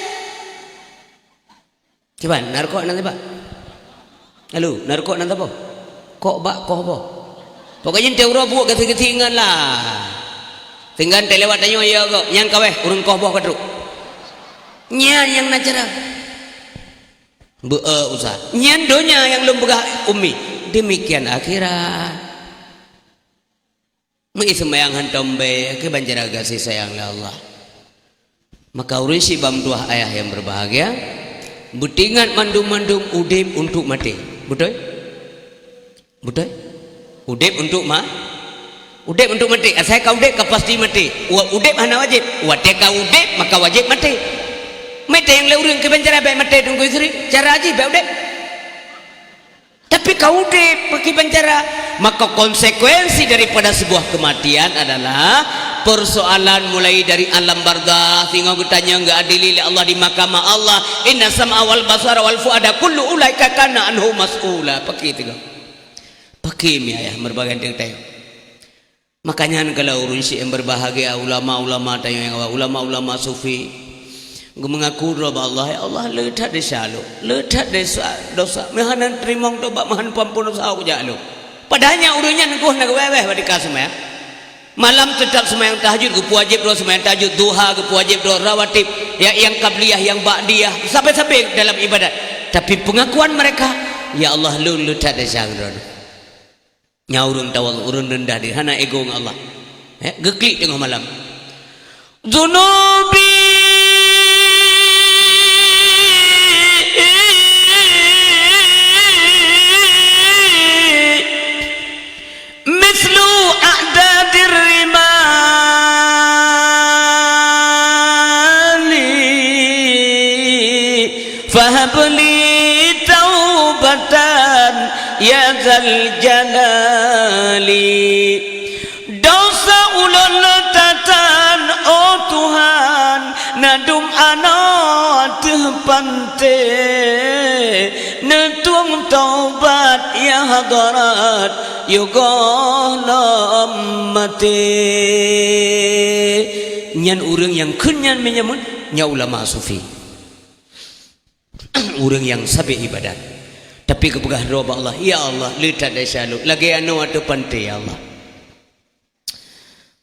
Kiban, na rukok na teuba? Halo, na rukok na teuba? Kok bak koh boh. Pokoknya teuh uroe buet geuti-geuti ngon lah. Tinggai teuh lewat tanyoe ya gok, nyang kaweh ureuëng koh boh ka trok. Nyan nyang na cara. Beu-e usah. Nyan donya nyang lôn peugah umi. Demikian akhirat. Meuiseumayang hantom bée, kiban cara gaséh sayang lé Allah. Maka ureuëng syiek bak meutuwah ayah nyang berbahagia, beutingat mandum-mandum udeb untuk maté. Beutôi? Beutôi? Udeb untuk ma-, udeb untuk maté. Asai ka udeb ka pasti maté. Wa-, udeb hana wajéb. Watée ka udeb maka wajéb maté. Maté nyang lé ureuëng kiban cara bék maté teungku istri. Cara jih bék udeb. Tapi ka udeb, pakriban cara? Maka konsekuensi daripada sebuah kematian adalah persoalan mulai dari alam barzakh, sehingga geutanyong geuadili lé Allah di mahkamah Allah, "Inna sam'a wal basara wal fuada kullu ulaika kana anhu mas'ula." Pakri teungoh. Pakri mi ayah meureubagai teuntée. Makanya kalau ureuëng syiek nyang berbahagia, ulama-ulama tanyoe nyang awai, ulama-ulama sufi, geumeungaku droe bak Allah, "Ya Allah, le that desya lôn, le that desya dosa, meuhana teurimong tobat, meuhana peuampon dosa kujak lôn." Padahai nyan ureuëng nyan geuh na geuwéh-wéh bak dika seumayang. Malam teutap seumayang tahajud, geupeuwajéb droe seumayang tahajud, duha geupeuwajéb droe, rawatib, ya, nyang qabliyah, nyang ba'diyah, sabe-sabe dalam ibadat. Tapi pengakuan mereka, "Ya Allah, lôn le that desya droe." Nyan ureuëng tawadu, ureuëng reundah diri, hana ego ngon Allah. Eh, geuklik teungoh malam. Dzunubi mithlu a'dadir Jalali. Desya ulôn le tatan, oh Tuhan, na dum anoe teuh panté. Neutueng taubat ya hadharat, yôh goh lom maté. Nyan ureuëng nyang kheun nyan meunyoe nyan ulama sufi. Ureuëng nyang sabe iébadat, tapi geupeugah droe bak Allah, "Ya Allah, le that desya lôn lagée anoe teuh panté, ya Allah."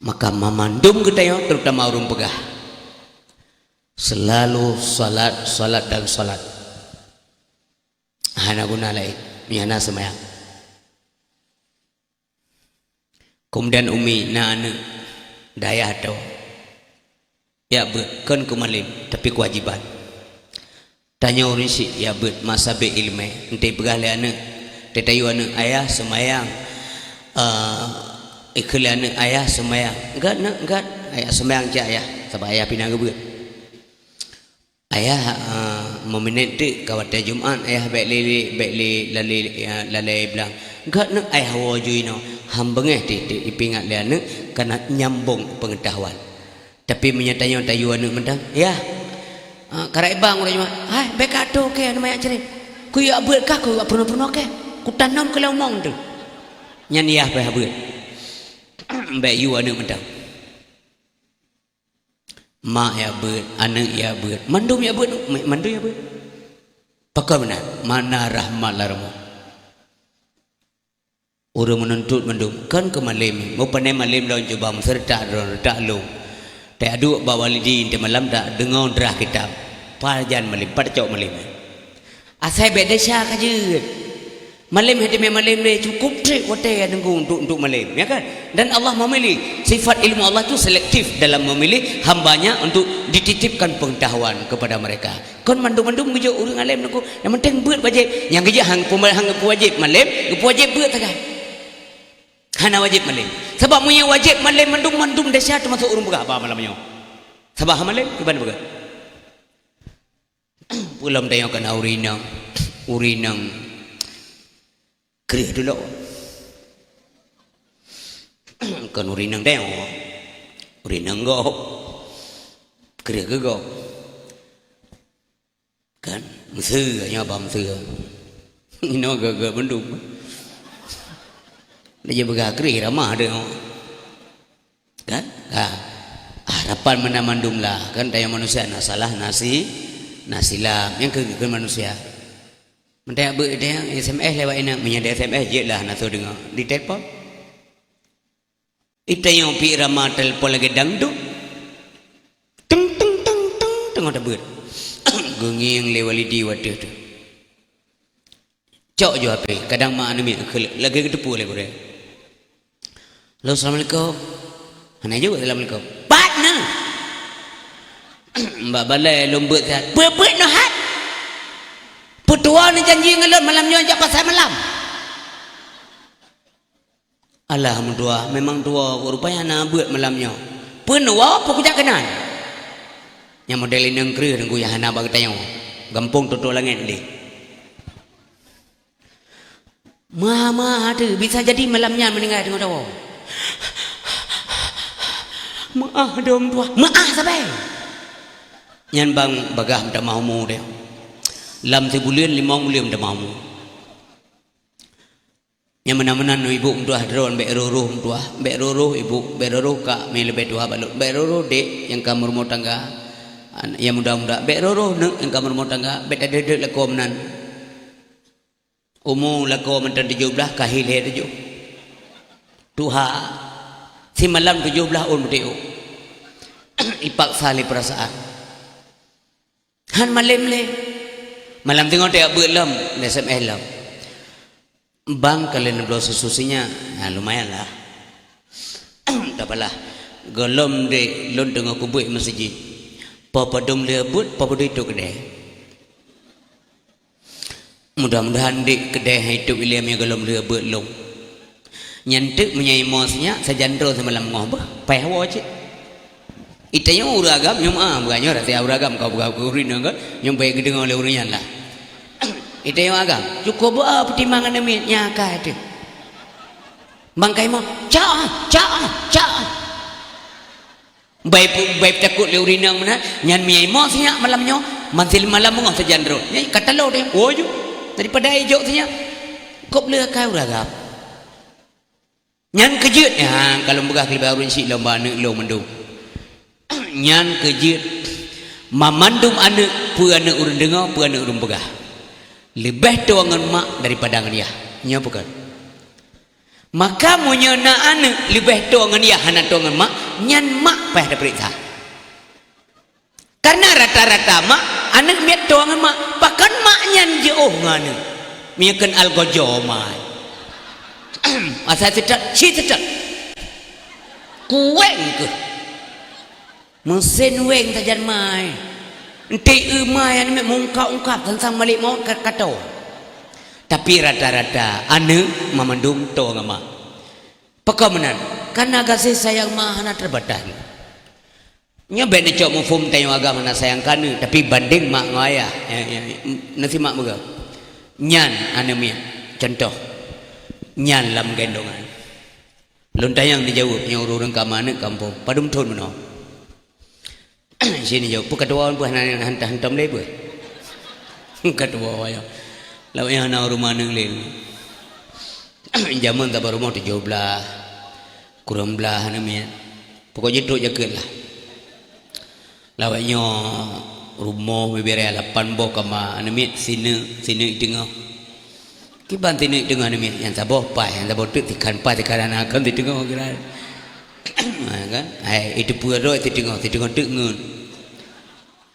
Maka mamandum geutanyoe, terutama ureuëng peugah, selalu salat, salat dan salat. Hana guna laén, hana seumayang. Keumudian umi na aneuëk dayah atau jak beuet kon keu malem, tapi keuwajiban. Tanyoe ureuëng syiek jak beuet masa bek iéleumé, enteuk peugah lé aneuëk, teutayue aneuëk, "Ayah seumayang." Eh, ikheun lé aneuëk, "Ayah seumayang." "Gét, neuk, gét." "Ayah seumayang cit, Ayah, sabab Ayah pih na geubeuet." Ayah, eh, meuminet teuk ka watée Jumat, ayah bék lé, bék lé lalé, eh, lalé blang. Gét neuk ayah woe ju inoe, han beungéh teuk ipeuingat lé aneuëk, kana nyambong peungeutahuan. Tapi meunyoe tanyoe tayue aneuëk mantong, "Yah, eh, karab bang uroe Jumat." "Hai, bék ka atô keu aneuëk manyak cirét. Kujak beuet kah, kujak peurunoe-peurunoe keu. Kutanom keu lam umong teuh." Nyan yah payah beuet. Bék yue aneuëk mantong. Mak jak beuet, aneuëk jak beuet, mandum jak beuet, ma-, mandum jak beuet. Pakon meunan? Mana rahmat lam rumoh. Ureuëng meununtut mandum, kon keu malem. Meupané malem lôn cuba meuseureutak droe, reutak lôn. Teuaduk bak walidi, enteuk malam tadeungoe drah kitab. Pajan malem, pat cok malem. Asai bék desya ka jeuet. Malem hai teumé malem lé, cukup treb watée nyang teunggu untuk, untuk malem, ya kan? Dan Allah memilih, sifat ilmu Allah tu selektif dalam memilih hamba-Nya untuk dititipkan pengetahuan kepada mereka. Kon mandum-mandum geujok ureuëng além teungku, nyang penting beuet wajéb. Nyang geujok han, han geupeuwajéb malem, geupeuwajéb beuet sagai. Hana wajéb malem. Sabab meunyoe wajéb malem mandum, mandum desya teumasuk ureuëng peugah haba malam nyoe. Sabab hana malem, kiban peugah. Peue lom tanyoe kana ureuëng inong, ureuëng inong kreueh tulok. Kon ureuëng inong tanyoe, ureuëng inong gob, kreueh keu gob. Kan? Meuseu, nyoe ba meuseu. Inoe geuh-geuh mandum. Dia peugah kreueh ramah deuh. Kan? Ah. Ah, harapan meunan mandum lah. Kan tanyoe manusia na salah, na si-, na silap. Nyang keu, keu manusia. Meuntang beu-, dia S M S lewat inan. Meunyoe ada S M S, jeuet lah na soe deungoe. Ditelepon. Itanyoe pih irama telepon lagée dangdut. Teng, teng, teng, teng, teungoh tabeuet. Geungieng lé walidi watée tu. Cok ju H P, kadang mak aneuk miet keu lagée geuteupeue lé gurée. "Halo, assalamualaikum." Hana jaweueb assalamualaikum. "Pat neuh?" "Bak balée lôn beuet that." "Peue beuet neuh hat? Peutuwoe neujanji ngon lôn malam nyoe jak pasai malam." "Alah meutuwah, memang tuwoe, rupanya hana beuet malam nyoe." "Peue neuwoe, peue kujak keunan?" Nyang model inong kreueh teungku nyang hana bak geutanyoe. Gampông toto langét lé. Meuah-meuah teuh, bisa jadi malam nyan meuninggai teungoh tawoe. Meuah dom tuwah, meuah sabe. Nyan bang bagah meutamah umu teuh. Lam sibuleuen limong buleuen meutamah umu. Nyang meunan-meunan ibu meutuah droe, bék roh-roh meutuah, bék roh-roh ibu, bék roh-roh kak nyang leubeh tuha bak lôn, bék roh-roh dék nyang ka meurumoh tangga, an-, nyang muda-muda, bék roh-roh neuk nyang ka meurumoh tangga, bék tadeuek-deuek lakoe meunan. Umu lakoe mantong tujoh blaih ka hi lhée tujoh. Tuha, simalam tujoh blaih ôn beuteuôk. Ipaksa lé peurasaan. Han malem lé. Malam teungoh tajak beuet lom, S M S lom. Bang ka lheueh neubloe susu sinyak, ha, lumayan lah. Tapalah, gohlom deh lôn teungoh kubeuet meuseujid. Po padum lheueh beuet, po padum itu keudeh. Mudah-mudahan dek keudeh hai tôb ilée meunyoe gohlom lheueh beuet lôn. Nyan teuk meunyoe imoe sinyak sajan droe simalam ngoh beuh, paih woe cit. Itanyoe ureuëng agam nyoe meuah, bukan nyoe rasa ureuëng agam kau bukan ureuëng inong kan, nyoe baik geudeungoe lé ureuëng nyan lah. Itayong agam, cukup beu peutimang aneuk miet nyan akai teuh. Bang kaimoe, "Cak ah, cak ah, cak ah." Bai pu-, bai takot lé ureueng inong meunan, nyan miyai mo sinyak malam nyoe, mansil malam beungoh sajan rot. Nyan ka talo deh, woe ju. Daripada ijok sinyak, kop le akai ureueng agam. Nyan keujeuet, nyan ka lôn peugah keu leubeh ureueng syiek lom bak aneuk lôn mandum. Nyan keujeuet mamandum aneuk, peue aneuk ureueng deungoe, peue aneuk ureueng peugah. Leubeh toe ngon mak daripada ngon yah. Nyoe peugah. Maka meunyoe na aneuk leubeh toe ngon yah hana toe ngon mak, nyan mak payah tapeuriksa. Karena rata-rata mak, aneuk miet toe ngon mak, pakon mak nyan jiôh ngon aneuk. Meunyoe kheun algojo mai. Asai seutôt, si seutôt. Kuweng keuh. Meusen weng sajan mai. Enti eu mai aneuk miet meungkap-ungkap teuntang malik mawöt ka-, katô. Tapi rata-rata aneuk mamandum toe ngon mak. Pakon meunan? Karena gaséh sayang mak hana teubatas. Nyoe bèk neucok muphom tanyoe agam hana sayang keu aneuk, tapi bandeng mak ngon ayah. Ya, ya, ya. Na simak meuga. Nyan aneuk miet, contoh. Nyan lam gendongan. Lôn tanyong neujaweueb nyoe ureueng-ureueng ka ma aneuk kampông. Padum thon meunoe? Sini jaweueb, peue ka tuwoe peue hana, hana, hana tom lé peue? Ka tuwoe ya. Lawét nyan hana rumoh aneuk lé. Jameun taba rumoh tujoh blaih, kureueng blaih aneuk miet. Pokok jih trok jakeuet lah. Lawét nyoe rumoh bibiraya lapan boh kama aneuk miet sineuk, sineuk teungoh. Kiban sineuk teungoh aneuk miet, nyang saboh pai, nyang saboh teuk sikan pai, sikan hana kon siteungoh kira. Ha, kan? Hai, itu peuet rot siteungoh, siteungoh teuk ngeut.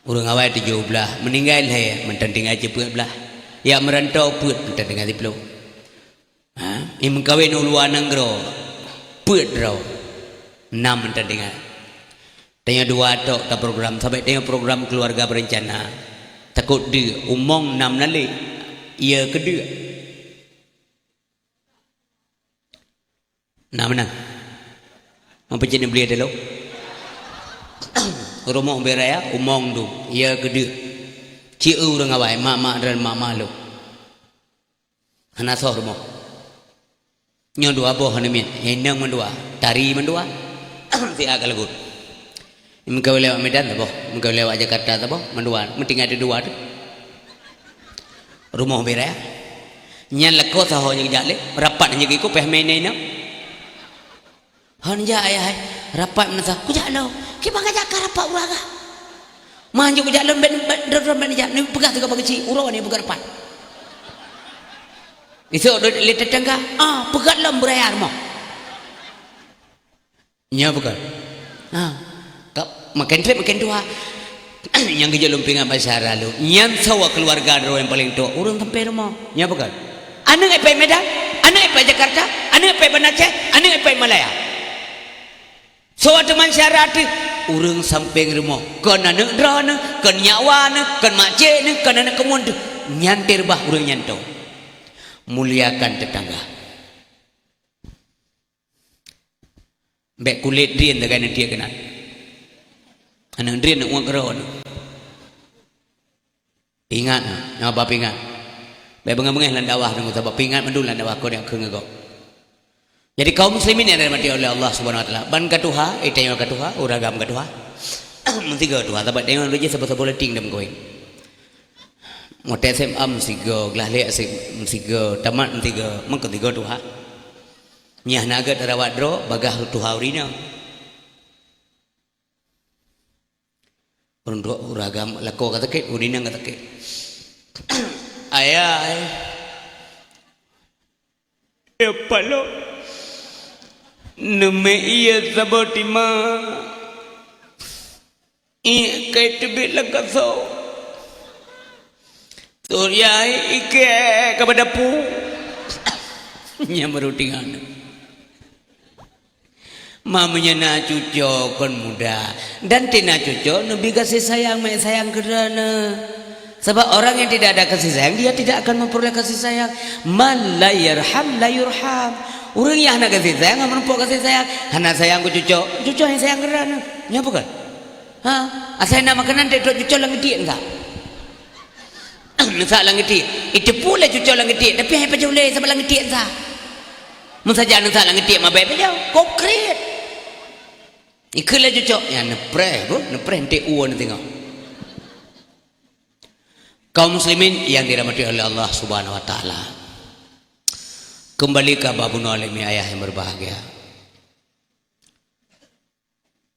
Ureueng awai tujoh blaih, meuninggai lhèe, mantong tinggai cit peuet blaih. Jak meurantau peuet, mantong tinggai siploh. Ha? Nyang meukawen u luwa nanggroe, peuet droe, nam mantong tinggai. Tanyoe dua tok taprogram, sabab tanyoe program keluarga berencana. Takot deuk, umong nam na lé, ie keudeuk. Na meunan. Meupeue cit neubliye teuh lom? Rumoh bibiraya, umong dum, ie keudeuk. Ci eu ureueng awai, mak-mak droe, mak-mak lôn. Hana soh rumoh. Nyoe dua boh aneuk miet, nyang inong mandua, tari mandua. Siat ka lagot. Meukawen lé awak Medan saboh, meukawen lé awak Jakarta saboh, mandua, meutinggai dua teuh. Rumoh bibiraya. Nyan lakoe saho nyang jak lé, rapat nyang geukopeh mé inong. Hon jak ayah hai, rapat meunasah, kujak lom. Kiban kajak ka rapat ureueng agam. Manjok kujak lom, ben, ben, droe-droe ben jak, neupeugah sigoe bak keuchik, uroe nyoe peugah rapat. Isok lé tetangga, ah, peugah lom beuraya rumoh. Nyoe peugah. Ha. Ka, maken trép maken tuha. Nyang geujok lôn peuingat bak syedara lôn. Nyan sawa keuluwarga droe nyang paleng tuha. Ureueng sampoe rumoh. Nyoe peugah. Aneuk éh pai Medan, aneuk éh pai Jakarta, aneuk éh pai Banda Aceh, aneuk éh pai Malaya. Sawa teuma syedara teuh. Ureueng sampéng rumoh. Kon aneuk droeneuh, kon nyak waneuk, kon makcikneuh, kon aneuk keumuen teuh. Nyan teuh reubah ureueng nyan tuha. Muliakan tetangga. Bék kulét drien tagai neutiek keunan. Aneuk drien neuk ueng keudroe nyoe. Ingat, nyoe haba peuingat. Bék beungéh-beungéh lam dakwah deungoe, sabab peuingat mandum lam dakwah kon nyang kheun ngon gob. Jadi kaum muslimin yang dirahmati oleh Allah Subhanahu wa taala, ban ka tuha, eh, tanyoe ka tuha, ureueng agam ka tuha. Meusigoe tuha, sabab tanyoe lôn jih saboh-saboh leuting dan meukawen. Watèe S M A meusigoe, glah lhèe meusigoe, tamat meusigoe, meukeutiga tuha. Nyan na gèt rawat droe, bagaih tuha ureueng inong. Ureueng droe, ureueng agam lakoe ka sakét, ureueng inong ka sakét. Ayah, ai. Ya palo. Neumé ie saboh tima. Ié kai teubiet lam kaso. Surya ikée ka bak dapu. Nyan baru tinggai. Ma meunyoe na cucoe kon muda, dan tina cucoe neubi gaséh sayang, meuék sayang keu droeneuh. Sabab orang yang tidak ada kasih sayang, dia tidak akan memperoleh kasih sayang. Man la yarham la yurham. Ureueng nyang hana gaséh sayang, hana meurumpok gaséh sayang, hana sayang keu cucoe, cucoe hana sayang keu droeneuh. Nyan peue kon? Ha? Asai na makanan, trok cucoe lam geudiek enggak? Neusak lam geutiek. Iteupeue lé cucok lam geutiek, tapi hai pajoh lé sabab lam geutiek sa. Meusajan neusak lam geutiek mabée pajoh. Konkret. Ikheun lé cucok, nyan neupreh, beuh, neupreh enteuk uwa neuteungoh. Kaum muslimin yang dirahmati oleh Allah Subhanahu wa Taala. Kembali ke Abah Bunoe lé mi ayah yang berbahagia.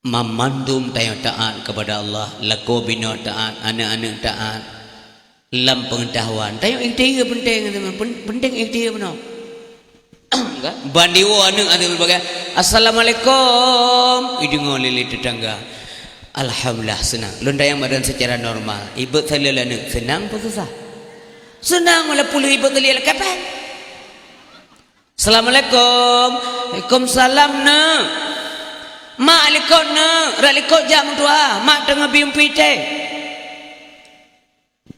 Mamandum tanyoe taat kepada Allah, lakoe binoe taat, aneuk-aneuk taat, lam pengetahuan. Tanyoe ikhtiar penting, pen-, penting ikhtiar bunoe. Kan? Ban diwoe aneuk ateueh bagai, "Assalamualaikum." Ideungoe lé tetangga. Alhamdulillah, seunang. Lôn tanyong badan secara normal. Ibeuet saleuem aneuk, seunang peue susah? Seunang, walaupun ibeuet saleuem kepeng. "Assalamualaikum." "Waalaikumsalam, neuk." "Mak likot, neuk. Rak likot jak meutuah. Mak teungoh bimpi teh."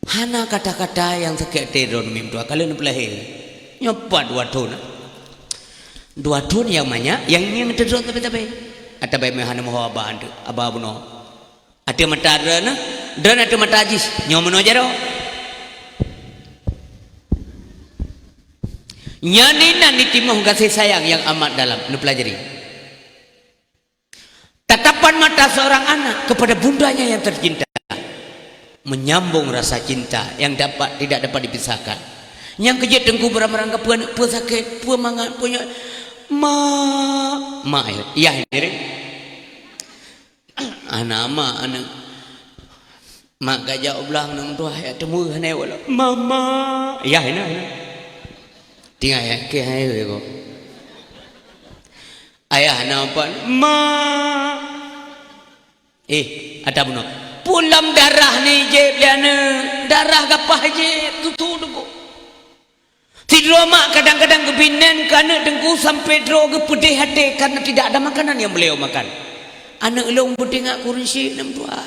Hana kata-kata nyang sakét até droe meutuah ka lheueh neupeulahé. Nyoe pat dua thon. Dua thon nyang manyak, nyang ngieng teudroe tabe-tabe. Atawa meuhana meuho abah anteuk, abah bunoe. Ateueh mata droeneuh, droeneuh ateueh mata jih, nyoe meunoe jaroe. Nyan inan nitimoh gaséh sayang nyang amat dalam, neupeulajari. Tatapan mata seorang anak kepada bundanya yang tercinta menyambung rasa cinta yang dapat, tidak dapat dipisahkan. Nyang keujeuet teungku beurang-beurang ka peue, peue sakét, peue mangat, peue nyoe. "Mak, mak," ya, ya, ini. Hana mak aneuk. Mak gajak u blang nang tuah ya temu hana wala. "Mama." Ya, hina, hina. Tinggai ya, ke hai ko. Ayah na apa? "Ma." Eh, ada bunoe. Pulam darah ni jeb liane. Darah gapah jeb tutu dugo. Sidroe mak kadang-kadang geubinéh keu aneuk teungku sampai droe geupeudeh até karena tidak ada makanan yang beliau makan. Aneuk lôn beutingak kureueng syik nem tuah.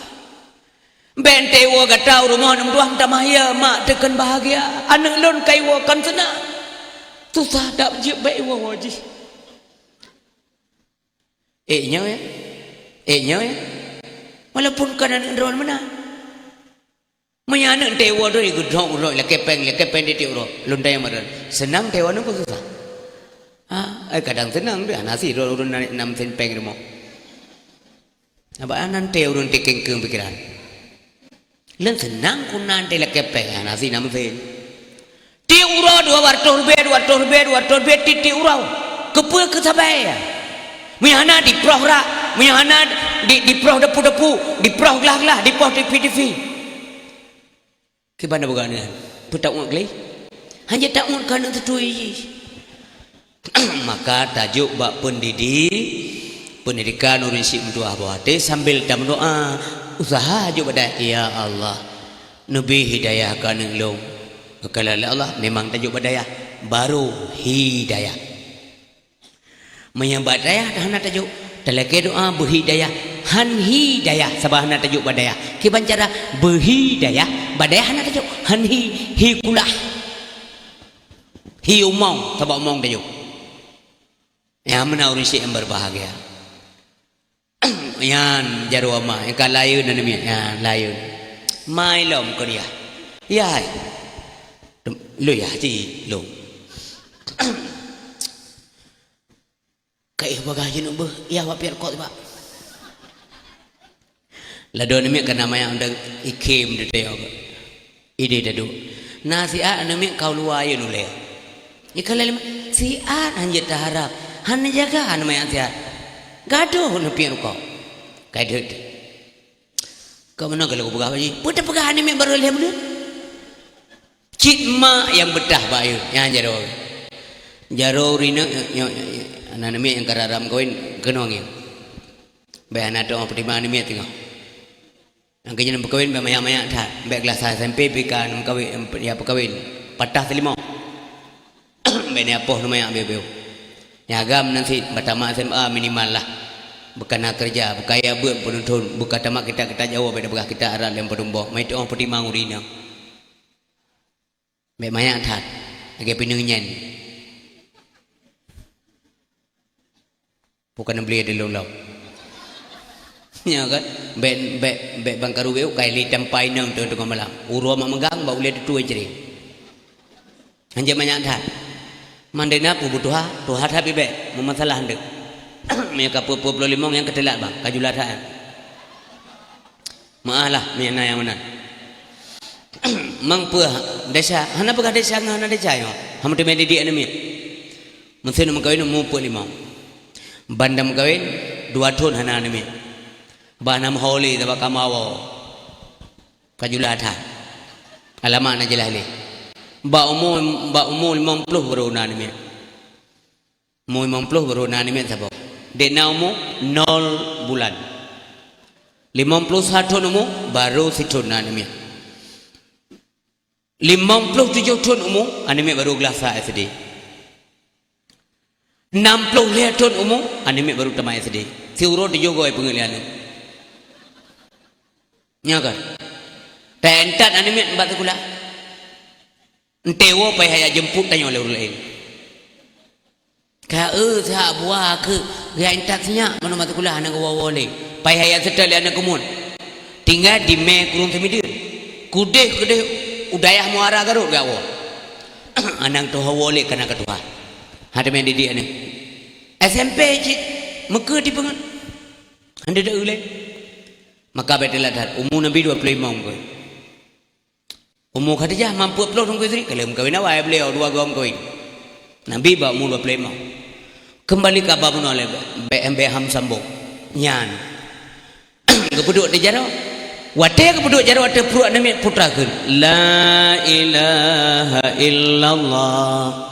Bèk teuwoe gata u rumoh nem tuah meutamah ya, mak teukon bahagia. Aneuk lôn kai woe kan seunang. Susah dak jeuet bèk woe-woe jih. Eh nyoe ya. Eh nyoe ya. Walaupun kan aneuk droe meunan. Meunyoe aneuk teuwoe droe geudrong uroe lakée péng, lakée péng di tiep uroe. Lôn tanyong bak droe, seunang teuwoe nyoe peue susah? Ha, eh, kadang seunang deh, hana si droe ureueng narik nam sen péng rumoh. Abang anan teuh ureueng teuh kengkeung pikiran. Lôn seunang ku nan teuh lakée péng, hana si nam sen. Tiep uroe dua ratus ribèe, dua ratus ribèe, dua ratus ribèe tiep-tiep uroe. Keupeue keu sabai? Meunyoe hana diproh rak, meunyoe hana di, diproh depu-depu, diproh glah-glah, diproh tivi-tivi. Kiban na buka nyan? Peue taungot gleh? Hana taungot keu aneuk teutui jih. Maka tajok bak pendidik, pendidikan ureueng syiek meutuah boh até sambil tameudoa. Usaha jok bak dayah, "Ya Allah, neubi hidayah keu aneuk lôn." Geukheun lé Allah, memang tajok bak dayah, baru hidayah. Meunyoe bak dayah hana tajok, talakée doa beuhidayah, han hidayah, sabab hana tajok bak dayah. Kiban cara beuhidayah, bak dayah hana tajok, han hi, hi kulah. Hi umong, sabab umong tajok. Nyang meunan ureueng syiek nyang berbahagia. Nyan jaroe ma, nyang ka layeuen aneuk miet, nyan layeuen. Mai lom kuliah. Yai. Lôn yah cit lôn. Kaéh bagah jeuet beuh, yah bak piet kot bak. Ladôm aneuk miet ka na manyak undang ikhém di tayong. Idéh taduek. Na siat aneuk miet ka u luwa ayeuen ulée. Ikheun lé lima, siat han jeuet taharab, han neujaga aneuk manyak siat. Gadôh neupiet rukok. Ka deuek. Ka meunan ka lôn peugah bak jih, peue tapeugah aneuk miet barô lhèe buleuen? Cit mak nyang beutah bak ayeue, nyan jaroe. Jaroe ureueng inong, nyoe, nyoe, nyoe, aneuk miet nyang ka rara meukawen, keunoe ngieng. Bèk hana teu'oh peutimang aneuk miet teungoh. Nyang keunyan meukawen bèk manyak-manyak that, bèk glah sa S M P pih ka meukawen, ya peukawen, patah teulimong. Bèk neupoh neuh manyak beu-beu. Nyang agam nan cit, bah tamat S M A minimal lah. Beuka na keureuja, beuka ya beuet peununtut, beuka tamat kitab-kitab Jawoe, bèk tapeugah kitab Arab lé padum boh. Meutu'oh peutimang ureueng inong. Bèk manyak that, lagèe pineung nyan. Bukan beli di lôn lom. Nyoe kan, bèk, bèk, bèk ban karu bèk, kai li tampai inong teungoh malam. Uroe mak meugang, bak ulèe tutue cre. Hanjeuet manyak that. Mandena peue butuha, tuha that bibèk, meumasalah handeuk. Meunyoe ka peuet ploh limong nyang keuteulat bang, ka jula that. Meu'ah lah, meunyoe na nyang meunan. Mang peue desya, hana peugah desya ngon hana desya nyoe. Hana teumé didik aneuk miet. Meusé neumeukawen umu peuet limong. Ban neumeukawen, dua thon hana aneuk miet. Bah na meuhôi lé, sabab ka meuawoe. Ka jula that. Alamat na jeulaih lé. Bak umu, bak umu limong ploh baru na aneuk miet. Umu limong ploh baru na aneuk miet saboh. Dek na umu nol bulan. Limong ploh sa thon umu, baru sithon na aneuk miet. Limong ploh tujoh thon umu, aneuk miet baru glah sa S D. Nam ploh lhèe thon umu, aneuk miet baru tamat S D. Siuroe tujoh goe peungeuet lé aneuk. Nyoe kan? Taintat aneuk miet bak sikula. Enteuk woe payah jak jemput tanyoe lé ureueng laén. Ka, eh, sihak buah keu geuintat sinyak, meunoe mata kulah hana geuwoe-woe lé. Payah jak seutôt lé aneuk keumuen. Tinggai di mé kureueng seumideuen. Keudeh-keudeh u dayah muara garot geuwoe. Aneuk teuh woe lé kana ka tuha. Hana teumé didik aneuk. S M P cit, meukeue tipeue ngon. Hana teu lé. Maka bèk teulat that, umu Nabi dua ploh limong keu. Umu Khadijah mam peuet ploh Teungku Istri, ka lheueh meukawen awai beliau dua goe meukawen. Nabi bak umu dua ploh limong. Keumbali ka ba bunoe lé bèk, bèk, bèk ham sambông. Nyan. Geupeuduek di jaroe. Watèe geupeuduek jaroe ateueh pruet aneuk miet putra kheun, "La ilaha illallah."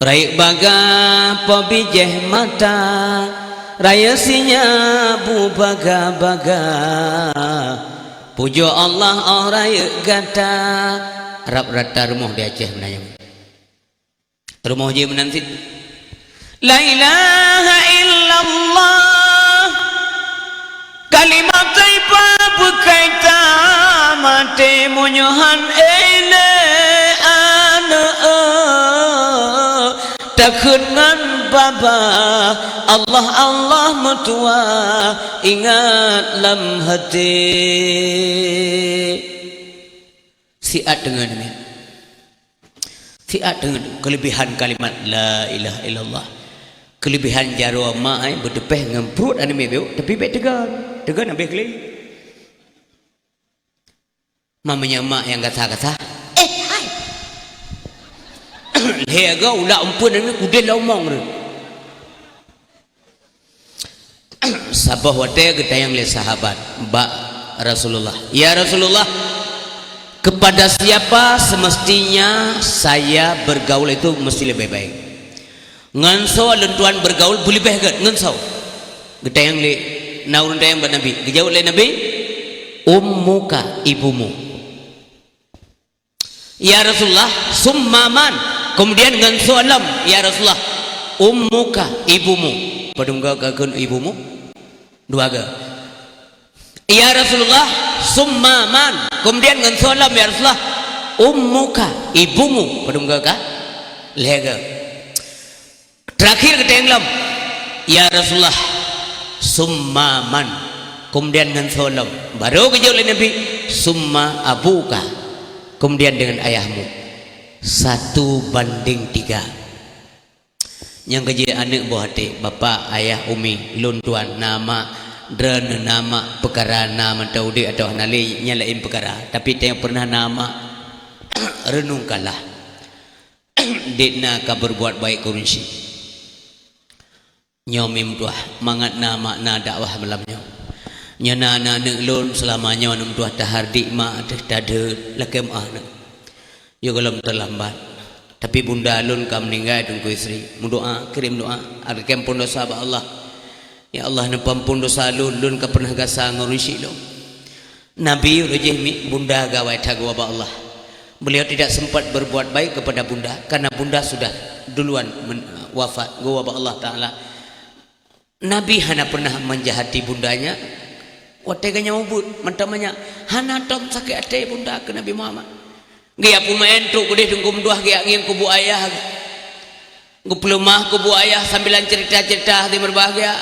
Rayeuk bagah po bijéh mata, rayeuk sinyak bu bagah-bagah. Pujoe Allah 'oh rayeuk gata. Rab rata rumoh di Aceh meunan nyan. Rumoh jih meunan cit. La ilaha illallah. Kalimat thaibah beukai tamaté meunyoe han éh lé aneuk. Takheun ngon babah, Allah, Allah meutuwah, ingat lam haté. Siat deungon nyan. Siat deungon keulebihan kalimat la ilaha illallah. Keulebihan jaroe mak ai beuteupéh ngon pruet aneuk miet beuh, tapi bèk teugon. Teugon habéh glé. Meunyoe mak nyang gasa-gasa, "Eh, hai!" Lhèe goe ulak umpeuen aneuk miet kudeh lomong tu. Saboh watèe geutanyong lé sahabat bak Rasulullah, "Ya Rasulullah, kepada siapa semestinya saya bergaul itu mesti lebih baik? Ngon soe lôn tuan bergaul beuleubèh gèt, ngon soe?" Geutanyong lé, na ureueng tanyong bak Nabi. Geujaweueb lé Nabi, "Ummuka, ibumu." "Ya Rasulullah, summa man?" Kemudian ngon soe lom, "Ya Rasulullah, ummuka, ibumu." Padum goe ka kheun ibumu? Dua goe. "Ya Rasulullah, summa man?" Kemudian ngon soe lom, "Ya Rasulullah, ummuka, ibumu." Padum goe ka? Lhèe goe. Terakhir geutanyong lom, "Ya Rasulullah, summa man?" Kemudian ngon soe lom. Baru geujaweueb lé Nabi, "Summa abuka." Kemudian dengan ayahmu. Satu banding tiga. Nyang keujeuet aneuk boh até, bapak, ayah, umi, lôn tuan, na mak, droeneuh na mak, peukara na mantong udép atawa hana lé, nyan laén peukara. Tapi tanyoe peureunah na mak, reunungkanlah. Dek na ka berbuat baik keu ureueng syik. Nyoe meutuah mangat na makna dakwah malam nyoe. Nyoe na aneuk-aneuk lôn seulama nyoe meutuah tahardik mak teuh tadeuet lakèe meu'ah aneuk. Yoh gohlom teulambat. Tapi bunda lôn ka meuninggai Teungku Istri. Meudoa, kirém doa. Adak kèe ampôn dosa bak Allah. Ya Allah, neupeuampôn dosa lôn, lôn ka peureunah gasa ngon ureueng syik lôn. Nabi uroe jih mi-, bunda gawai that geuwoe bak Allah. Beliau tidak sempat berbuat baik kepada bunda karena bunda sudah duluan men-, wafat, geuwoe bak Allah Taala. Nabi hana pernah menjahati bundanya. Watèe geunyang ubit mantong manyak, hana tom sakét até bunda keu Nabi Muhammad. Geujak peumaén trok keudeh teungku meutuah geujak ngieng kubu ayah. Geupeuleumah kubu ayah sambilan cerita-cerita hati berbahagia.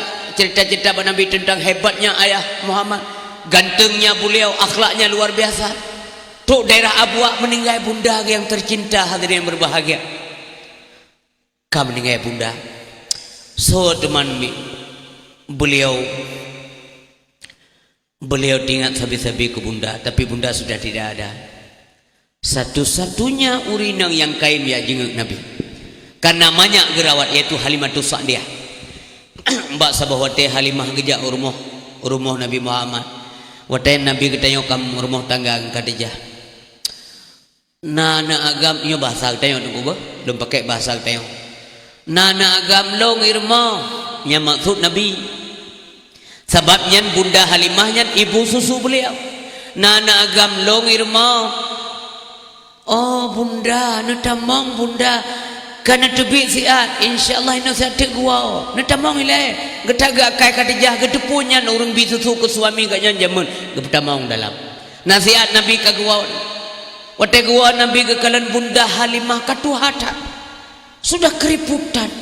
Cerita-cerita bak Nabi tentang hebatnya ayah Muhammad, gantengnya beliau, akhlaknya luar biasa. Trok daerah Abuak, meninggai bunda yang tercinta, hadirin berbahagia. Ka meninggai bunda. Soe teuma mi beliau, beliau teuingat sabe-sabe keu bunda, tapi bunda sudah tidak ada. Satu-satunya ureueng inong nyang kayém jak jingeuet Nabi, karena manyak geurawat, yaitu Halimatus Sa'diyah. Bak saboh watée Halimah geujak u rumoh, u rumoh Nabi Muhammad. Watée Nabi geutanyoe ka rumoh tangga ngon Khadijah. Na aneuk agam, nyoe bahasa geutanyoe Teungku beuh, lôn pakai bahasa geutanyoe. Na aneuk agam lôn i rumoh, nyang maksud Nabi. Sabab nyan bunda Halimah nyan ibu susu beliau. Na aneuk agam lôn i rumoh. Oh bunda, neutamong bunda. Ka neuteubiet siat, insya Allah inoe siat teuk geuwoe. Neutamong ilée, geutak geuakai Khadijah, geuteupeue nyan ureueng bi susu keu suami geuh nyan jameun, geupeutamong dalam. Na siat Nabi ka geuwoe. Watée geuwoe Nabi geukalon bunda Halimah ka tuha that. Sudah keriputan.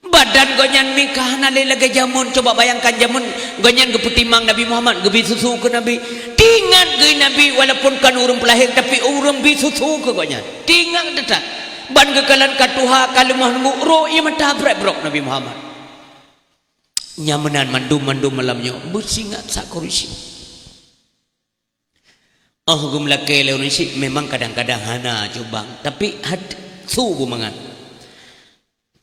Badan gobnyan meuka hana lé lagée jameun. Coba bayangkan jameun gobnyan geupeutimang Nabi Muhammad, geubi susu keu Nabi. Teuingat geuh Nabi walaupun kon ureueng peulahé, tapi ureueng bi susu keu gobnyan. Teuingat that. Ban geukalon ka tuha, ka leumoh nunggu, rô ie mata brek-brok Nabi Muhammad. Nyang meunan mandum-mandum malam nyoe beusingat sak kursi. Oh geumeulakée lé ureueng syiek memang kadang-kadang hana cubang, tapi hat-, su beumangat.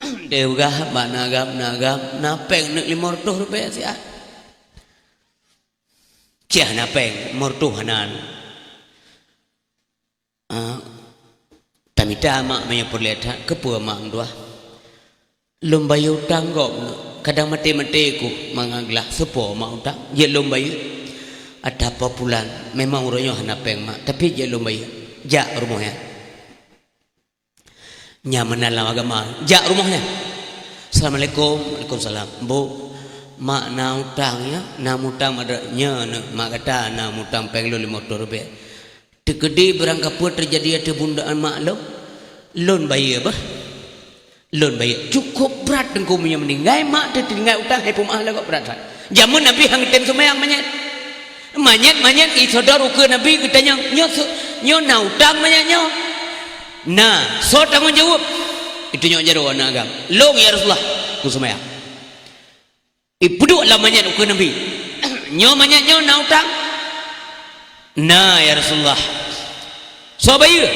Teupeugah bak na agam, na agam, na péng neuk limong reutôh ribée siat. Ceh na péng, limong reutôh hana. Ah, tamita mak meunyoe peureulée that, keupeue mak meutuah? Lôn bayeue utang gob, kadang maté-maté ku mangat glah, seupôt mak utang, jeuet lôn bayeue. Ata po pulan, memang uroe nyoe hana péng mak, tapi jeuet lôn bayeue. Jak rumoh nyan. Nyan meunan lam agama, jak rumoh nyan. Assalamualaikum. Waalaikumsalam. Bu, mak na utang ya, na mutang pada nyoe, mak gata na mutang péng lôn limong reutôh ribée. Teukeudi beurangkapeue teujadi ateueh bunda mak lôn, lôn bayeue bah. Lôn bayeue. Cukup brat Teungku meunyoe meuninggai mak teutinggai utang hai peumeu'ah lagoe brat that. Jameun Nabi han geutem seumayang manyét. Manyét-manyét isodor ukeue Nabi geutanyong, "Nyoe su-, nyoe na utang manyét nyoe?" "Na." "Soe tanggong jaweueb?" Itunyok jaroe aneuk agam. "Lôn ya Rasulullah, ku seumayang." Ipeuduek lam manyét ukeue Nabi. "Nyoe manyét nyoe na utang?" "Na ya Rasulullah." "Soe bayeue?"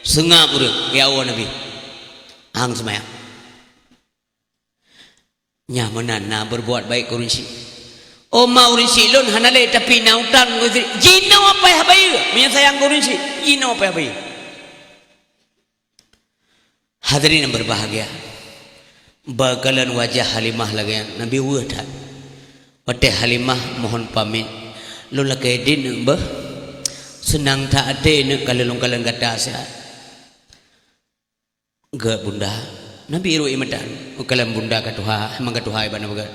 "Seungab ureueng, ya Allah Nabi." Hang seumayang. Nyan meunan na berbuat baik keu ureueng syiek. "Oh ma, ureueng syiek lôn hana lé tapi na utang." "Jinoe payah bayeue, meunyoe sayang keu ureueng syiek, jinoe payah bayeue." Hadirin yang berbahagia, beukalon wajah Halimah lagée nyan, Nabi weueh that. Watée Halimah mohon pamit, "Lôn lakée dit neuk beuh, seunang that até neuk ka lôn kalon gata siat." "Gét bunda." Nabi rô ie mata, "Kalon bunda ka tuha, memang ka tuha iban beugét."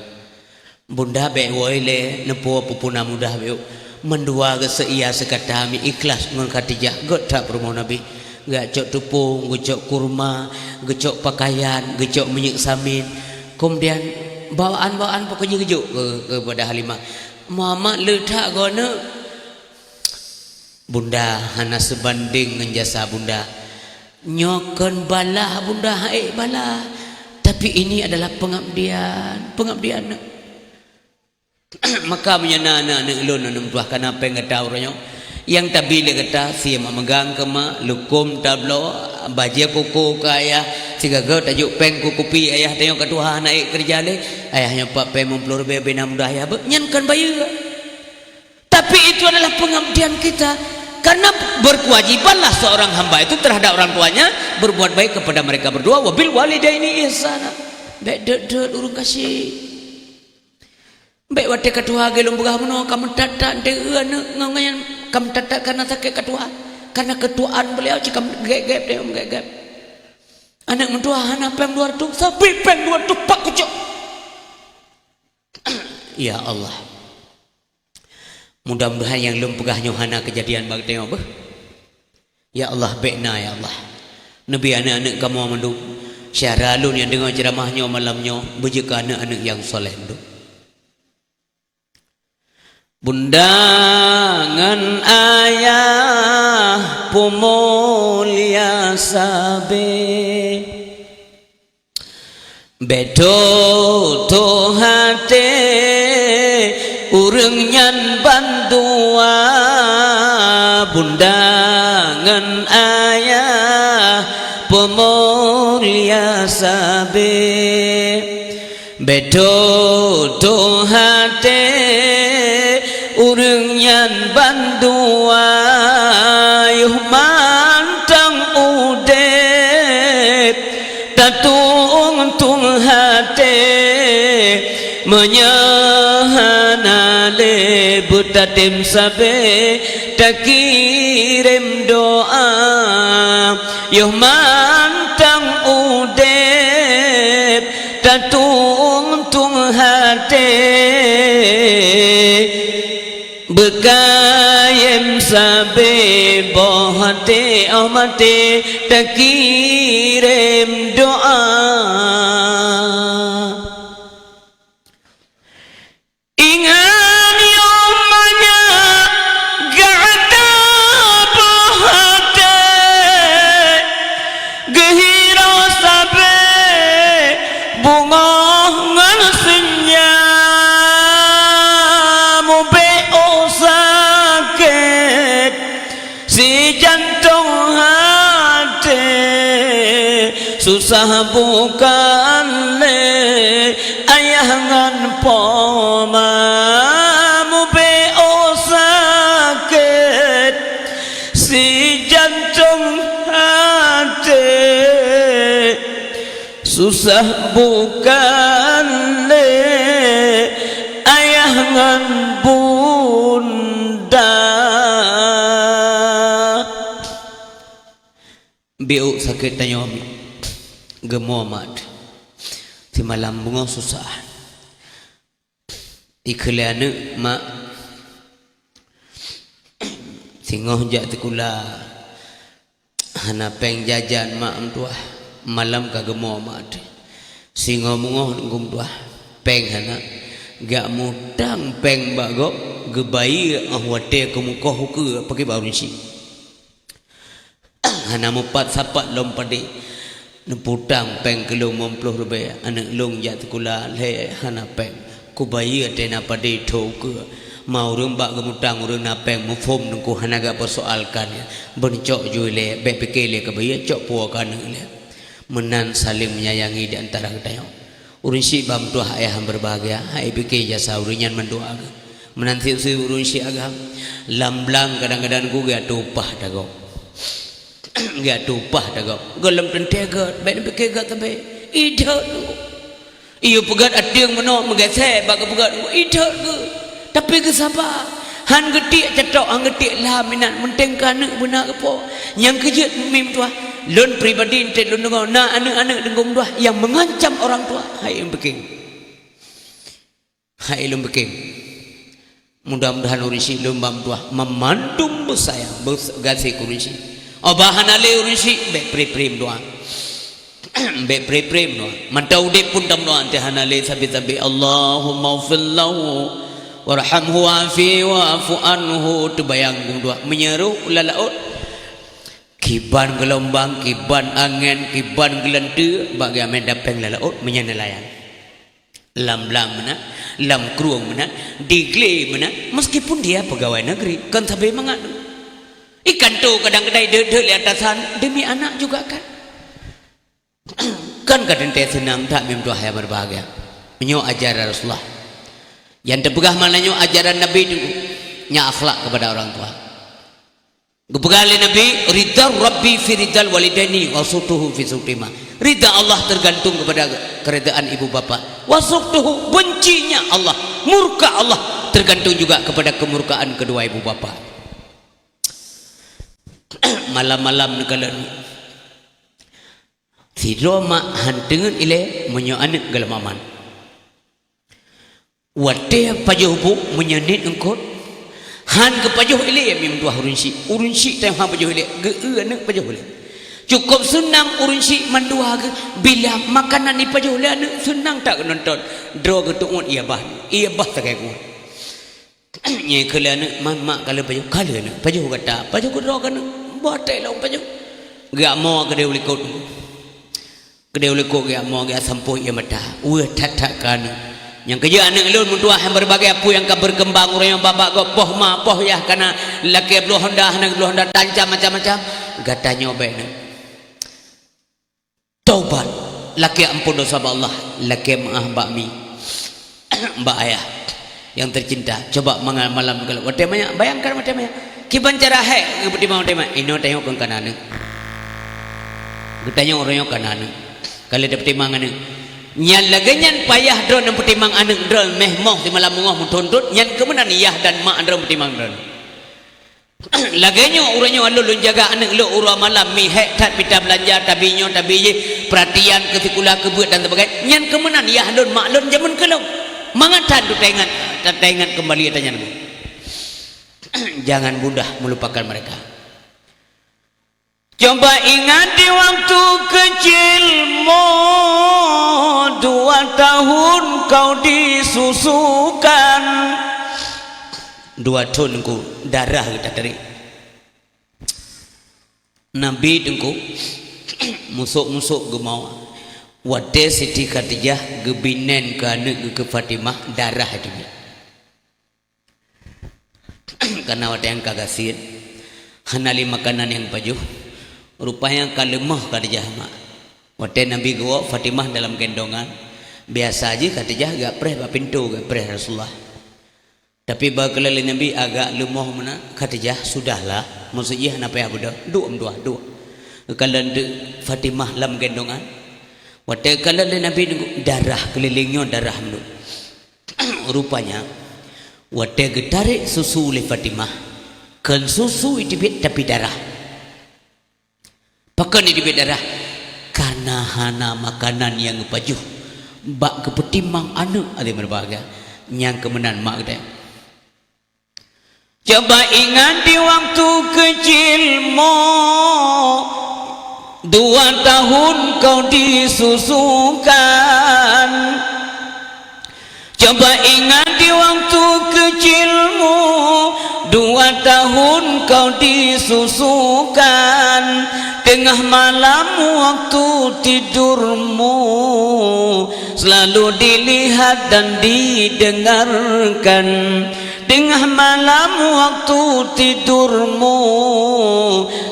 "Bunda bék woe lé, neupo peue-peue na mudah bék." Mandua geuseuia seukata mi ikhlas ngon Khadijah, gét that peurumoh Nabi. Geucok teupông, geucok kurma, geucok pakaian, geucok minyeuk samin. Keumudian bawaan-bawaan pokok jih geujok keu, keupada Halimah. "Muhammad le that goe neuk." "Bunda hana seubandéng ngon jasa bunda. Nyoe kon balah bunda, hai balah. Tapi ini adalah pengabdian, pengabdian." "Maka meunyoe na aneuk-aneuk lôn aneuk meutuah ka na péng gata uroe nyoe, nyang tabi lé gata sie mak meugang keu mak, lukôm tabloe, bajée koko keu ayah, sigaga tajok péng keu kupi, ayah tanyoe ka tuha hana ék keureuja lé, ayah nyoe pat péng limong ploh ribée bina mudah ayah beuh, nyan kon bayeue." Tapi itu adalah pengabdian kita. Karena berkewajibanlah seorang hamba itu terhadap orang tuanya, berbuat baik kepada mereka berdua, wabil walidaini ihsana. Bék deuet-deuet ureueng kasih. Bék watée ka tuha lagée lôn peugah meunoe, ka meutat-tat, nteue aneuk ngon nyan ka meutat-tat karena sakét ka tuha. Karena keutuaan beliau cit ka gét-gét, gét-gét. Aneuk meutuah hana péng dua reutôh, sabe péng dua reutôh pat kucok. Ya Allah. Mudah-mudahan nyang lôn peugah nyoe hana keujadian bak tanyoe beuh. Ya Allah, bék na, ya Allah. Neubi aneuk-aneuk kamoe mandum Syedara lôn nyang deungoe ceuramah nyoe malam nyoe, beujeuet keu aneuëk-aneuëk nyang saleh tu. Bunda ngon ayah peumulia sabe. Beutôi-toi até ureuëng nyan bandua, bunda ngon ayah peumulia sabe. Beutôi-toi até ureuëng nyan bandua, yoh mantong udeb, tatueng-tueng até. Meunyoe hana lé beutatem sabe, takirém doa. Yoh mantong udeb, tatueng-tueng até. Beukayém sabe boh até, óh maté takirém doa. Ingat yoh manyak gata boh até, geuhiro sabe beungoh ngon seunyam, ubé óh sakét si jantong até. Susah bukan lé ayah ngon poma, ubé óh sakét si jantong até. Susah bukan lé ayah ngon bunda. Biôk sakét tanyoe, geumo mat. Simalam beungoh susah. Ikheun lé aneuëk, "Mak, singoh jak sikula hana péng jajan, Mak, meutuah. Malam ka geumo, Mak." Singoh beungoh, "Teungku meutuah, péng hana." Geujak mutang péng bak gob, geubayeue óh watée keumeukoh ukeue pakriban ureuëng syiek. Hana meupat sapat lom padé. Neuputang péng keu lôn limong ploh ribée, aneuëk lôn jak sikula lhée hana péng. Kubayeue até na padé tho ukeue. Ma ureuëng bak geumutang ureuëng na péng muphom teungku hana gak peusoalkan. Beuncok jui lé, bék pike lé kubayeue cok puwoe keu aneuëk lé. Meunan saling menyayangi di antara geutanyoe. Ureuëng syiek bak meutuah ayah nyang berbahagia, hai pike jasa ureuëng nyan meudoa geuh. Meunan cit-cit ureuëng syiek agam, lam blang kadang-kadang ku geuatô upah tagob. Geuatô upah tagob. Gohlom teuntée gét, bék neupike gét sabe. Idhôt. Iyo peugét ateueng meunoe meugesek bak geupeugét, idhôt geuh. Tapi geusaba. Han geutiek catok, han geutiek lam inan, meunteng keu aneuëk beuna geupo. Nyang keujeuet meutuah, lôn pribadi enteuk lôn deungoe, na aneuëk-aneuëk deungoe meutuah nyang mengancam orang tua. Hai pike. Hai lôn pike. Mudah-mudahan ureuëng syiek lôn bak meutuah meumandum beusayang, beus-, gaséh keu ureuëng syiek. Óh bah hana lé ureuëng syiek, bék pre-pre meudoa. Bék pre-pre meudoa. Mantong udeb pun tameudoa, teuh hana lé sabe-sabe. Allahumma ighfir lahu warhamhu wa'afihi wa'fu anhu. Teubayang meudoa. Meunyeurôk lam laôt. Kiban geulombang, kiban angén, kiban geulanteue, bak geumeuet dapéng lam laôt, meunyan neulayan. Lam blang meunan, lam krueng meunan, di glé meunan, meskipun dia pegawai negeri, kon sabe mangat. Ikan tu kadang-kadang deuh-deuh lé atasan, demi anak juga kan. Kan ka teuntée seunang that meutuah nyang berbahagia. Meunyoe ajaran Rasulullah. Nyang teupeugah makna nyoe ajaran Nabi tu, nyan akhlak kepada orang tua. Geupeugah lé Nabi, "Ridha Rabbi fi ridhal walidaini wa sukhtuhu fi sukhthihima." Ridha Allah tergantung kepada keridhaan ibu bapa. Wa sukhtuhu, bencinya Allah, murka Allah tergantung juga kepada kemurkaan kedua ibu bapa. Malam-malam neukalon. Sidroe mak han teungeut ilée meunyoe aneuëk galom aman. Watée pajoh buet meunyoe niet eungkot, han geupajoh ilée meutuah ureuëng syiek. Ureuëng syiek teuh han pajoh ilée, geu-eu aneuëk pajoh ilée. Cukup seunang ureuëng syiek mandua geuh, bila makanan jipajoh lé aneuëk, seunang that geunonton. Droe geuh teuôt, ia bah, ia bah sagai geuh. Nyan kheun lé aneuëk, "Man, mak ka lheueh pajoh?" "Ka lheueh, aneuëk." "Pajoh keu droe kah, aneuëk?" "Bah, trép lom pajoh." Geujak mo keudeh u likot. Keudeh u likot geujak mo, geujak sampoe ie mata. Weueh that-that keu aneuëk. Nyang keujeuet aneuëk lôn meutuah nyang beureubagai peue nyang ka beureukeubang, ureuëng nyang babah gob poh ma, poh yah ka na, lakée bloe honda, hana bloe honda, tancam macam-macam. Gata nyoe bék aneuëk. Taubat, lakée amphon desya bak Allah, lakée meuáh bak mi, bak ayah nyang teucinta. Coba mangat malam keu watée manyak, bayangkan watée manyak. Kiban cara hék geupeutimang watée manyak, inoe tanyoe kon kana aneuëk. Geutanyoe uroe nyoe kana aneuëk. Ka lheueh tapeutimang aneuëk. Nyan lagée nyan payah droeneuh peutimang aneuëk droeneuh, méh moh simalam beungoh meuthon-thon, nyan keuh meunan yah dan mak droeneuh peutimang droeneuh. Lagée nyoe uroe nyoe lôn, lôn jaga aneuëk lôn uroe malam, mi hék that, mita beulanja, tabi nyoe, tabi jih, peuratian keu sikula, keu beuet dan sebagainya. Nyan keuh meunan yah lôn, mak lôn jameun keu lôn. Mangat that tataingat, tataingat keumbali ata nyan. Jangan mudah melupakan mereka. Coba ingat di waktu kecilmu, dua tahun kau disusukan. Dua thon Teungku, darah geuh tatarék. Nabi Teungku, musôk-musôk geumawöt. Watée Siti Khadijah geubinéh keu aneuëk geuh keu Fatimah, darah teubiet. Karena watée nyan ka gasien, hana lé makanan nyang pajoh, rupanya ka leumoh Khadijah mak. Watée Nabi geuwoe Fatimah dalam gendongan, biasa jih Khadijah geujak preh bak pintoe, geujak preh Rasulullah. Tapi bah kalon lé Nabi agak leumoh meunan, Khadijah, "Sudahlah, maksud jih hana payah beudôh, duek meutuah, duek." Geukalon teuk Fatimah lam gendongan. Watée geukalon lé Nabi, darah keulileng nyoe darah meunan. Rupanya, watée geutarék susu lé Fatimah, kon susu iteubiet tapi darah. Pakon iteubiet darah? Karena hana makanan nyang geupajoh bak geupeutimang aneuëk, até meureubahagia, nyang keuh meunan mak geutanyoe. Coba ingat di waktu kecilmu, dua tahun kau disusukan. Coba ingat di waktu kecilmu, dua tahun kau disusukan. Tengah malam waktu tidurmu, selalu dilihat dan didengarkan. Tengah malam waktu tidurmu,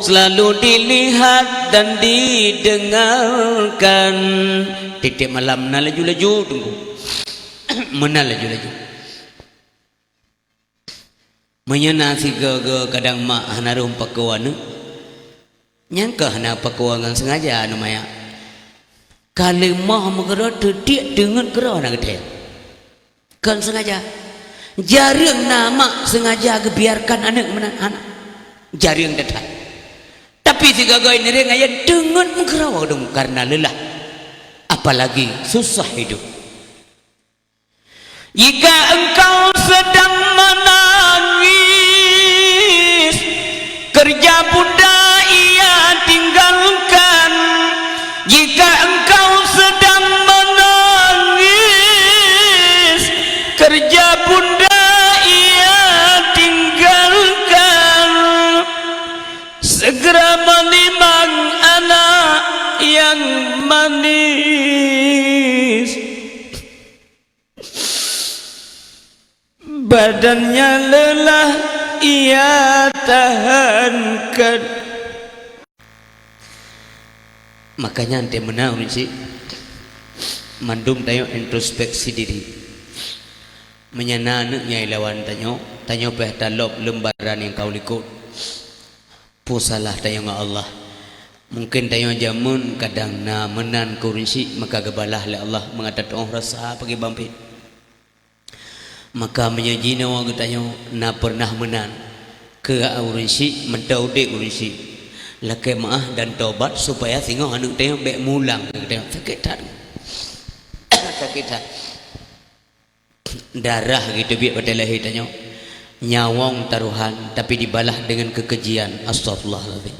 selalu dilihat dan didengarkan. Tieb-tieb malam meunan laju-laju Teungku. Meunan laju-laju. Meunyoe na sigoe-goe kadang mak hana rhom pakoe aneuëk, nyan keuh hana pakoe ngon sengaja aneuëk manyak. Ka leumoh meukeurah, teutiek teungeut keurah na geutem. Kon sengaja. Jareueng na mak sengaja geubiarkan aneuëk meunan, hana. Jareueng that-that. Tapi sigoe-goe ngieng ayat teungeut meukeurah dong karena lelah. Apalagi susah hidup. Jika engkau sedang menangis, kerja bunda ia tinggalkan. Jika engkau sedang menangis, kerja bunda ia tinggalkan. Segera menimang anak yang manis. Badannya lelah ia tahankan. Makanya, até meunan ureuëng syiek, mandum tanyoe introspeksi diri. Meunyoe na aneuëk nyang ilawan tanyoe, tanyoe payah talop lembaran nyang ka u likot. Peue salah tanyoe ngon Allah? Mungken tanyoe jameun kadang na meunan keu ureuëng syiek, maka geubalah lé Allah mangat tatuoh rasa pakiban pih. Maka meunyoe jinoe geutanyoe na peureunah meunan keu ureuëng syiek, mantong udeb ureuëng syiek, lakée meuáh dan taubat supaya singoh aneuëk tanyoe bék mulang keu geutanyoe. Sakét that. Sakét that. Darah geuteubiet watée lahé tanyoe, nyawöng tarohan, tapi dibalah deungon keukejian. Astagfirullahalazim.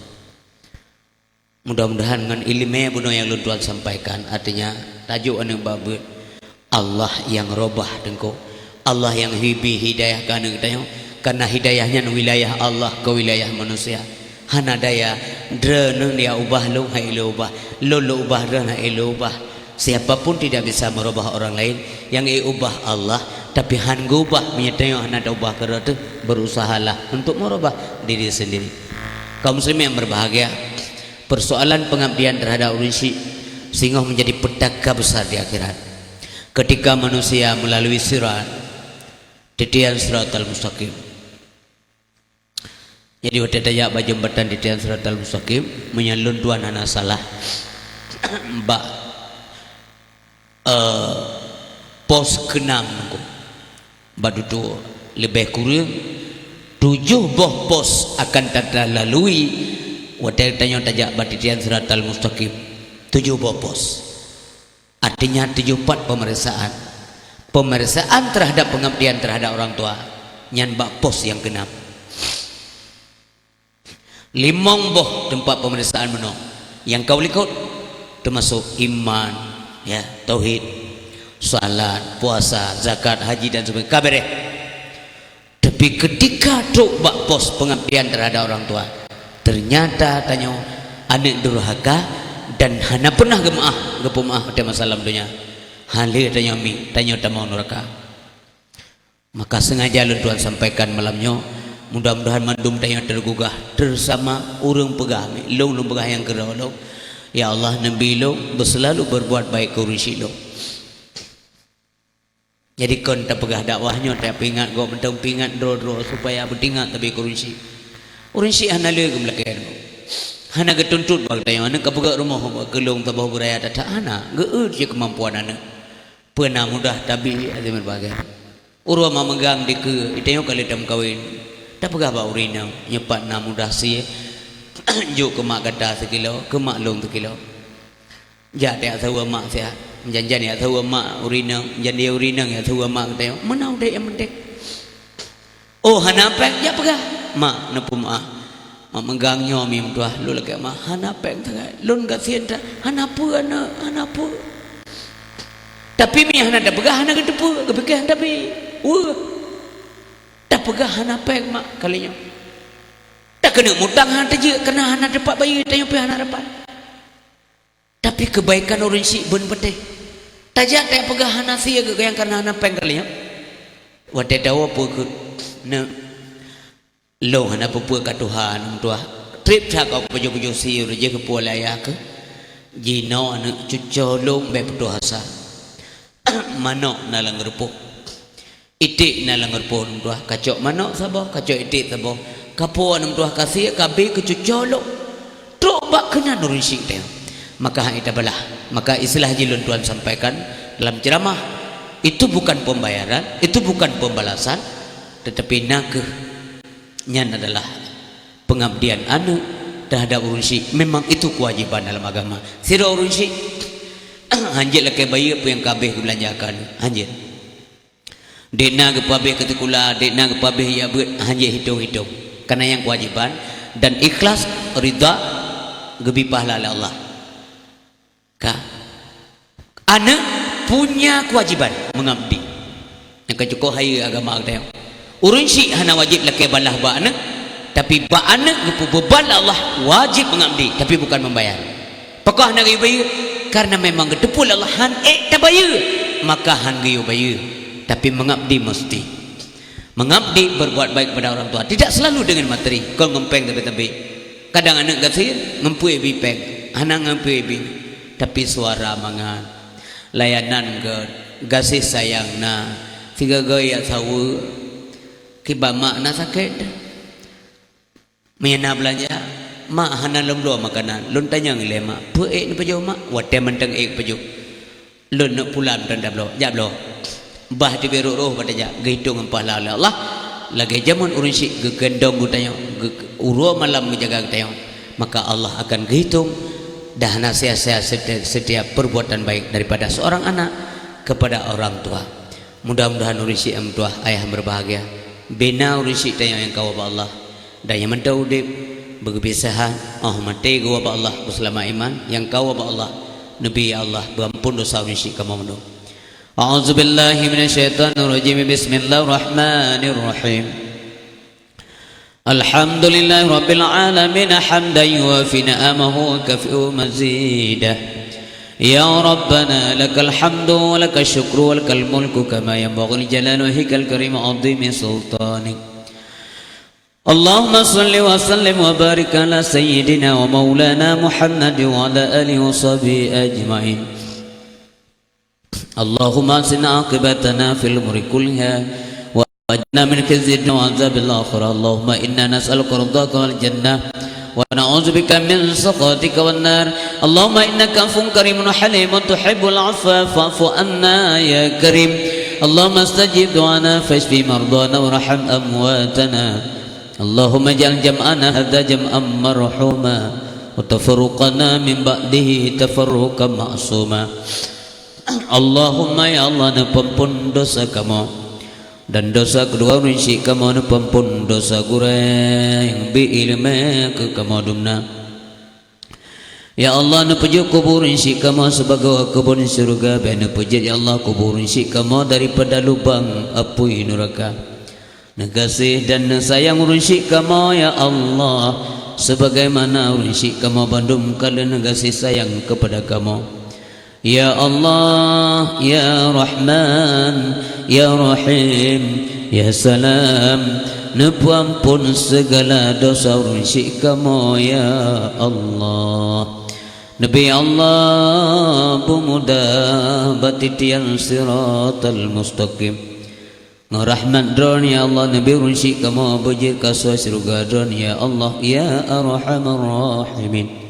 Mudah-mudahan ngon ileumèe bunoe nyang lôn tuan sampaikan, artinya, tajok aneuk bak beuet, Allah nyang robah teungku. Allah nyang hibi hidayah keu aneuk tanyoe, karena hidayah nyan wilayah Allah, kon wilayah manusia. Hana daya, droeneuh ya ubah lôn, han lôn ubah, lôn lôn ubah droeneuh, han lôn ubah. Siapa pun tidak bisa merubah orang lain, nyang ubah Allah, tapi han geuubah, meunyoe tanyoe hana taubah keudroe teuh, berusahalah untuk merubah diri sendiri. Kaum muslimin yang berbahagia, persoalan pengabdian terhadap ureuëng syik singoh menjadi petaka besar di akhirat. Ketika manusia melalui sirat, titian siratal mustaqim. Jadi, watèe tajak bak jeumbatan titian siratal mustaqim, meunyoe lôn tuan hana salah, bak, eh, pos keenam, bak dudoe leubeh kureueng tujoh boh pos akan tatalalui watèe tanyoe tajak bak titian siratal mustaqim. Tujoh boh pos. Artinya tujoh pat pemeriksaan. Pemeriksaan terhadap pengabdian terhadap orang tua, nyan bak pos nyang keenam. Limong boh teumpat pemeriksaan meunoe nyang ka u likot, teumasok iman, ya, tauhid, salat, puasa, zakat, haji dan sebagainya, ka beureh. Tapi ketika trok bak pos pengabdian terhadap orang tua, ternyata tanyoe aneuk durhaka dan hana pernah geumeu'ah, geupeumeu'ah watèe masa lam donya. Hana lé tanyoe mi, tanyoe tamong nuraka. Maka sengaja lôn tuan sampaikan malam nyoe, mudah-mudahan mandum tanyoe tergugah, terutama ureuëng peugah, lôn lôn peugah nyang keudroe lôn. Ya Allah, neubi lôn beuselalu berbuat baik keu ureuëng syik lôn. Jadi kon tapeugah dakwah nyoe, tapeuingat gob mantong, peuingat droe-droe supaya beutingat tabi keu ureuëng syik. Ureuëng syik hana lé geumeulakée. Hana geutuntot bak geutanyoe, aneuk ka peugöt rumoh bak keu lôn saboh beuraya that-that, hana. Geu-eu cit keumampuan aneuk. Peue na mudah tabi, até meubagai. Uroe mak meugang dikeue, geutanyoe ka lheueh tameukawen. Tapeugah bak ureuëng inong, nyoe pat na mudah sie. Jok keu mak gata sikilo, keu mak lôn sikilo. Jak tajak saweue mak siat. Jan-jan jak saweue mak ureuëng inong, jan di ureuëng inong jak saweue mak geutanyoe. Meunan udép nyang penting. Oh, hana péng, jak peugah. Mak, neupeumeu'ah. Mak meugang nyoe mi meutuah, lôn lakée mak, hana péng sangat. Lôn gasien that, hana peue aneuk, hana peue. Tapi mi hana tapeugah, hana geuteupeue, geupike hana tabi. Weueh. Tapeugah hana péng mak kali nyoe. Takeuneuk mutang hana teujeuet, keunan hana teupat bayeue, tanyoe pih hana dapat. Tapi keubaikan ureuëng syik beuneupeutéh. Tajak tapeugah hana sie geuh nyang kana hana péng kali nyoe. Watée tawoe peue keuh, neuk, lôn hana peue-peue ka tuha aneuk meutuah. Treb that ka kupajoh-pajoh sie ureuëng jih keupeue lé ayah keuh. Jinoe aneuk cucoe lôn bék putôh asa. Manök na lam geureupoh. Iték na lam geureupoh aneuk meutuah, kacok manök saboh, kacok iték saboh, kapoh aneuk meutuah ka sie, ka abéh keu cucoe lôn. Trok bak keunan ureuëng syik teuh. Maka hana tabalah. Maka istilah jih lôn tuan sampaikan dalam ceramah, itu bukan pembayaran, itu bukan pembalasan, tetapi nakeuh nyan adalah pengabdian aneuk terhadap ureuëng syik. Memang itu kewajiban dalam agama. Sidroe ureuëng syik, hanjeuet lakée bayeue peue nyang ka abéh geubeulanja keu aneuk. Hanjeuet. Dék na geupeuabéh keu sikula, dék na geupeuabéh jak beuet, hanjeuet hitong-hitong. Karena nyang kewajiban dan ikhlas, ridha, geubri pahala lé Allah. Ka. Aneuk punya kewajiban mengabdi. Nyang ka cukôp hayeue agama geutanyoe. Ureuëng syik hana wajéb lakée balah bak aneuk, tapi bak aneuk geupeubeban lé Allah wajéb mengabdi, tapi bukan membayar. Pakon hana geuyue bayeue? Karena memang geuteupeue lé Allah han ék tabayeue, maka han geuyue bayeue. Tapi mengabdi mesti. Mengabdi, berbuat baik kepada orang tua tidak selalu dengan materi, kon ngon péng tapi-tapi. Kadang aneuk gasien ngon peue bri péng, hana ngon peue bri, tapi suara mangat. Layanan gét, gaséh sayang na, sigoe-goe jak saweue, kiban mak na sakét. Meunyo na beulanja, "Mak, hana lôn bloe makanan." "Lôn tanyong ilée, Mak, peue ék neupajoh, Mak?" "Watée mantong ék pajoh." "Lôn neuk pulan mantong tabloe." "Jak bloe." Bah teubiet rôh-rôh bak tajak, geuhitong ngon pahala lé Allah. Lagée jameun ureuëng syik geugendong geutanyoe, geu-, uroe malam geujaga geutanyoe, maka Allah akan geuhitong dan hana sia-sia seti-, setiap perbuatan baik daripada seorang anak kepada orang tua. Mudah-mudahan ureuëng syik nyang meutuah ayah berbahagia, bina ureuëng syik tanyoe nyang ka woe bak Allah, dan nyang mantong udeb, Beugeubisahan, oh maté geuwoe bak Allah beuseulamat iman, nyang ka woe bak Allah, neubi ya Allah beuampon dosa ureuëng syik kamoe mandum. A'udzubillahi minasyaitonirrajim. Bismillahirrahmanirrahim. Alhamdulillahi rabbil alamin, hamdan yuwafi ni'amahu wa yukafi'u mazidah. Ya Rabbana, lakal hamdu wa lakal syukru wa lakal mulku kama yanbaghi li jalali wajhikal karim wa 'azimi sultanik. Allahumma shalli wa sallim wa barik ala sayyidina wa maulana Muhammad wa ala alihi wa sahbihi ajma'in. Allahumma ahsin aqibatana fil umuri kulliha wa ajirna min khizyid dunya wa adzabil akhirah. Allahumma inna nas'aluka ridhaka wal jannah wa na'udzubika min sakhatika wan nar. Allahumma innaka afuwwun karimun halimun tuhibbul afwa fa'fu anna ya karim. Allahumma stajib du'ana, fashfi mardana, warham amwatana. Allahumma ij'al jam'ana hadza jam'an marhuma, wa tafarruqana min ba'dihi tafarruqan ma'suma. Allahumma, ya Allah, neupeuampon dosa kamoe dan dosa keudua ureuëng syik kamoe, neupeuampon dosa gurée nyang bi iéleumé keu kamoe dumna. Ya Allah, neupeujeuet kubu ureuëng syik kamoe sibagoe keubon syeuruga, bék neupeujeuet, ya Allah, kubu ureuëng syik kamoe daripada lubang apui nuraka. Neugaséh dan neusayang ureuëng syik kamoe, ya Allah, sebagaimana ureuëng syik kamoe bandum ka lheueh neugaséh sayang keupada kamoe. Ya Allah, ya Rahman, ya Rahim, ya Salam, neupeuampon sigala dosa ureuëng syik kamoe, ya Allah. Neubi Allah beumudah bak titian siratal mustaqim. Ngon rahmat Droe, ya Allah, neubi ureuëng syik kamoe beujeuet keu asoe syeuruga Droe, ya Allah, ya Arhamar Rahimin.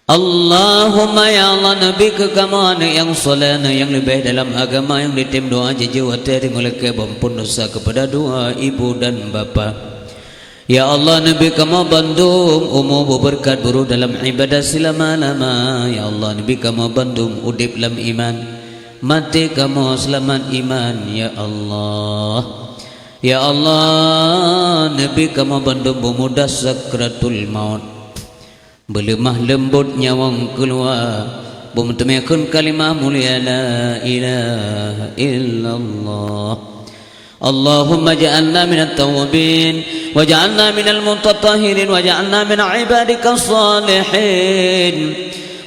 Allahumma, ya Allah, neubi keu kamoe aneuëk nyang saleh, aneuëk nyang leubeh dalam agama, nyang jitem doa jijeuet watée teungoh lakée beuampon dosa keupada dua ibu dan bapa. Ya Allah, neubi kamoe bandum umu beubeureukat, beuroh dalam iébadah seulama-lama. Ya Allah, neubi kamoe bandum udeb lam iman, maté kamoe seulamat iman, ya Allah. Ya Allah, neubi kamoe bandum beumudah sakratul maut. Beuleumah leumbot nyawöng keuluwa, beumeuteumé kheun kalimah mulia la ilaha illallah. Allahumma ja'alna minat tawwabin, waj'alna minal mutatahhirin, waj'alna min ibadikas salihin,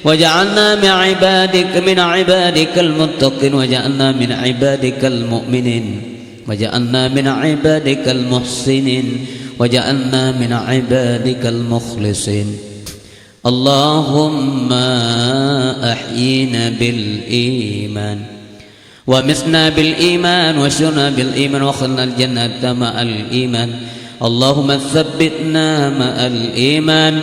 waj'alna min ibadik, min ibadikal muttaqin, waj'alna min ibadikal mu'minin, waj'alna min ibadikal muhsinin, waj'alna min ibadikal mukhlisin. Allahumma ahyina bil iman, wa mitna bil iman, wa syurna bil iman, wa khulnal jannata ma'al iman. Allahumma tsabbitna ma'al iman,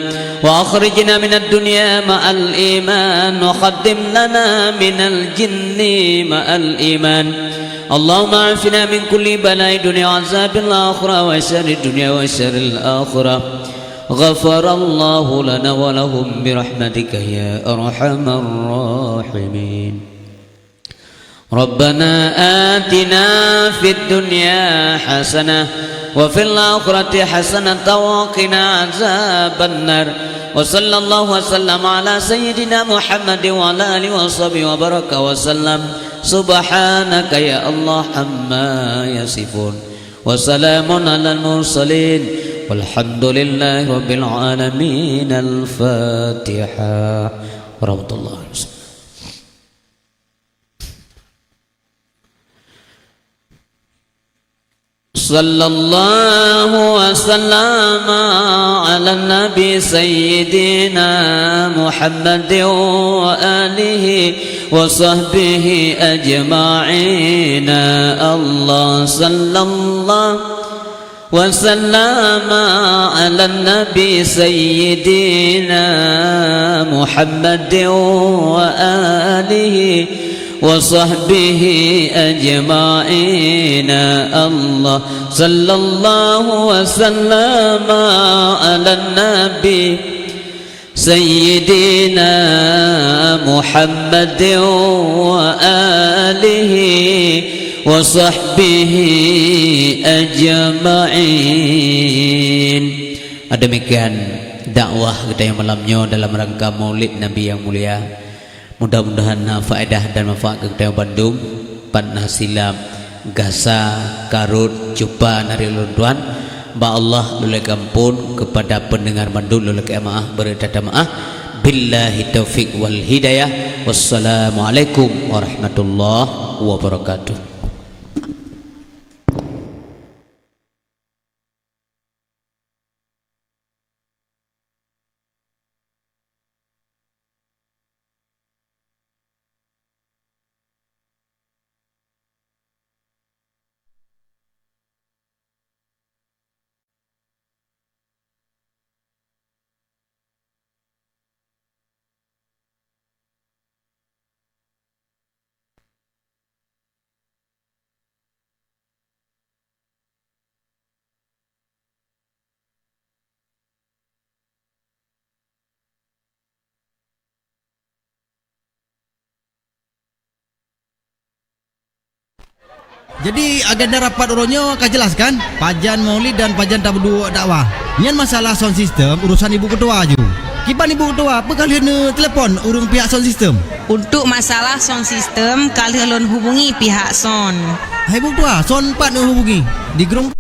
wa akhrijna minad dunya ma'al iman, wa khattim lana minal jinni ma'al iman. Allahumma afina min kulli bala'i dunya wa azabil akhirah wa syarrid dunya wa syarril akhirah. Ghafarallahu lana wa lahum birahmatika ya arhamar rahimin. Rabbana atina fid dunya hasanah wa fil akhirati hasanatan wa qina azabannar. Wa sallallahu wa sallam ala sayyidina Muhammadin wa ala alihi wa sahbihi wa baraka wa sallam. Subhanaka ya Allah amma yasifun. Wa salamun alal mursalin. Walhamdulillahi rabbil alamin. Al-Fatihah. Warahmatullahi wabarakatuh. Sallallahu wa sallama ala nabi sayyidina Muhammadin wa alihi wa sahbihi ajma'in. Allah sallallahu wa sallama ala nabi sayyidina Muhammadin wa alihi wa sahbihi ajma'in. Allah sallallahu wa sallama ala nabi sayyidina Muhammadin wa alihi wa sahbihi ajma'in. Demikian dakwah geutanyoe malam nyoe dalam rangka Maulid Nabi nyang mulia. Mudah-mudahan na faedah dan manfaat keu geutanyoe bandum. Pat na silap, gasa, karot, cupa dari ulôn tuan. Bak Allah lôn lakée amphon, keupada peundengar bandum lôn lakée meu'ah, beureutata meu'ah. Billahi taufiq wal hidayah. Wassalamualaikum warahmatullahi wabarakatuh. Jadi, agenda rapat uroe nyoe ka jelas kan? Pajan Maulid dan pajan tapeuduek dakwah. Nyan masalah sound system urusan Ibu Ketua aju. Kiban Ibu Ketua, peu ka lheueh neutelepon ureuëng pihak sound system? Untuk masalah sound system, ka lheueh lôn hubungi pihak sound. Hai Ibu Ketua, sound pat neuhubungi? Di Grong